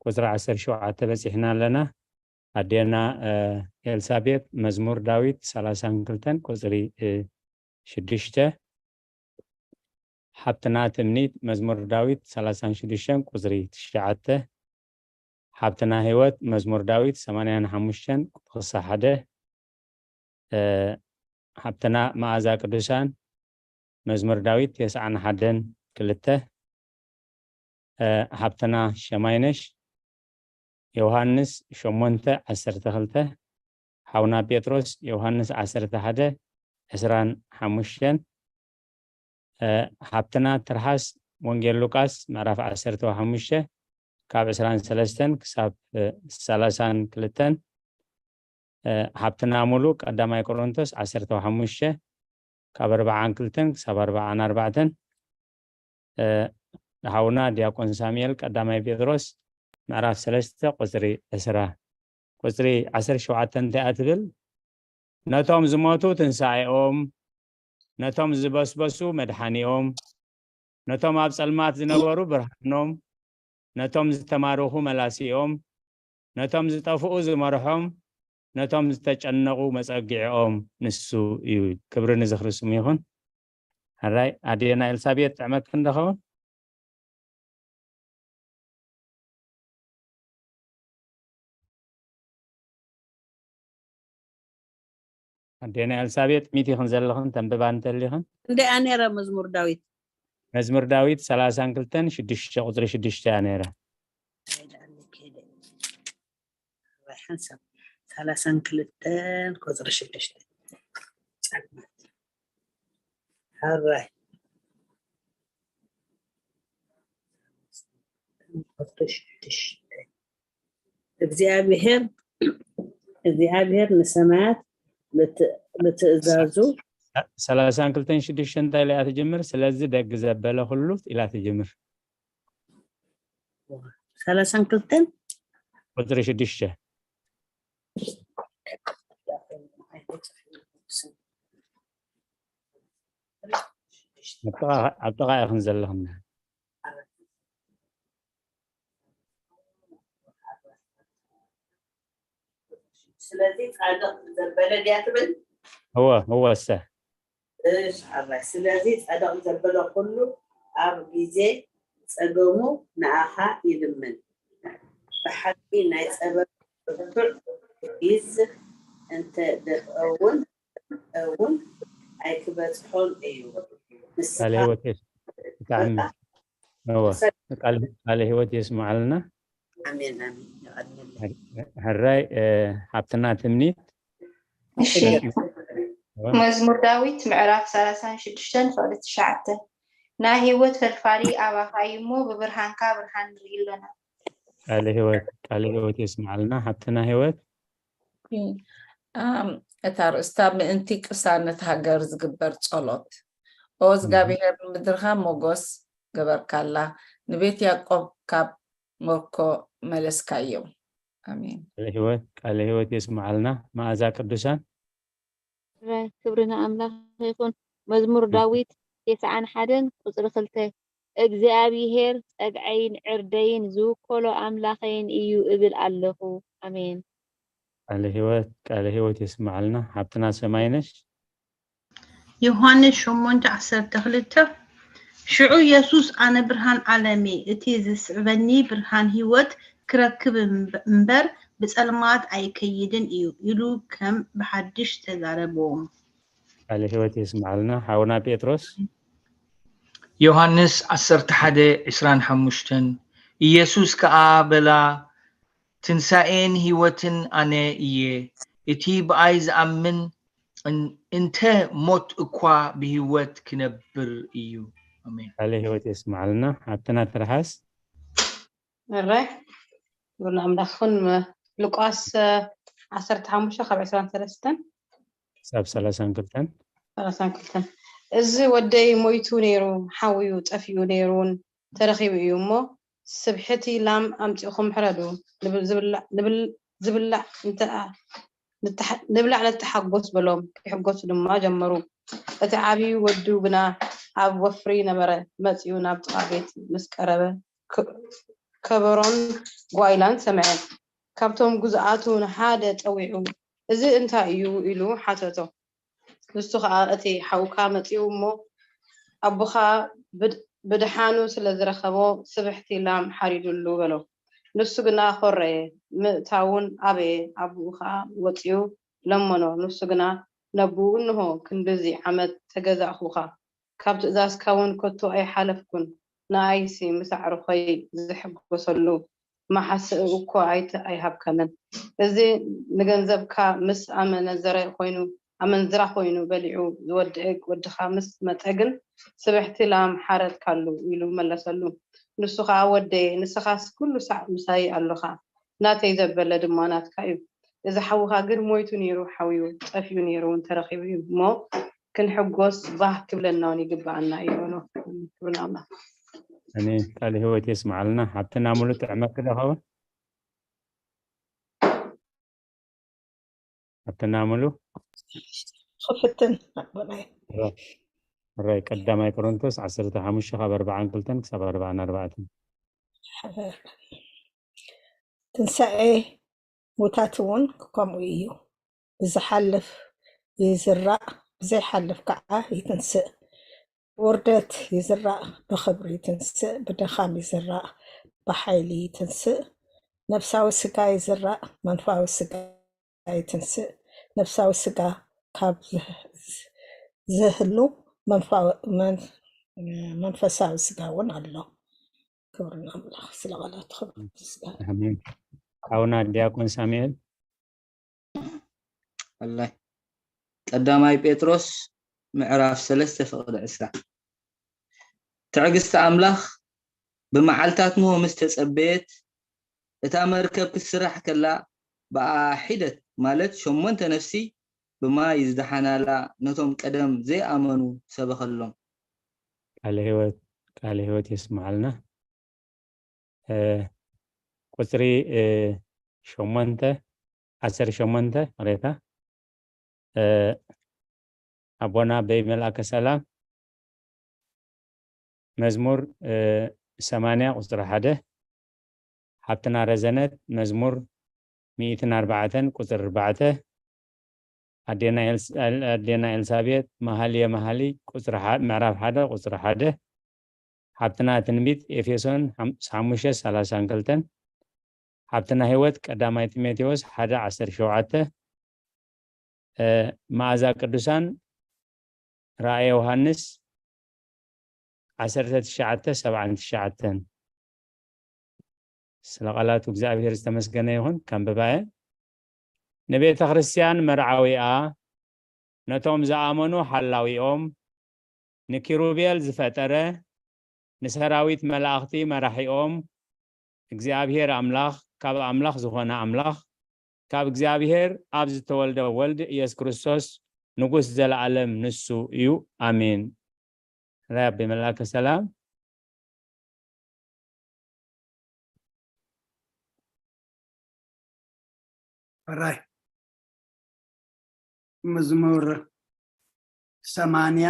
ቁጽሪ ዓሰርተ ሸውዓተ በጺሕና ኣለና። ኣዴና፣ እ፣ ኤልሳቤጥ፣ መዝሙር ዳዊት ሰላሳን ክልተን ቁጽሪ፣ እ፣ ሽዱሽተ። ሓብትና ትምኒት መዝሙር ዳዊት ሰላሳን ሽዱሽተን ቁጽሪ ትሽዓተ። ሓብትና ህይወት መዝሙር ዳዊት ሰማንያን ሓሙሽተን ቁጽሪ ክሳብ ሓደ። እ፣ ሓብትና መኣዛ ቅዱሳን መዝሙር ዳዊት ተስዓን ሓደን ክልተ። እ፣ ሓብትና ሸማይነሽ ዮሃንስ ሸሞንተ ዓሰርተ ክልተ። ሓውና ጴጥሮስ ዮሃንስ ዓሰርተ ሓደ ዕስራን ሓሙሽተን። እ፣ ሓብትና ትርሓስ ወንጌል ሉቃስ ምዕራፍ ዓሰርተ ሓሙሽተ ካብ ዕስራን ሰለስተን ክሳብ፣ እ፣ ሰላሳን ክልተን። እ፣ ሓብትና ሙሉ ቀዳማይ ቆሮንቶስ ዓሰርተ ሓሙሽተ ካብ ኣርብዓን ክልተን ክሳብ ኣርብዓን ኣርባዕተን። እ፣ ሓውና ዲያቆን ሳሙኤል ቀዳማይ ጴጥሮስ ምዕራፍ ሰለስተ ቁጽሪ ዕስራ። ቁጽሪ ዓሰርተ ሸውዓተ እንታይ እያ ትብል? ነቶም ዝሞቱ ትንሳኤኦም፣ ነቶም ዝበስበሱ መድሓኒኦም፣ ነቶም ኣብ ጸልማት ዝነበሩ ብርሃኖም፣ ነቶም ዝተማረኹ መላሲኦም፣ ነቶም ዝጠፍኡ ዝመርሖም፣ ነቶም ዝተጨነቑ መጸግዒኦም ንሱ እዩ። ክብሪ ንዝኽሪ ስሙ ይኹን። ሕራይ ኣዴና ኤልሳቤጥ ጥዕመክን ዶ ኸውን? ኣዴና ኤልሳቤጥ ሚት ኢኽን ዘለኽን ተንብባ እንተሊኽን። እንዲኣ ነይረ መዝሙር ዳዊት። መዝሙር ዳዊት ሰላሳን ክልተን ሽዱሽተ ቁጽሪ ሽዱሽተ እያ ነይራ። ሓንሳብ ሰላሳን ክልተን ቁጽሪ ሽዱሽተ። ጸልማት። ሕራይ። ቁጽሪ ሽዱሽተ። እግዚኣብሔር፣ እግዚኣብሔር ንሰማያት ብት-፣ ብትእዛዙ። ሰላሳን ክልተን ሽዱሽተ እንታይ ኢላ እያ ትጅምር? ስለዚ ደግ ዘበለ ኩሉ ኢላ ትጅምር። ሰላሳን ክልተን ቁጽሪ ሽዱሽተ። ኣብ ጥቓ፣ ኣብ ጥቓ ኢኽን ዘለኽና። ስለዚ ጻድቕ ዘበለ ድያ ትብል? እወ፣ እወ፣ እሰ። እሺ፣ ሓራይ። ስለዚ ጻድቕ ዘበለ ኩሉ ኣብ ግዜ ጸገሙ ንኣኻ ይልምን። ብሓቂ ናይ ጸበል ብርቱዕ ይዝህ፣ እንተ ደፍአ እውን፣ እውን ኣይክበጽሖን እዩ። ንስኻ ቃለ ህይወት የስ-፣ ብጣዕሚ፣ እወ፣ ቃል-፣ ቃለ ህይወት የስምዓልና። ኣሜን፣ ኣሜን። የቐንየለይ። ሕራይ፣ እ፣ ሓብትና ትምኒት። እሺ። እወ። መዝሙር ዳዊት ምዕራፍ ሰላሳን ሽዱሽተን ፍቕዲ ትሽዓተ። ናይ ህይወት ፈልፋሊ ኣባኻ እዩ እሞ፣ ብብርሃንካ ብርሃን ንርኢ ኣለና። ቃለ ህይወት፣ ቃለ ህይወት የስምዓልና ሓብትና ህይወት። እም፣ እታ ርእስታ ምእንቲ ቅሳነት ሃገር ዝግበር ጸሎት። ኦ እዝጋብሔር፣ ንምድርኻ ሞጎስ ገበርካላ፣ ንቤት ያዕቆብ ካብ ምርኮ መለስካዮም። ኣሜን። ቃለ ህይወት፣ ቃለ ህይወት የስምዓልና። መኣዛ ቅዱሳን። ክብሪ ንኣምላኽ ይኹን። መዝሙር ዳዊት ተስዓን ሓደን ቁጽሪ ክልተ። እግዚኣብሄር ጸግዐይን ዕርደይን ዝውከሎ ኣምላኸይን እዩ እብል ኣለኹ። ኣሜን። ቃለ ህይወት፣ ቃለ ህይወት የስምዓልና። ሓብትና ሰማይነሽ። ዮሃንስ ሸሞንተ ዓሰርተ ክልተ። ሽዑ የሱስ፣ "ኣነ ብርሃን ዓለም እየ፣ እቲ ዝስዕበኒ ብርሃን ህይወት ክረክብ እምበ-፣ እምበር ብጸልማት ኣይከይድን እዩ" ኢሉ ከም ብሓድሽ ተዛረቦም። ቃለ ህይወት የስምዓልና። ሓውና ጴጥሮስ። ዮሃንስ ዓሰርተ ሓደ ዕስራን ሓሙሽተን። ኢየሱስ ከኣ በላ፣ "ትንሳኤን ህይወትን ኣነ እየ፣ እቲ ብኣይ ዝኣምን እን-፣ እንተ ሞት እኳ ብህይወት ክነብር እዩ።" ኣሜን። ቃለ ህይወት የስምዓልና። ሓብትና ትርሓስ። እረ፣ ክብሪ ንኣምላኽ ይኹን። ሉቃስ፣ እ፣ ዓሰርተ ሓሙሽተ ካብ ዕስራን ሰለስተን ክሳብ ሰላሳን ክልተን። ሰላሳን ክልተን። እዚ ወደይ ሞይቱ ነይሩ፣ ሓውዩ ጠፊኡ ነይሩ፣ እውን ተረኺቡ እዩ እሞ፣ ስብሕቲ ላም ኣምጺእኹም ሕረዱ፣ ንብል-፣ ዝብላዕ፣ ንብል-፣ ዝብላዕ እንተ-፣ ንተሓ-፣ ንብላዕ ንተሓጎስ በሎም። ክሕጎሱ ድማ ጀመሩ። እቲ ዓቢ ወዱ ግና ኣብ ወፍሪ ነበረ። መጺኡ ናብ ጥቓ ቤት ምስ ቀረበ፣ ከ-፣ ከበሮን ጓይላን ሰምዐ። ካብቶም ግዙኣቱ ንሓደ ጸዊዑ፣ "እዚ እንታይ እዩ?" ኢሉ ሓተቶ። ንሱ ኸኣ፣ "እቲ ሓውካ መጺኡ እሞ፣ ኣቦኻ ብድሓኑ ስለ ዝረኸቦ፣ ስብሕቲ ላም ሓሪዱሉ በሎ። ንሱ ግና ኾረየ፣ ምእታውን ኣበየ። ኣቦኡ ኸዓ ወጺኡ ለመኖ። ንሱ ግና ነቦኡ፣ እንሆ፣ ክንድዚ ዓመት ተገዛእኹኻ፣ ካብ ትእዛዝካ እውን ከቶ ኣይሓለፍኩን። ንኣይሲ ምስ ኣዕሩኸይ ዝሕጎሰሉ መሓስእ እኮ ኣይተ ኣይሃብካንን። እዚ ንገንዘብካ ምስ ኣመነዘረ ኮይኑ ኣመንዝራ ኮይኑ በሊዑ ዝወድእ ወድኻ ምስ መጸ ግን ስብሕቲ ላም ሓረድካሉ ኢሉ መለሰሉ። ንሱ ኸዓ ወደየ ንስኻስ ኩሉ ሳዕ ምሳይ ኣሎኻ ናተይ ዘበለ ድማ ናትካ እዩ። እዚ ሓውኻ ግን ሞይቱ ነይሩ ሓውዩ ጠፊኡ ነይሩ እውን ተረኺቡ እዩ እሞ ክንሕጎስ ባህ ክብለና እውን ይግብኣና እዩ በሎ። ክብሪ ንኣምላኽ። ኣሜን። ቃለ ህይወት የስምዓልና። ሓብትና ሙሉ ጥዕመኪ ዶ ኸውን? ሓብትና ሙሉ ክፍትን ኣቦናይ። ራይ ቀዳማይ ቆሮንቶስ ዓሰርተ ሓሙሽተ ካብ ኣርባዓን ክልተን ክሳብ ኣርባዓን ኣርባዕተን። ትንሳኤ ሙታት እውን ከምኡ እዩ። ብዝሓልፍ ይዝራእ፣ ብዘይሓልፍ ከዓ ይትንስእ። ውርደት ይዝራእ፣ ብኽብሪ ይትንስእ። ብድኻም ይዝራእ፣ ብሓይሊ ይትንስእ። ነፍሳዊ ስጋ ይዝራእ፣ መንፋዊ ስጋ ይትንስእ። ነፍሳዊ ስጋ ካብ ዝህ- ዝህሉ መንፋዊ- መን- መንፈሳዊ ስጋ እውን ኣሎ። ክብሪ ንኣምላኽ። ስለ ቃላት ክብሪ ምስጋና። ኣሜን። ሓውና ዲያቆን ሳሙኤል ኣላይ ቀዳማይ ጴጥሮስ ምዕራፍ ሰለስተ ፍቕዲ ዕስራ ትዕግስቲ ኣምላኽ ብመዓልታት ኖህ ምስ ተጸበየት እታ መርከብ ክትስራሕ ከላ ብኣ ሒደት ማለት ሸሞንተ ነፍሲ ብማይ ዝደሓናላ ነቶም ቀደም ዘይኣመኑ ሰበኸሎም። ቃለ ህይወት ቃለ ህይወት የስምዓልና። ቁፅሪ ሸሞንተ ዓሰርተ ሸሞንተ ቅሬታ ኣቦና ኣበይ መልኣከ ሰላም መዝሙር ሰማንያ ቁፅሪ ሓደ ሓብትና ረዘነት መዝሙር ሚእትን ኣርባዕተን ቁፅሪ ኣርባዕተ ኣዴና ኤልሳቤጥ መሃልየ መሃሊ ምዕራፍ ሓደ ቁፅሪ ሓደ ሓብትና ትንቢት ኤፌሶን ሓሙሽተ ሰላሳን ክልተን ሓብትና ህይወት ቀዳማይ ጢሞቴዎስ ሓደ ዓሰርተ ሸውዓተ መኣዛ ቅዱሳን ራእየ ዮሃንስ ዓሰርተ ትሽዓተ ሰብዓን ትሽዓተን ስለ ቃላቱ እግዚኣብሔር ዝተመስገነ ይኹን። ከንብባየ ንቤተ ክርስቲያን መርዓዊኣ ነቶም ዝኣመኑ ሓላዊኦም ንኪሩቤል ዝፈጠረ ንሰራዊት መላእኽቲ መራሒኦም እግዚኣብሔር ኣምላኽ ካብ ኣምላኽ ዝኾነ ኣምላኽ ካብ እግዚኣብሔር ኣብ ዝተወልደ ወልድ ኢየሱስ ክርስቶስ ንጉስ ዘለዓለም ንሱ እዩ። ኣሜን። ራይ ኣቤ መልኣከ ሰላም ራይ መዝሙር ሰማንያ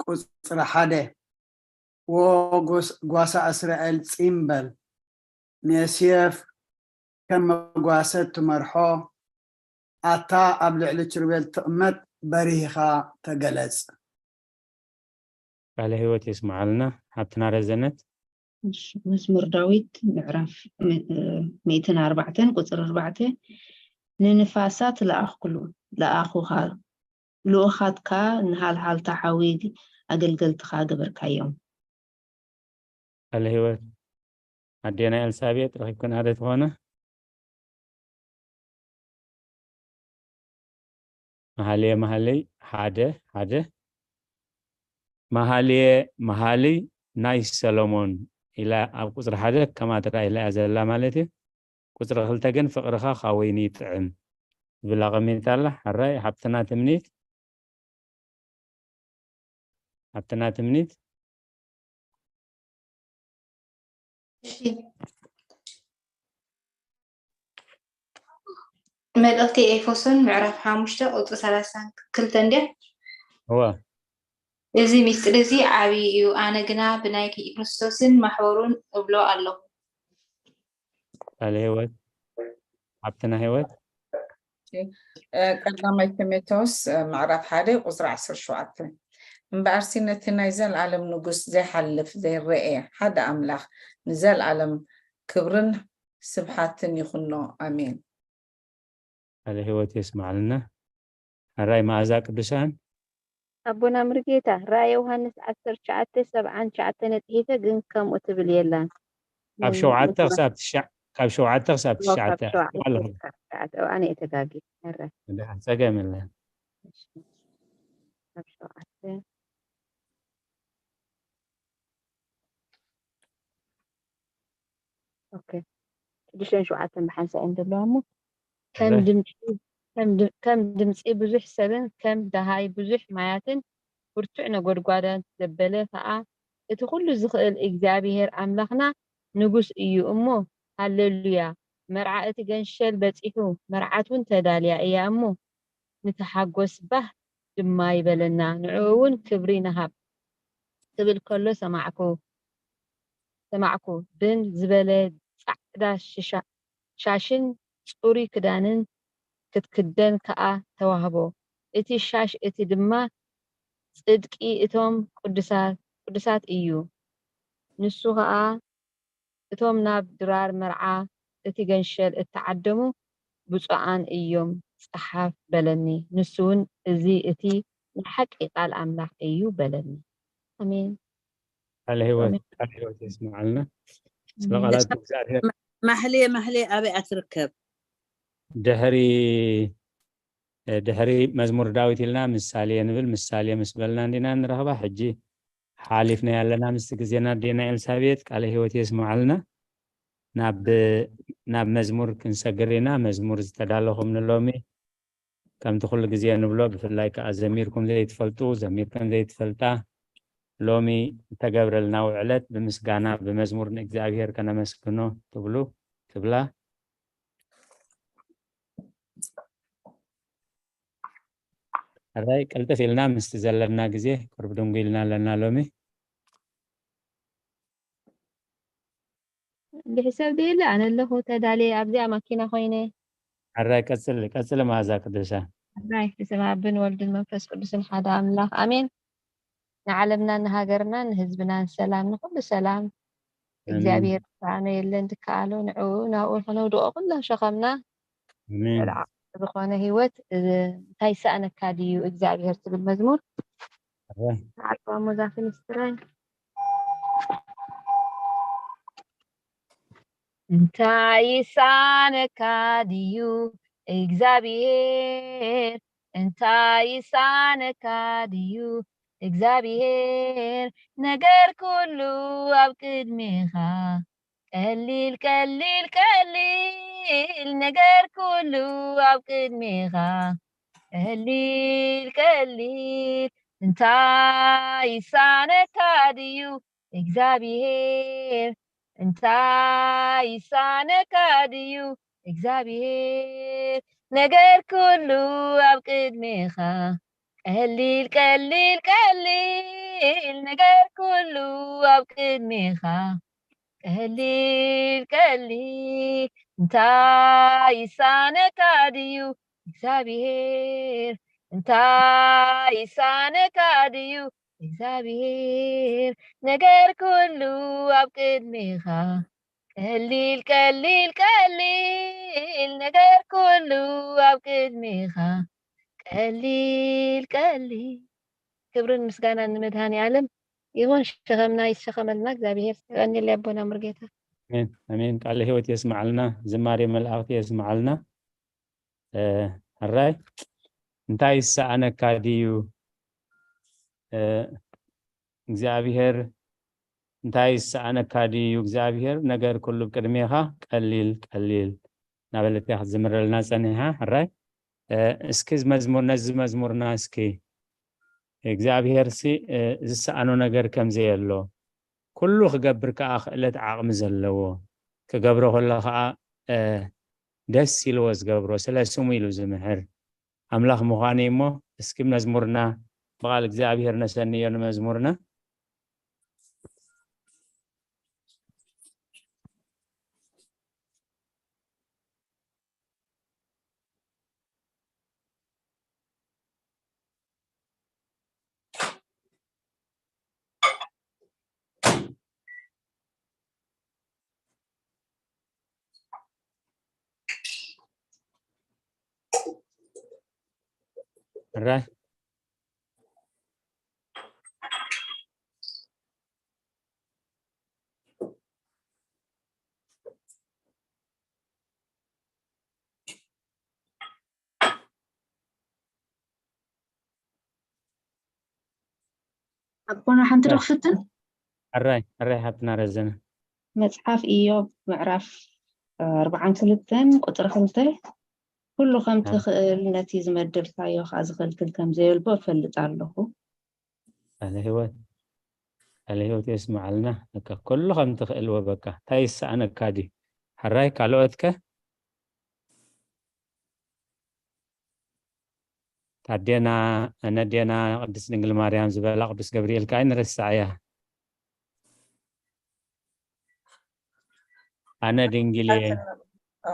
ቁፅሪ ሓደ ወ ጓሳ እስራኤል ፂም በል ንዮሴፍ ከም መጓሰ ትመርሖ ኣታ ኣብ ልዕሊ ኪሩቤል ትቕመጥ በሪህኻ ተገለጽ። ቃለ ህይወት የስምዓልና ሓብትና ረዘነት። መዝሙር ዳዊት ምዕራፍ ሚእትን ኣርባዕተን ቁፅሪ ኣርባዕተ ንንፋሳት ለኣኽኩሉ ለኣኹኻ ልኡኻትካ ንሃልሃልታ ሓዊ ኣገልገልትኻ ገበርካዮም። ቃለ ህይወት ኣዴና ኤልሳቤጥ ረኺብክን ኣደ ትኾነ መሃልየ መሃልይ ሓደ ሓደ መሃልየ መሃልይ ናይ ሰሎሞን ኢላ ኣብ ቁፅሪ ሓደ ከማትራ ኢላ እያ ዘላ ማለት እዩ። ቁፅሪ ክልተ ግን ፍቕርኻ ካብ ወይኒ ይጥዕም ዝብል ኣቐሚጣ ኣላ። ሕራይ ሓብትና ትምኒት ሓብትና ትምኒት እሺ መልእኽቲ ኤፌሶን ምዕራፍ ሓሙሽተ ቁፅሪ ሰላሳን ክልተን ድያ? እወ እዚ ሚስጥር እዚ ዓብዪ እዩ፣ ኣነ ግና ብናይ ክርስቶስን ማሕበሩን እብሎ ኣለኹ። ቃለ ህይወት ሓብትና ህይወት ቀዳማይ ጢሞቴዎስ ምዕራፍ ሓደ ቁፅሪ ዓሰርተ ሸውዓተ እምበኣርሲ ነቲ ናይ ዘለኣለም ንጉስ ዘይሓልፍ ዘይረኤ ሓደ ኣምላኽ ንዘለኣለም ክብርን ስብሓትን ይኹኖ። ኣሜን። ቃለ ህይወት የስማዕልና። ሕራይ መኣዛ ቅዱሳን። ኣቦና ምርጌታ ራእይ ዮሃንስ ዓሰርተ ትሽዓተ ሰብዓን ትሽዓተ ነጥሒተ ግን ከምኡ ትብል የላን። ካብ ሸውዓተ ክሳብ ትሽዓ ካብ ሸውዓተ ክሳብ ትሽዓተ ኣነ የተጋጊ ሕራይ ድሓን ጸገም የለን። ካብ ሸውዓተ ኦኬ ሽዱሽተን ሸውዓተን ብሓንሳእ እዮም ዘለዋ እሞ ከም ድምፂ ከም ድምፂ ብዙሕ ሰብን ከም ደሃይ ብዙሕ ማያትን ብርቱዕ ነጎድጓዳን ዘበለ ከዓ እቲ ኩሉ ዝኽእል እግዚኣብሄር ኣምላኽና ንጉስ እዩ እሞ ሃሌሉያ መርዓ እቲ ገንሸል በፂሑ መርዓት እውን ተዳልያ እያ እሞ ንተሓጎስ ባህ ድማ ይበለና ንዕኡ እውን ክብሪ ንሃብ ክብል ከሎ ሰማዕኩ ሰማዕኩ ብን ዝበለ ፃዕዳ ሻሽን ፅሩይ ክዳንን ክትክደን ከዓ ተዋህቦ። እቲ ሻሽ እቲ ድማ ፅድቂ እቶም ቅዱሳት እዩ። ንሱ ከዓ እቶም ናብ ድራር መርዓ እቲ ገንሸል እተዓደሙ ብፁዓን እዮም ፀሓፍ በለኒ። ንሱ እውን እዚ እቲ ናይ ሓቂ ቃል ኣምላኽ እዩ በለኒ። ኣሜን። ቃለ ህይወት ቃለ ህይወት የስምዓልና። ስለ ቃላት እግዚኣብሔር ማህሌ ማህሌ ኣበይ ኣትርከብ? ድሕሪ ድሕሪ መዝሙር ዳዊት ኢልና ምሳሌ ንብል። ምሳሌ ምስ በልና እንዲና ንረኽባ። ሕጂ ሓሊፍና ያለና ምስቲ ግዜና ኣዴና ኤልሳቤጥ ቃለ ህይወት የስምዓልና። ናብ ናብ መዝሙር ክንሰግር ኢና። መዝሙር ዝተዳለኹም ንሎሚ ከምቲ ኩሉ ግዜ ንብሎ ብፍላይ ከዓ ዘሚርኩም ዘይትፈልጡ ዘሚርኩም ዘይትፈልጣ ሎሚ እተገብረልና ውዕለት ብምስጋና ብመዝሙር ንእግዚኣብሔር ከነመስግኖ ትብሉ ትብላ ሕራይ ቅልጥፍ ኢልና ምስቲ ዘለና ግዜ ቅርብ ድንጉ ኢልና ኣለና ሎሚ እንድሕር ሰብ ደየለ ኣነ ኣለኹ ተዳልየ ኣብዚኣ ማኪና ኮይነ ሕራይ ቀፅሊ ቀፅሊ መኣዛ ቅዱሳ ሕራይ ብስም ኣብን ወልድን መንፈስ ቅዱስን ሓደ ኣምላኽ ኣሜን ንዓለምና ንሃገርና ንህዝብና ሰላም ንኩሉ ሰላም እግዚኣብሔር ዝሰኣኖ የለን ዝከኣሎ ንዕኡ ናብኡ ከነውድቆ ኩሎም ሸኸምና ኣሜን ዝኾነ ህይወት እንታይ ይሰኣነካ ድዩ እግዚኣብሔር ትብል መዝሙር ዓርባ ሞዛ ፍልስጥራይ እንታይ ይሳነካ ድዩ እግዚኣብሔር እንታይ ይሳነካ ድዩ እግዚኣብሔር ነገር ኩሉ ኣብ ቅድሜኻ ቀሊል ቀሊል ቀሊል ነገር ኩሉ ኣብ ቅድሜኻ ቀሊል ቀሊል እንታይ ይሳነካ ድዩ እግዚኣብሔር እንታይ ይሳነካ ድዩ እግዚኣብሔር ነገር ኩሉ ኣብ ቅድሜኻ ቀሊል ቀሊል ቀሊል ነገር ኩሉ ኣብ ቅድሜኻ ቀሊል ቀሊል እንታይ ይሳነካ ድዩ እግዚኣብሔር እንታይ ይሳነካ ድዩ እግዚኣብሔር ነገር ኩሉ ኣብ ቅድሜኻ ቀሊል ቀሊል ቀሊል ነገር ኩሉ ኣብ ቅድሜኻ ቀሊል ቀሊል ክብርን ምስጋናን ንመድሃኒ ዓለም ይኹን ሸኸምና ይሸኸመልና እግዚኣብሔር ቀኒል ኣቦና ምርጌታ ኣሜን ኣሜን ቃለ ህይወት የስምዓልና ዝማሬ መላእክቲ የስምዓልና ሕራይ እንታይ ይሰኣነካ ድዩ እግዚኣብሔር እንታይ ይሰኣነካ ድዩ እግዚኣብሔር ነገር ኩሉ ቅድሜኻ ቀሊል ቀሊል እናበለት እያ ክትዝምረልና ፀኒሓ ሕራይ እስኪ መዝሙር ነዚ መዝሙርና እስኪ እግዚኣብሔር ሲ ዝሰኣኖ ነገር ከምዘየሎ ኩሉ ክገብር ከዓ ክእለት ዓቕሚ ዘለዎ ክገብሮ ከሎ ከዓ ደስ ኢልዎ ዝገብሮ ስለ ስሙ ኢሉ ዝምሕር ኣምላኽ ምዃኑ እሞ እስኪ መዝሙርና ብቓል እግዚኣብሔር ነሰንዮ ንመዝሙርና ሕራይ። ኣቦና ሓንቲ ዶ ክፍትን? ሕራይ ሕራይ፣ ሓብትና ረዘነ። መጽሓፍ ኢዮብ ምዕራፍ ኣርባዓን ክልተን ቁጽሪ ክልተ፣ ኩሉ ከም ትኽእል፣ ነቲ ዝመደብካዮ ከኣ ዝኽልክል ከም ዘየልቦ እፈልጥ ኣለኹ። ቃለ ህይወት፣ ቃለ ህይወት የስምዓልና። በቃ ኩሉ ከም ትኽእል ወበቃ፣ እንታይ ይሰኣነካ ድዩ? ሕራይ፣ ካልኦት ከ? ኣዴና፣ ኣነ ኣዴና ቅድስት ድንግል ማርያም ዝበላ ቅዱስ ገብርኤል ከኣ ኣይንረስዓያ። ኣነ ድንግል እየ፣ ኦ፣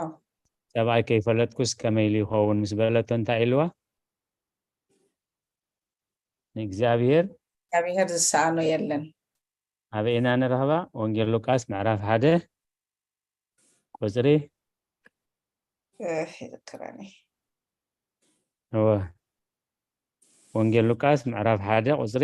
ሰብኣይ ከይፈለጥኩስ ከመይ ኢሉ ይኸውን ምስ በለቶ እንታይ ኢልዋ? ንእግዚኣብሔር እግዚኣብሔር ዝሰኣኖ የለን። ኣበይ ኢና ንረኽባ? ወንጌል ሉቃስ ምዕራፍ ሓደ ቁጽሪ እህ፣ ይዝክረኒ። እወ። ወንጌል ሉቃስ ምዕራፍ ሓደ ቁጽሪ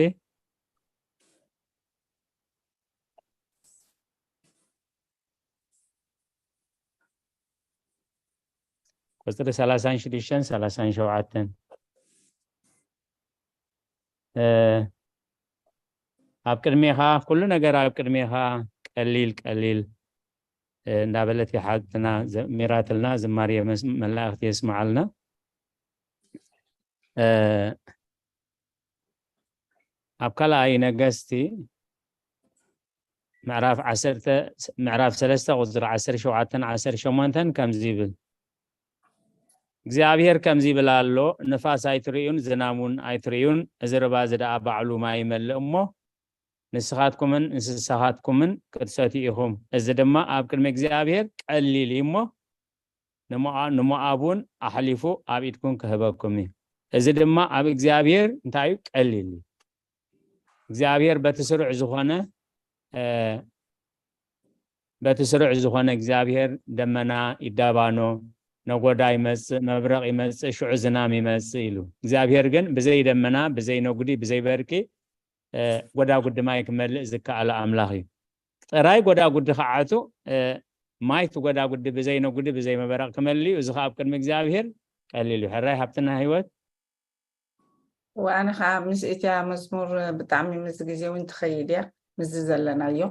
ቁጽሪ ሰላሳን ሽዱሽተን ሰላሳን ሸውዓተን። እ፣ ኣብ ቅድሜኻ ኩሉ ነገር ኣብ ቅድሜኻ ቀሊል ቀሊል፣ እ፣ እንዳበለት ሓብትና ዘሚራትልና ዝማሬ መስ-፣ መላእክት የስምዓልና። እ፣ ኣብ ካልኣይ ነገስቲ ምዕራፍ ዓሰርተ፣ ምዕራፍ ሰለስተ ቁጽሪ ዓሰርተ ሸውዓተን ዓሰርተ ሸሞንተን ከምዚ ይብል፣ እግዚኣብሔር ከምዚ ይብል ኣሎ፣ ንፋስ ኣይትርእዩን፣ ዝናም እውን ኣይትርእዩን፣ እዚ ርባ እዚ ደኣ ባዕሉ ማይ ይመልእ እሞ፣ ንስኻትኩምን እንስሳኻትኩምን ክትሰትዩ ኢኹም። እዚ ድማ ኣብ ቅድሚ እግዚኣብሔር ቀሊል እዩ እሞ፣ ንሞኣ-፣ ንሞኣብ እውን ኣሕሊፉ ኣብ ኢድኩም ክህበኩም እዩ። እዚ ድማ ኣብ እግዚኣብሔር እንታይ እዩ? ቀሊል እዩ። እግዚኣብሔር በቲ ስሩዕ ዝኾነ፣ እ፣ በቲ ስሩዕ ዝኾነ እግዚኣብሔር ደመና ይዳባኖ፣ ነጎዳ ይመጽእ፣ መብረቕ ይመጽእ፣ ሽዑ ዝናም ይመጽእ ኢሉ። እግዚኣብሔር ግን ብዘይ ደመና፣ ብዘይ ነጉዲ፣ ብዘይ በርቂ፣ እ፣ ጎዳጉዲ ማይ ክመልእ ዝከኣለ ኣምላኽ እዩ። ጥራይ ጎዳጉዲ ክዓቱ፣ እ፣ ማይ እቲ ጎዳጉዲ ብዘይ ነጉዲ፣ ብዘይ መበረቕ ክመልእ እዩ። እዚ ኸዓ ኣብ ቅድሚ እግዚኣብሔር ቀሊል እዩ። ሕራይ ሃብትና ህይወት። ወኣነ ከዓ ምስ እቲያ መዝሙር ብጣዕሚ ምስ ግዜ እውን ትኸይድ እያ፣ ምስዚ ዘለናዮ።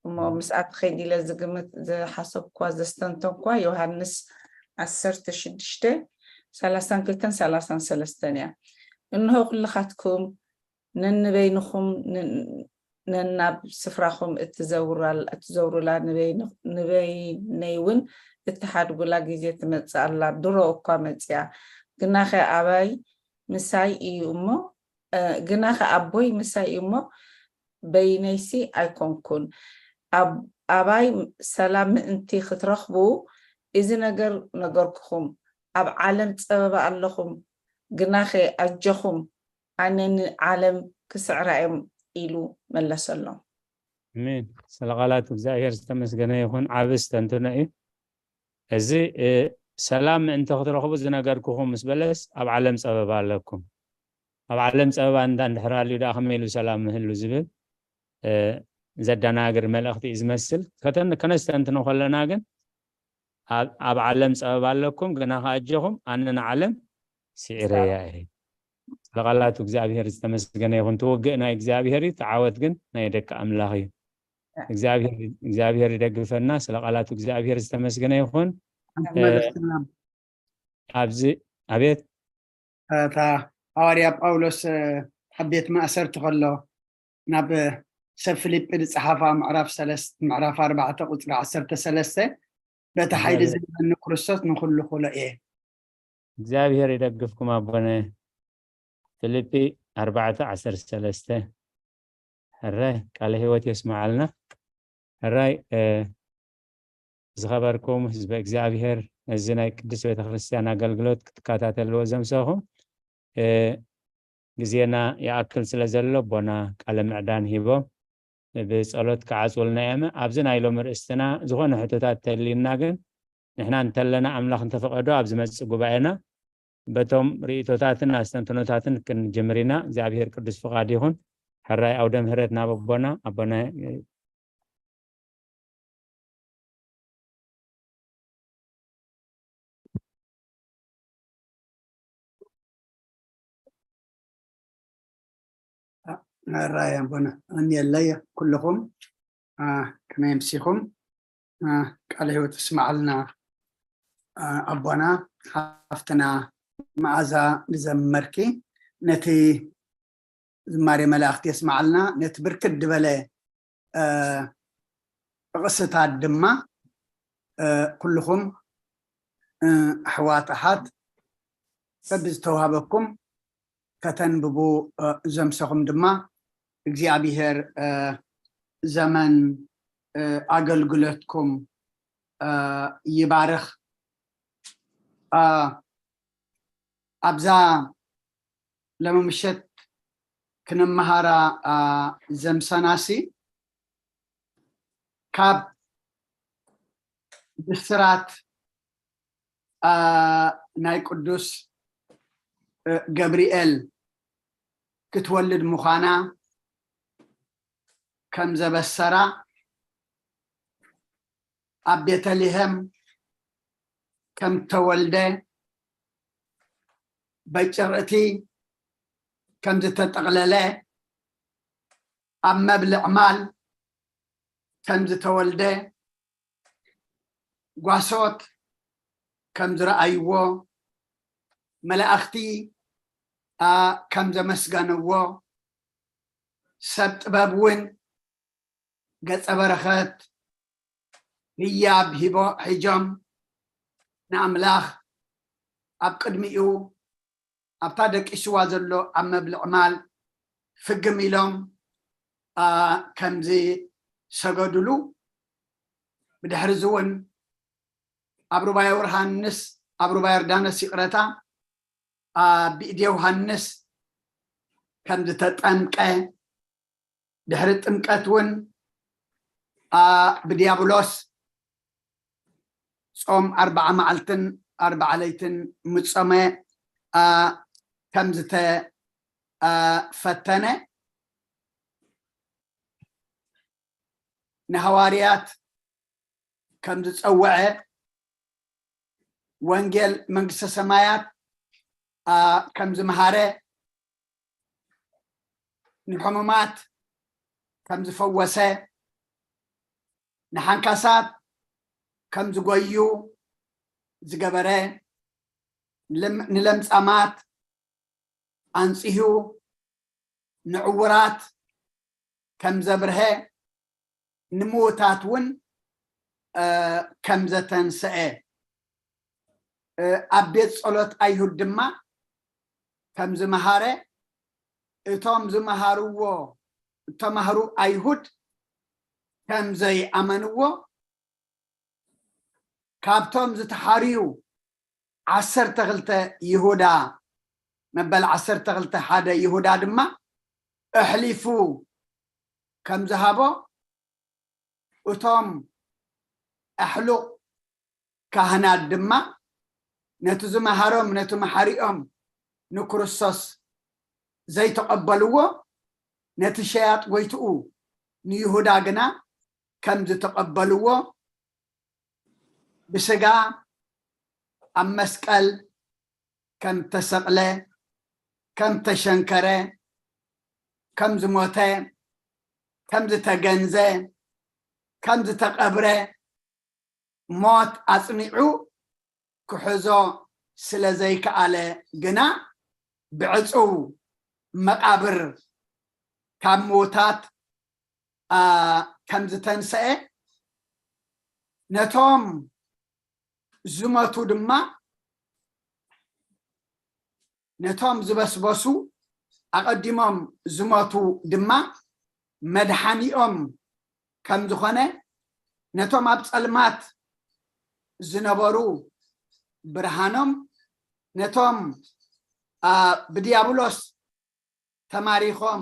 እሞ ምስኣ ትኸይድ ኢለ ዝግምት፣ ዝሓሰብኳ፣ ዘስተንተንኳ ዮሃንስ ዓሰርተ ሽዱሽተ ሰላሳን ክልተን ሰላሳን ሰለስተን እያ። እንሆ ኩልኻትኩም ነንበይንኹም ን-፣ ነናብ ስፍራኹም እትዘውራል-፣ እትዘውሩላ ንበይን-፣ ንበይነይ እውን እትሓድጉላ ግዜ ትመጽእ ኣላ፣ ድሮ እኳ መጺኣ። ግናኸ ኣባይ ምሳይ እዩ እሞ፣ እ፣ ግናኸ ኣቦይ ምሳይ እዩ እሞ፣ በይነይሲ ኣይኮንኩን። ኣብ-፣ ኣባይ ሰላም ምእንቲ ክትረኽቡ፣ እዚ ነገር ነገርኩኹም። ኣብ ዓለም ጸበባ ኣለኹም፣ ግናኸ ኣጆኹም፣ ኣነ ንዓለም ክስዕራ እዮም ኢሉ መለሰሎም። ኣሜን። ስለ ቃላቱ እግዚኣብሔር ዝተመስገነ ይኹን። ዓቢ ስተንትኖ እዩ። እዚ፣ እ፣ ሰላም ምእንቲ ክትረኽቡ ዝነገርኩኹም ምስ በለስ፣ ኣብ ዓለም ጸበባ ኣለኩም። ኣብ ዓለም ጸበባ እንዳ እንድሕር ሃልዩ ደኣ ከመይ ኢሉ ሰላም ምህሉ ዝብል፣ እ፣ ዘደናግር መልእኽቲ እዩ ዝመስል። ከተን-፣ ከነስተንትኖ ከለና ግን፣ ኣብ፣ ኣብ ዓለም ጸበባ ኣለኩም፣ ግና ከኣጀኹም ኣነ ንዓለም ስዒረያ እየ። ስለ ቃላቱ እግዚኣብሔር ዝተመስገነ ይኹን። እቲ ውግእ ናይ እግዚኣብሔር እዩ፣ እቲ ዓወት ግን ናይ ደቂ ኣምላኽ እዩ። እግዚኣብሔር፣ እግዚኣብሔር ይደግፈና። ስለ ቃላቱ እግዚኣብሔር ዝተመስገነ ይኹን። ሓንቲ እ፣ መልእኽቲ ናብ ኣብዚ፣ ኣቤት። እታ ሃዋርያ ጳውሎስ፣ እ፣ ኣብ ቤት ማእሰርቲ ከሎ ናብ ሰብ ፊልጲ ዝጸሓፋ ምዕራፍ ሰለስተ፣ ምዕራፍ ኣርባዕተ ቁጽሪ ዓሰርተ ሰለስተ፣ "በቲ ሓይሊ እግዚኣብሔር ዝህበኒ ክርስቶስ ንኹሉ ክእሎ እየ።" እግዚኣብሔር ይደግፍኩም ኣቦነ። ፊልጲ ኣርባዕተ ዓሰርተ ሰለስተ። ሕራይ ቃለ ህይወት የስምዓልና። ሕራይ፣ እ፣ ዝኸበርኩም ህዝበ እግዚኣብሔር፣ ነዚ ናይ ቅድስት ቤተክርስትያን ኣገልግሎት ክትከታተልዎ ዘምሰኹም፣ እ፣ ግዜና ይኣክል ስለ ዘሎ ኣቦና ቃለ ምዕዳን ሂቦም ብጸሎት ክዓጽውልና እዮም። ኣብዚ ናይ ሎሚ ርእስትና ዝኾነ ሕቶታት ተልዩና ግን ንሕና እንተለና ኣምላኽ እንተፈቐዶ ኣብ ዝመጽእ ጉባኤና በቶም ርእይቶታትን ኣስተንትኖታትን ክንጅምር ኢና። እግዚኣብሔር ቅዱስ ፍቓድ ይኹን። ሕራይ ኣውደ ምህረት ናብ ኣቦና። ኣቦና ራይ ኣቦና ኣንየለይ ኩልኹም። ከመይ ኣምሲኹም? ቃለ ህይወት እስማዓልና። ኣቦና ሓፍትና መዓዛ ዝዘመርኪ ነቲ ዝማሬ መላእኽቲ የስማዓልና። ነቲ ብርክት ዝበለ ጥቕስታት ድማ ኩልኹም ኣሕዋት ኣሓት በብዝተዋህበኩም ከተንብቡ ዘምሰኹም ድማ እግዚኣብሔር ዘመን ኣገልግሎትኩም ይባርኽ። ኣብዛ ሎሚ ምሸት ክንመሃራ ዘምሰናሲ ካብ ብስራት ናይ ቅዱስ ገብርኤል ክትወልድ ምዃና ከም ዘበሰራ፣ ኣብ ቤተልሔም ከም ተወልደ፣ በጭርእቲ ከም ዝተጠቕለለ፣ ኣብ መብልዕ ማል ከም ዝተወልደ፣ ጓሶት ከም ዝረኣይዎ፣ መላእኽቲ ከም ዘመስገንዎ፣ ሰብ ጥበብ እውን ገጸ በረኸት ህያብ ሂቦ ሒጆም ንኣምላኽ ኣብ ቅድሚኡ ኣብታ ደቂስዋ ዘሎ ኣብ መብልዕ ማል ፍግም ኢሎም ከምዚ ሰገዱሉ። ብድሕሪ እዚ እውን ኣብ ሩባ ዮርሃንስ ኣብ ሩባ ዮርዳኖስ ይቕረታ ብኢድ ዮሃንስ ከም ዝተጠምቀ፣ ድሕሪ ጥምቀት እውን ብዲያብሎስ ጾም ኣርባዓ መዓልትን ኣርባዓ ለይትን ምጾመ ከም ዝተፈተነ፣ ንሃዋርያት ከም ዝጸውዐ፣ ወንጌል መንግስተ ሰማያት ከም ዝመሃረ፣ ንሕሙማት ከም ዝፈወሰ፣ ንሓንካሳት ከም ዝጎዩ ዝገበረ፣ ንለምጻማት ኣንጽሁ፣ ንዕውራት ከም ዘብርሀ፣ ንምዉታት እውን ከም ዘተንሰአ፣ ኣብ ቤት ጸሎት ኣይሁድ ድማ ከም ዝመሃረ፣ እቶም ዝመሃርዎ እተማህሩ ኣይሁድ ከም ዘይኣመንዎ፣ ካብቶም ዝተሓርዩ ዓሰርተ ክልተ ይሁዳ፣ መበል ዓሰርተ ክልተ ሓደ ይሁዳ ድማ ኣሕሊፉ ከም ዝሃቦ፣ እቶም ኣሕሉቕ ካህናት ድማ ነቲ ዝመሃሮም፣ ነቲ መሓሪኦም ንክርስቶስ ዘይተቐበልዎ፣ ነቲ ሸያጥ ጎይትኡ ንይሁዳ ግና ከም ዝተቐበልዎ፣ ብስጋ ኣብ መስቀል ከም ተሰቕለ፣ ከም ተሸንከረ፣ ከም ዝሞተ፣ ከም ዝተገንዘ፣ ከም ዝተቐብረ፣ ሞት ኣጽኒዑ ክሕዞ ስለ ዘይከኣለ ግና፣ ብዕጹው መቓብር ካብ ምዉታት ከም ዝተንስአ፣ ነቶም ዝመቱ ድማ፣ ነቶም ዝበስበሱ ኣቐዲሞም ዝመቱ ድማ መድሓኒኦም ከም ዝኾነ፣ ነቶም ኣብ ጸልማት ዝነበሩ ብርሃኖም፣ ነቶም ብድያብሎስ ተማሪኾም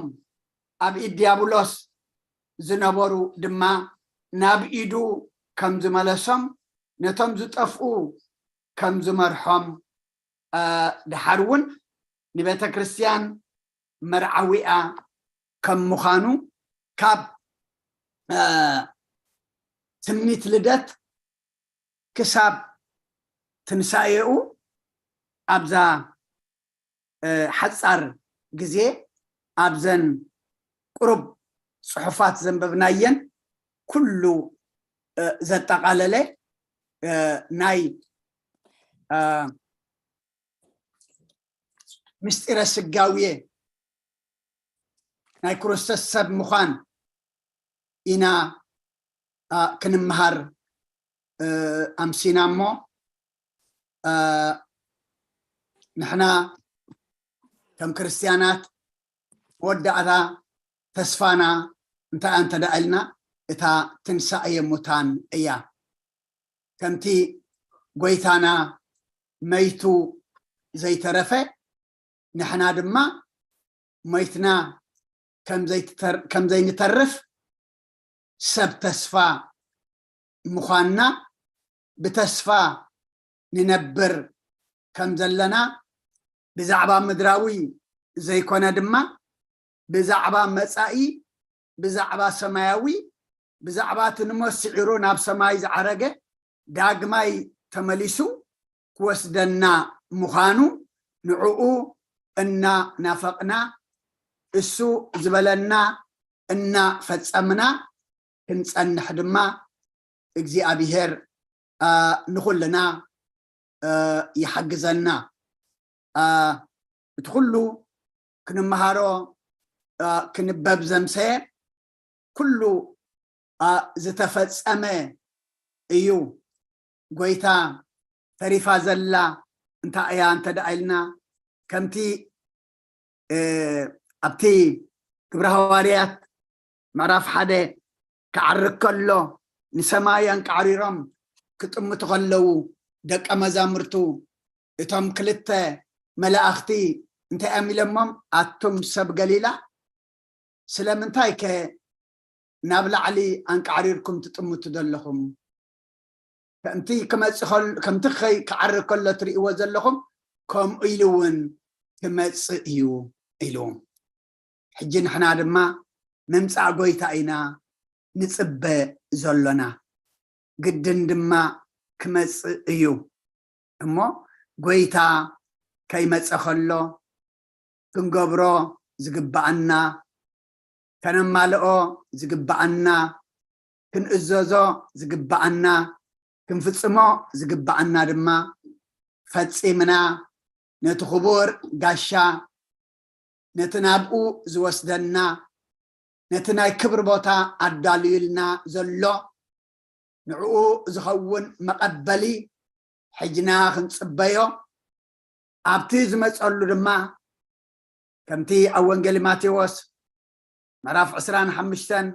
ኣብ ኢድ ድያብሎስ ዝነበሩ ድማ ናብ ኢዱ ከም ዝመለሶም፣ ነቶም ዝጠፍኡ ከም ዝመርሖም ድሓር እውን ንቤተ ክርስቲያን መርዓዊኣ ከም ምዃኑ ካብ ትምኒት ልደት ክሳብ ትንሳኤኡ ኣብዛ ሓፃር ግዜ ኣብዘን ቁሩብ ፅሑፋት ዘንበብናየን ኩሉ ዘጠቓለለ ናይ ምስጢረ ስጋዌ ናይ ክርስቶስ ሰብ ምዃን ኢና ክንምሃር ኣምሲና እሞ ንሕና ከም ክርስትያናት መወዳእታ ተስፋና እንታይ እንተደኣ ኢልና እታ ትንሳኤ ሙታን እያ። ከምቲ ጎይታና መይቱ ዘይተረፈ ንሕና ድማ መይትና ከም ዘይንተርፍ ሰብ ተስፋ ምዃንና ብተስፋ ንነብር ከም ዘለና ብዛዕባ ምድራዊ ዘይኮነ ድማ ብዛዕባ መጻኢ ብዛዕባ ሰማያዊ ብዛዕባ እቲ ንሞት ስዒሩ ናብ ሰማይ ዝዓረገ ዳግማይ ተመሊሱ ክወስደና ምዃኑ ንዕኡ እናናፈቕና እሱ ዝበለና እናፈጸምና ክንጸንሕ ድማ እግዚኣብሔር ንኹልና ይሓግዘና። እቲ ኩሉ ክንመሃሮ ክንበብ ዘምሰየ ኩሉ ዝተፈጸመ እዩ። ጎይታ ተሪፋ ዘላ እንታይ እያ እንተ ደኣ ኢልና ከምቲ ኣብቲ ግብረ ሃዋርያት ምዕራፍ ሓደ ክዓርግ ከሎ ንሰማይ ኣንቃዕሪሮም ክጥምቱ ከለዉ ደቀ መዛሙርቱ እቶም ክልተ መላእኽቲ እንታይ እዮም ኢሎሞም? ኣቱም ሰብ ገሊላ ስለምንታይ ከ ናብ ላዕሊ ኣንቃዕሪርኩም ትጥምቱ ዘለኹም? ከምቲ ክመጽእ ከሎ ከምቲ ክዓርግ ከሎ ትርእይዎ ዘለኹም ከምኡ ኢሉ እውን ክመጽእ እዩ ኢሉ። ሕጂ ንሕና ድማ ምምጻእ ጎይታ ኢና ንጽበ ዘሎና። ግድን ድማ ክመጽእ እዩ። እሞ ጎይታ ከይመጸ ከሎ ክንገብሮ ዝግባኣና፣ ከነማልኦ ዝግባኣና፣ ክንእዘዞ ዝግባኣና፣ ክንፍጽሞ ዝግባኣና ድማ ፈጺምና ነቲ ክቡር ጋሻ ነቲ ናብኡ ዝወስደና ነቲ ናይ ክብሪ ቦታ ኣዳልዩልና ዘሎ ንዕኡ ዝኸውን መቐበሊ ሕጅና ክንጽበዮ ኣብቲ ዝመጸሉ ድማ ከምቲ ኣብ ወንጌል ማቴዎስ ምዕራፍ ዕስራን ሓሙሽተን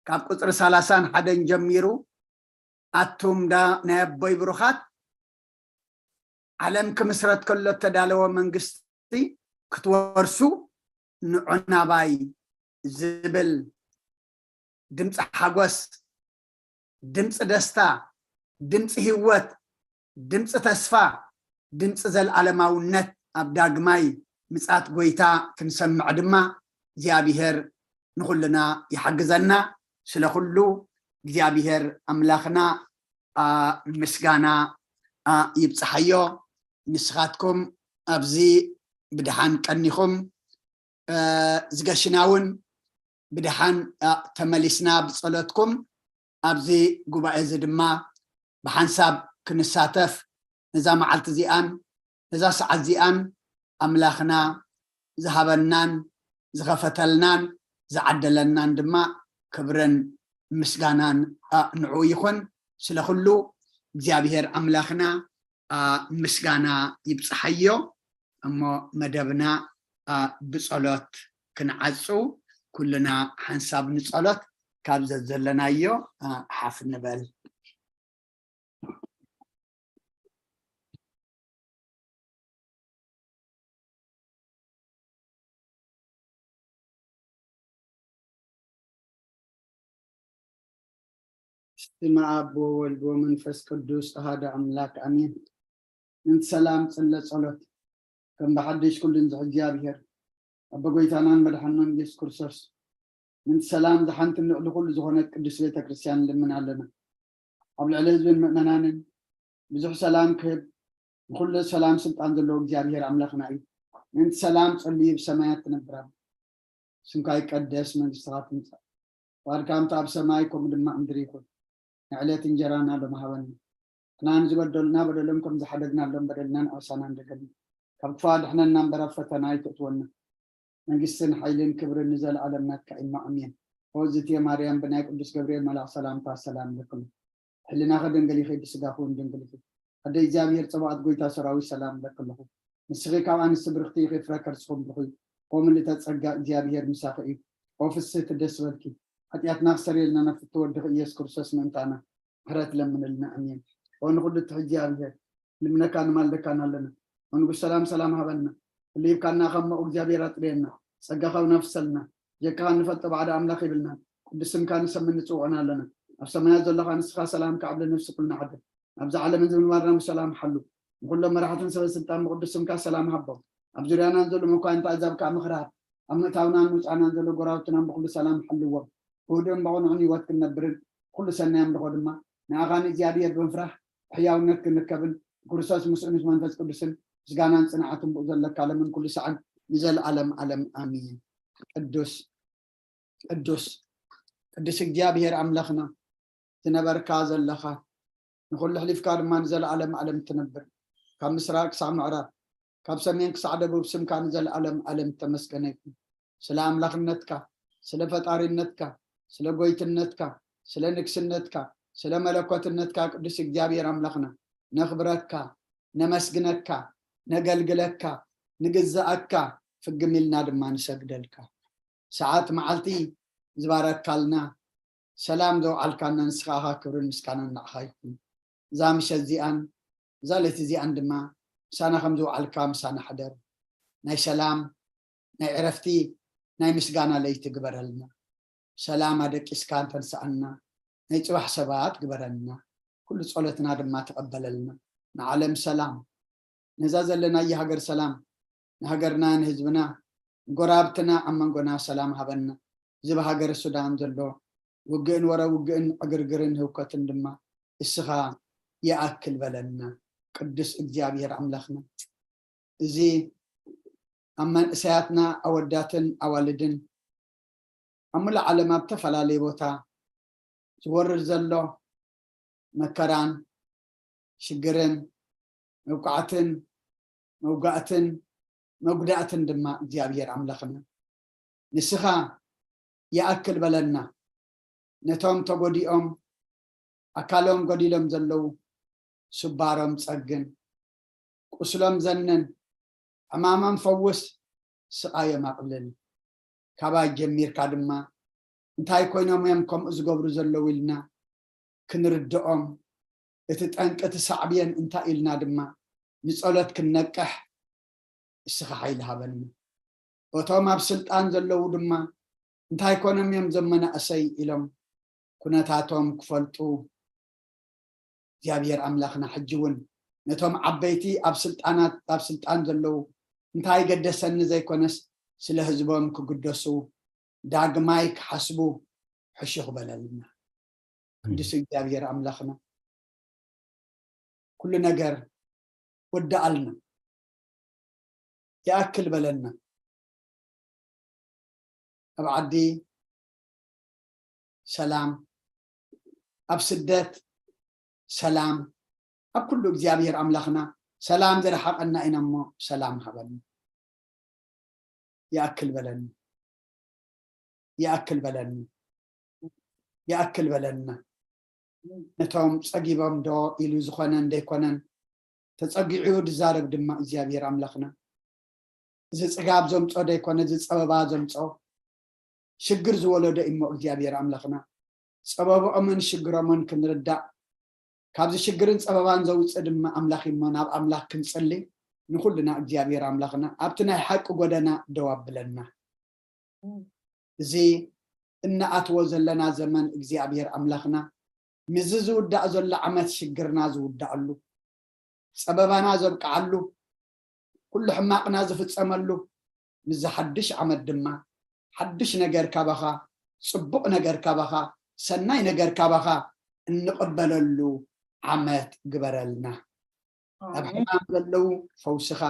ካብ ቁፅሪ ሰላሳን ሓደን ጀሚሩ ኣቱም ዳ ናይ ኣቦይ ብሩኻት ዓለም ክምስረት ከሎ እተዳለወ መንግስቲ ክትወርሱ ንዑ ናባይ ዝብል ድምፂ ሓጎስ፣ ድምፂ ደስታ፣ ድምፂ ህይወት፣ ድምፂ ተስፋ፣ ድምፂ ዘለዓለማውነት ኣብ ዳግማይ ምፅኣት ጎይታ ክንሰምዕ ድማ እግዚኣብሔር ንኹልና ይሓግዘና። ስለ ኩሉ እግዚኣብሔር ኣምላኽና ምስጋና ይብፅሓዮ። ንስኻትኩም ኣብዚ ብድሓን ቀኒኹም ዝገሽና እውን ብድሓን ተመሊስና ብፀሎትኩም ኣብዚ ጉባኤ እዚ ድማ ብሓንሳብ ክንሳተፍ ነዛ መዓልቲ እዚኣን ነዛ ሰዓት እዚኣን ኣምላኽና ዝሃበናን ዝኸፈተልናን ዝዓደለናን ድማ ክብርን ምስጋናን ንዑ ይኹን። ስለ ኩሉ እግዚኣብሔር ኣምላኽና ምስጋና ይብፅሓዮ። እሞ መደብና ብፀሎት ክንዓፁ ኩልና ሓንሳብ ንፀሎት ካብ ዘዘለናዮ ሓፍ ንበል። ስመ ኣብ ወወልድ ወመንፈስ ቅዱስ ኣሃደ ኣምላክ ኣሜን። ምእንቲ ሰላም ጽለ ጸሎት። ከም ብሓድሽ ኩሉን ዝሕ እግዚኣብሔር ኣቦ ጎይታናን መድሓንናን ኢየሱስ ክርስቶስ፣ ምእንቲ ሰላም ዝሓንትን ልዕሊ ኩሉ ዝኾነት ቅድስት ቤተ ክርስቲያን ንልምን ኣለና። ኣብ ልዕሊ ህዝብን ምእመናንን ብዙሕ ሰላም ክህብ፣ ንኹሉ ሰላም ስልጣን ዘለዎ እግዚኣብሔር ኣምላኽና እዩ። ምእንቲ ሰላም ጸልዩ ብሰማያት ትነብር ኣቦ። ስምካ ይቀደስ፣ መንግስትኻ ትምጻእ። ፍቓድካ ከምቲ ኣብ ሰማይ ከምኡ ድማ ኣብ ምድሪ ይኹን። ንዕለት እንጀራና ሎም ሃበና። ንሕና ንዝበደሉና በደሎም ከም ዝሓደግናሎም በደልና ንኣሳና እንደገና። ካብ ክፉእ ኣድሕነና እምበር ኣብ ፈተና ኣይተእትወና። መንግስትን ሓይልን ክብርን ንዘለኣለም ናትካ እዩ። ኣሜን። ኦ ዝትየ ማርያም ብናይ ቅዱስ ገብርኤል መልኣኽ ሰላምታ ሰላም ለክሉ። ሕልናኺ ድንግል ኢኺ፣ ብስጋኺ እውን ድንግል ኢኺ። ኣደ እግዚኣብሔር ጸባኦት ጎይታ ሰራዊት ሰላም እብለኪ ኣለኹ። ንስኺ ካብ ኣንስቲ ብርኽቲ ኢኺ፣ ፍረ ከርስኺ እውን ብሩኽ እዩ። ኦ ምልእተ ጸጋ እግዚኣብሔር ምሳኺ እዩ። ኦ ፍስህቲ ደስ በልኪ። ሓጢኣትና ክሰርየልና ናብ ፍትው ወድኺ ኢየሱስ ክርስቶስ ምእንታና ምሕረት ለምንልና። ኣሜን። ኦ ንኹሉ ትሕ እግዚኣብሔር ልምነካ ንማልደካን ኣለና። ኦ ንጉስ ሰላም ሰላም ሃበና። ህልይብካና ከም መኡ እግዚኣብሔር ኣጥርየና። ጸጋኻ እውን ኣፍሰልና። ጀካኻ ንፈልጦ ባዕዳ ኣምላኽ ይብልና። ቅዱስ ስምካ ንሰምን ንጽውዖን ኣለና። ኣብ ሰማያት ዘለኻ ንስኻ ሰላም ከዓብለ ነፍሲ ኩልና ዓደ። ኣብዚ ዓለምን ዝምንባርና ብሰላም ሓሉ። ንኹሎም መራሕትን ሰበ ስልጣን ብቅዱስ ስምካ ሰላም ሃቦም። ኣብ ዙርያና ንዘሎ መኳንንቲ ኣዛብ ከዓ ምኽርሃብ። ኣብ ምእታውናን ምውፃእናን ዘሎ ጎራውትናን ብኩሉ ሰላም ሓልዎም። ብህዱእን ብቕኑዕን ህይወት ክንነብርን ኩሉ ሰናይ ኣምልኾ ድማ ንኣኻ ንእግዚኣብሔር ብምፍራሕ ብሕያውነት ክንርከብን ብክርስቶስ ምስኡ ምስ መንፈስ ቅዱስን ምስጋናን ጽንዓትን ብኡ ዘለካ ለምን ኩሉ ሰዓን ንዘለኣለም ዓለም ኣሚን። ቅዱስ ቅዱስ ቅዱስ እግዚኣብሔር ኣምላኽና ዝነበርካ ዘለኻ ንኹሉ ሕሊፍካ ድማ ንዘለኣለም ዓለም ትነብር። ካብ ምስራቅ ክሳዕ ምዕራብ ካብ ሰሜን ክሳዕ ደቡብ ስምካ ንዘለኣለም ዓለም ተመስገነ ይኹን። ስለ ኣምላኽነትካ፣ ስለ ፈጣሪነትካ፣ ስለ ጎይትነትካ፣ ስለ ንግስነትካ፣ ስለ መለኮትነትካ ቅዱስ እግዚኣብሔር ኣምላኽና ነኽብረካ፣ ነመስግነካ፣ ነገልግለካ፣ ንግዛኣካ ፍግም ኢልና ድማ ንሰግደልካ። ሰዓት መዓልቲ ዝባረካልና ሰላም ዘውዓልካና ንስኻ ኢኻ። ክብርን ምስጋናን ንዓኻ ይኹን። እዛ ምሸት እዚኣን እዛ ለይቲ እዚኣን ድማ ምሳና ከም ዝውዓልካ ምሳና ሕደር። ናይ ሰላም ናይ ዕረፍቲ ናይ ምስጋና ለይቲ ግበረልና። ሰላም ኣደቂስካ እንተንስኣና ናይ ጽባሕ ሰባት ግበረልና። ኩሉ ጸሎትና ድማ ተቐበለልና። ንዓለም ሰላም ነዛ ዘለናያ ሃገር ሰላም ንሃገርና ንህዝብና ንጎራብትና ኣብ መንጎና ሰላም ሃበና። እዚ ብሃገር ሱዳን ዘሎ ውግእን ወረ ውግእን ዕግርግርን ህውከትን ድማ እስኻ ይኣክል በለና። ቅዱስ እግዚኣብሔር ኣምላኽና እዚ ኣብ መንእሰያትና ኣወዳትን ኣዋልድን ኣብ ሙሉእ ዓለም ኣብ ተፈላለየ ቦታ ዝወርድ ዘሎ መከራን ሽግርን መውቃዕትን መውጋእትን መጉዳእትን ድማ እግዚኣብሔር ኣምላኽና ንስኻ ይኣክል በለና። ነቶም ተጎዲኦም ኣካሎም ጎዲሎም ዘለዉ ስባሮም ጸግን ቁስሎም ዘንን ሕማሞም ፈውስ ስቓዮም ኣቕልል። ካባይ ጀሚርካ ድማ እንታይ ኮይኖም እዮም ከምኡ ዝገብሩ ዘለዉ ኢልና ክንርድኦም እቲ ጠንቂ እቲ ሳዕብየን እንታይ ኢልና ድማ ንጸሎት ክንነቅሕ እስኻ ሓይሊ ሃበኒ። እቶም ኣብ ስልጣን ዘለዉ ድማ እንታይ ኮኖም እዮም ዘመናእሰይ ኢሎም ኩነታቶም ክፈልጡ እግዚኣብሔር ኣምላኽና ሕጂ እውን ነቶም ዓበይቲ ኣብ ስልጣናት ኣብ ስልጣን ዘለዉ እንታይ ገደሰኒ ዘይኮነስ ስለ ህዝቦም ክግደሱ ዳግማይ ክሓስቡ ሕሹኽ በለልና። ቅዱስ እግዚኣብሔር ኣምላኽና ኩሉ ነገር ወዳኣልና ይኣክል በለና። ኣብ ዓዲ ሰላም ኣብ ስደት ሰላም ኣብ ኩሉ እግዚኣብሔር ኣምላኽና ሰላም ዝረሓቐና ኢና እሞ ሰላም ሃበና። ይኣክል በለኒ ይኣክል በለኒ ይኣክል በለና። ነቶም ጸጊቦም ዶ ኢሉ ዝኾነን ዘይኮነን ተጸጊዑ ዝዛረብ ድማ እግዚኣብሔር ኣምላኽና እዚ ጽጋብ ዘምጾ ዘይኮነ እዚ ጸበባ ዘምጾ ሽግር ዝወለዶ እሞ እግዚኣብሔር ኣምላኽና ጸበብኦምን ሽግሮምን ክንርዳእ ካብዚ ሽግርን ጸበባን ዘውፅእ ድማ ኣምላኽ እሞ ናብ ኣምላኽ ክንጽሊ ንኹልና እግዚኣብሔር ኣምላኽና ኣብቲ ናይ ሓቂ ጎደና ደው ኣብለና። እዚ እንኣትዎ ዘለና ዘመን እግዚኣብሔር ኣምላኽና ምዚ ዝውዳእ ዘሎ ዓመት ሽግርና ዝውዳእሉ ጸበባና ዘብቅዓሉ፣ ኩሉ ሕማቕና ዝፍጸመሉ፣ ምስዚ ሓድሽ ዓመት ድማ ሓድሽ ነገር ካባኻ፣ ጽቡቕ ነገር ካባኻ፣ ሰናይ ነገር ካባኻ እንቕበለሉ ዓመት ግበረልና። ኣብ ሕማም ዘለዉ ፈውስኻ፣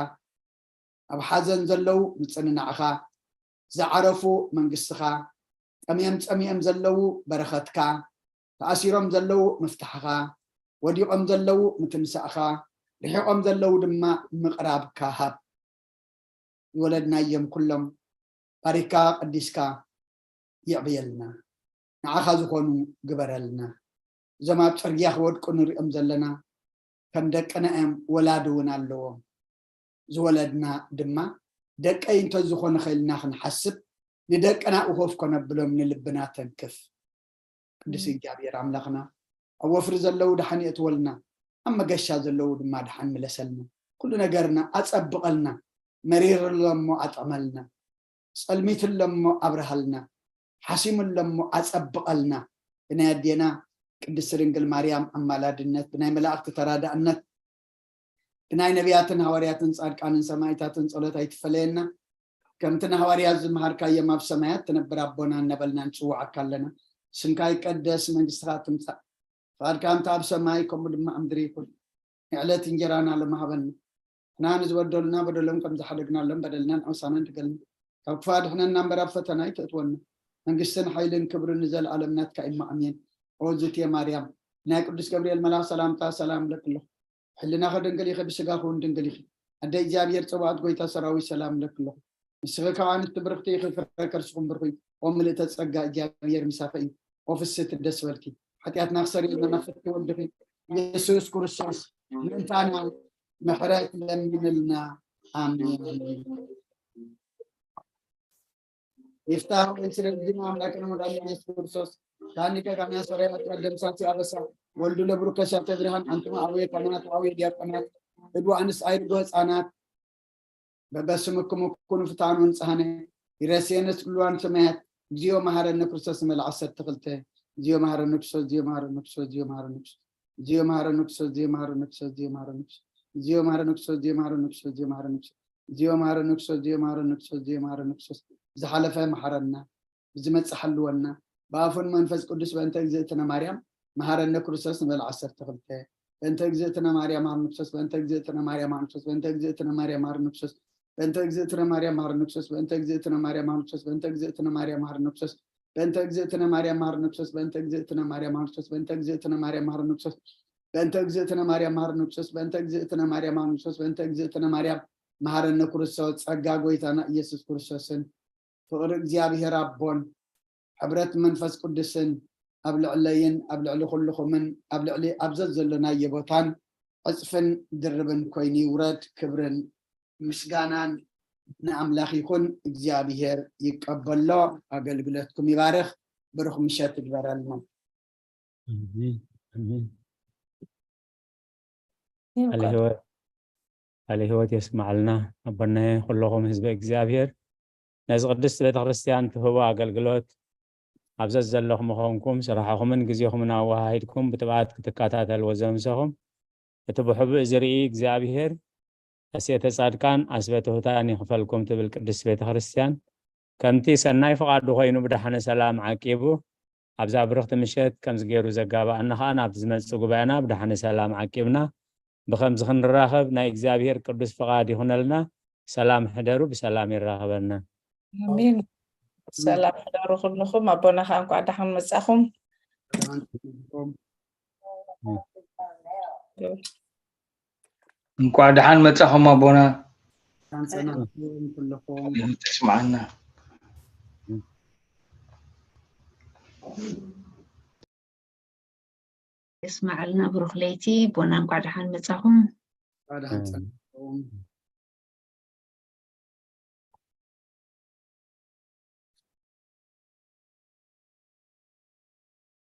ኣብ ሓዘን ዘለዉ ምጽንናዕኻ፣ ዝዓረፉ መንግስትኻ፣ ጠምዮም ጸሚኦም ዘለዉ በረኸትካ፣ ተኣሲሮም ዘለዉ ምፍታሕኻ፣ ወዲቖም ዘለዉ ምትንሳእኻ፣ ርሒቖም ዘለዉ ድማ ምቕራብካ ሃብ። ዝወለድናዮም ኩሎም ባሪካ ቀዲስካ የዕብየልና። ንዓኻ ዝኾኑ ግበረልና። እዞም ኣብ ጽርግያ ክወድቁ ንሪኦም ዘለና ከም ደቅና እዮም፣ ወላዲ እውን ኣለዎም። ዝወለድና ድማ ደቀይ እንተዝኾኑ ከኢልና ክንሓስብ ንደቅና እኾፍ ኮነብሎም ንልብና ተንክፍ። ቅዱስ እግዚኣብሔር ኣምላኽና ኣብ ወፍሪ ዘለዉ ደሓን የእትወልና፣ ኣብ መገሻ ዘለዉ ድማ ደሓን ምለሰልና። ኩሉ ነገርና ኣጸብቐልና፣ መሪርሎ እሞ ኣጥዕመልና፣ ጸልሚትሎ እሞ ኣብርሃልና፣ ሓሲምሎ እሞ ኣጸብቐልና። ብናይ ኣዴና ቅድስቲ ድንግል ማርያም ኣማላድነት፣ ብናይ መላእኽቲ ተራዳእነት፣ ብናይ ነቢያትን ሃዋርያትን ጻድቃንን ሰማዕታትን ጸሎት ኣይትፈለየና። ከምቲ ንሃዋርያት ዝመሃርካዮም ኣብ ሰማያት ትነብር ኣቦና እናበልና ንጽውዓካ ኣለና። ስምካ ይቀደስ፣ መንግስትኻ ትምጻእ፣ ፍቓድካ እንተ ኣብ ሰማይ ከምኡ ድማ ኣብ ምድሪ ይኹን። ንዕለት እንጀራና ሎሚ ሃበና። ንሕና ንዝበደሉና በደሎም ከም ዝሓደግናሎም በደልና ንዕውሳና ንድገልና። ካብ ክፉእ ኣድሕነና እምበር ኣብ ፈተና ኣይተእትወና። መንግስትን ሓይልን ክብርን ንዘለኣለም ናትካ እዩ። ኣሜን። ኦ ዝትየ ማርያም፣ ናይ ቅዱስ ገብርኤል መልኣኽ ሰላምታ ሰላም እብለኪ ኣለኹ። ሕልናኺ ድንግል ኢኺ፣ ብስጋኺ እውን ድንግል ኢኺ። ኣደ እግዚኣብሔር ጸባኦት፣ ጎይታ ሰራዊት፣ ሰላም እብለኪ ኣለኹ። ንስኺ ካብ ኣንስቲ ብርኽቲ ኢኺ፣ ፍረ ከርስኹም ብሩኽ እዩ። ኦ ምልእተ ጸጋ፣ እግዚኣብሔር ምሳኺ እዩ። ኦ ፍስሕቲ፣ ደስ በልኪ። ሓጢኣትና ክሰርየልና ናብ ፍትሒ ወድኺ ኢየሱስ ክርስቶስ ምእንታና ምሕረት ለምንልና። ኣሜን። ይፍታ ወይ ስለ ልጅና ኣምላክን መድኃኒት ኢየሱስ ክርስቶስ ታኒ ከጋሚያ ሰሪያ ኃጢአት ደምሳሲ አበሳ ወልዱ ለብሩክ ከሳተ ብርሃን አንትሙ አቡየ ካህናት ወአቡየ ዲያቆናት እድ ወአንስት አይርዶ ህፃናት በበስምክሙ ኩኑ ፍትሐነ ወንጽሐነ ይረስየነ ስሉዋን ሰማያት እግዚኦ መሐረነ ክርስቶስ ንበል ዓሰርተ ክልተ። እግዚኦ መሐረነ ክርስቶስ፣ እግዚኦ መሐረነ ክርስቶስ፣ እግዚኦ መሐረነ ክርስቶስ፣ እግዚኦ መሐረነ ክርስቶስ፣ እግዚኦ መሐረነ ክርስቶስ፣ እግዚኦ መሐረነ ክርስቶስ፣ እግዚኦ መሐረነ ክርስቶስ፣ እግዚኦ መሐረነ ክርስቶስ፣ እግዚኦ መሐረነ ክርስቶስ፣ እግዚኦ መሐረነ ክርስቶስ፣ እግዚኦ መሐረነ ክርስቶስ፣ እግዚኦ መሐረነ ክርስቶስ። ዝሓለፈ መሐረና፣ ብዝመጽእ ሓልወና፣ ብኣፉን መንፈስ ቅዱስ በእንተ እግዝእትነ ማርያም መሐረነ ክርስቶስ ንበል ዓሰርተ ክልተ። በእንተ እግዝእትነ ማርያም መሐረነ ክርስቶስ፣ በእንተ እግዝእትነ ማርያም መሐረነ ክርስቶስ፣ በእንተ እግዝእትነ ማርያም መሐረነ ክርስቶስ፣ በእንተ እግዝእትነ ማርያም መሐረነ ክርስቶስ፣ በእንተ እግዝእትነ ማርያም መሐረነ ክርስቶስ፣ በእንተ እግዝእትነ ማርያም መሐረነ ክርስቶስ፣ በእንተ እግዝእትነ ማርያም መሐረነ ክርስቶስ፣ በእንተ እግዝእትነ ማርያም መሐረነ ክርስቶስ፣ በእንተ እግዝእትነ ማርያም መሐረነ ክርስቶስ፣ በእንተ እግዝእትነ ማርያም መሐረነ ክርስቶስ፣ በእንተ እግዝእትነ ማርያም መሐረነ ክርስቶስ፣ በእንተ እግዝእትነ ማርያም መሐረነ ክርስቶስ፣ ጸጋ ጎይታና ኢየሱስ ክርስቶስን ፍቕሪ እግዚኣብሔር ኣቦን ሕብረት መንፈስ ቅዱስን ኣብ ልዕለይን ኣብ ልዕሊ ኩልኹምን ኣብ ልዕሊ ኣብ ዘዘሎናዮ ቦታን ዕጽፍን ድርብን ኮይኑ ይውረድ። ክብርን ምስጋናን ንኣምላኽ ይኹን። እግዚኣብሔር ይቀበሎ፣ ኣገልግሎትኩም ይባርኽ። ብሩኽ ምሸት ይግበረልና። ኣሜን፣ ኣሜን። ቃለ ይባርክ። ህይወት፣ ቃለ ህይወት የስማዕልና ኣቦናየ። ኩለኹም ህዝበ እግዚኣብሔር ነዚ ቅድስት ቤተ ክርስቲያን ትህቦ ኣገልግሎት ኣብ ዘዘለኹም ምኾንኩም ስራሕኹምን ግዜኹምን ኣወሃሂድኩም ብትብዓት ክትከታተልዎ ዘምሰኹም እቲ ብሕቡእ ዝርኢ እግዚኣብሔር ኣስየተ ጻድቃን ኣስበ ትሑታን ይኽፈልኩም ትብል ቅድስት ቤተ ክርስቲያን። ከምቲ ሰናይ ፍቓዱ ኮይኑ ብደሓነ ሰላም ዓቂቡ ኣብዛ ብርኽቲ ምሸት ከምዚ ገይሩ ዘጋባኣና ኸኣ ናብቲ ዝመጽእ ጉባኤና ብደሓነ ሰላም ዓቂብና ብኸምዚ ክንራኸብ ናይ እግዚኣብሔር ቅዱስ ፍቓድ ይኹነልና። ሰላም ሕደሩ፣ ብሰላም ይራኸበና። ኣሜን። ሰላም ሕደሩ ኩልኹም። ኣቦና ኸዓ እንኳዕ ደሓን መጻኹም። እንኳዕ ደሓን መጻኹም ኣቦና። ሰላም ሰላም ኩልኹም። ተስማዕና። የስማዓልና። ብሩኽ ለይቲ ኣቦና፣ እንኳዕ ደሓን መጻኹም። እንኳዕ ደሓን ጸናሕኩም።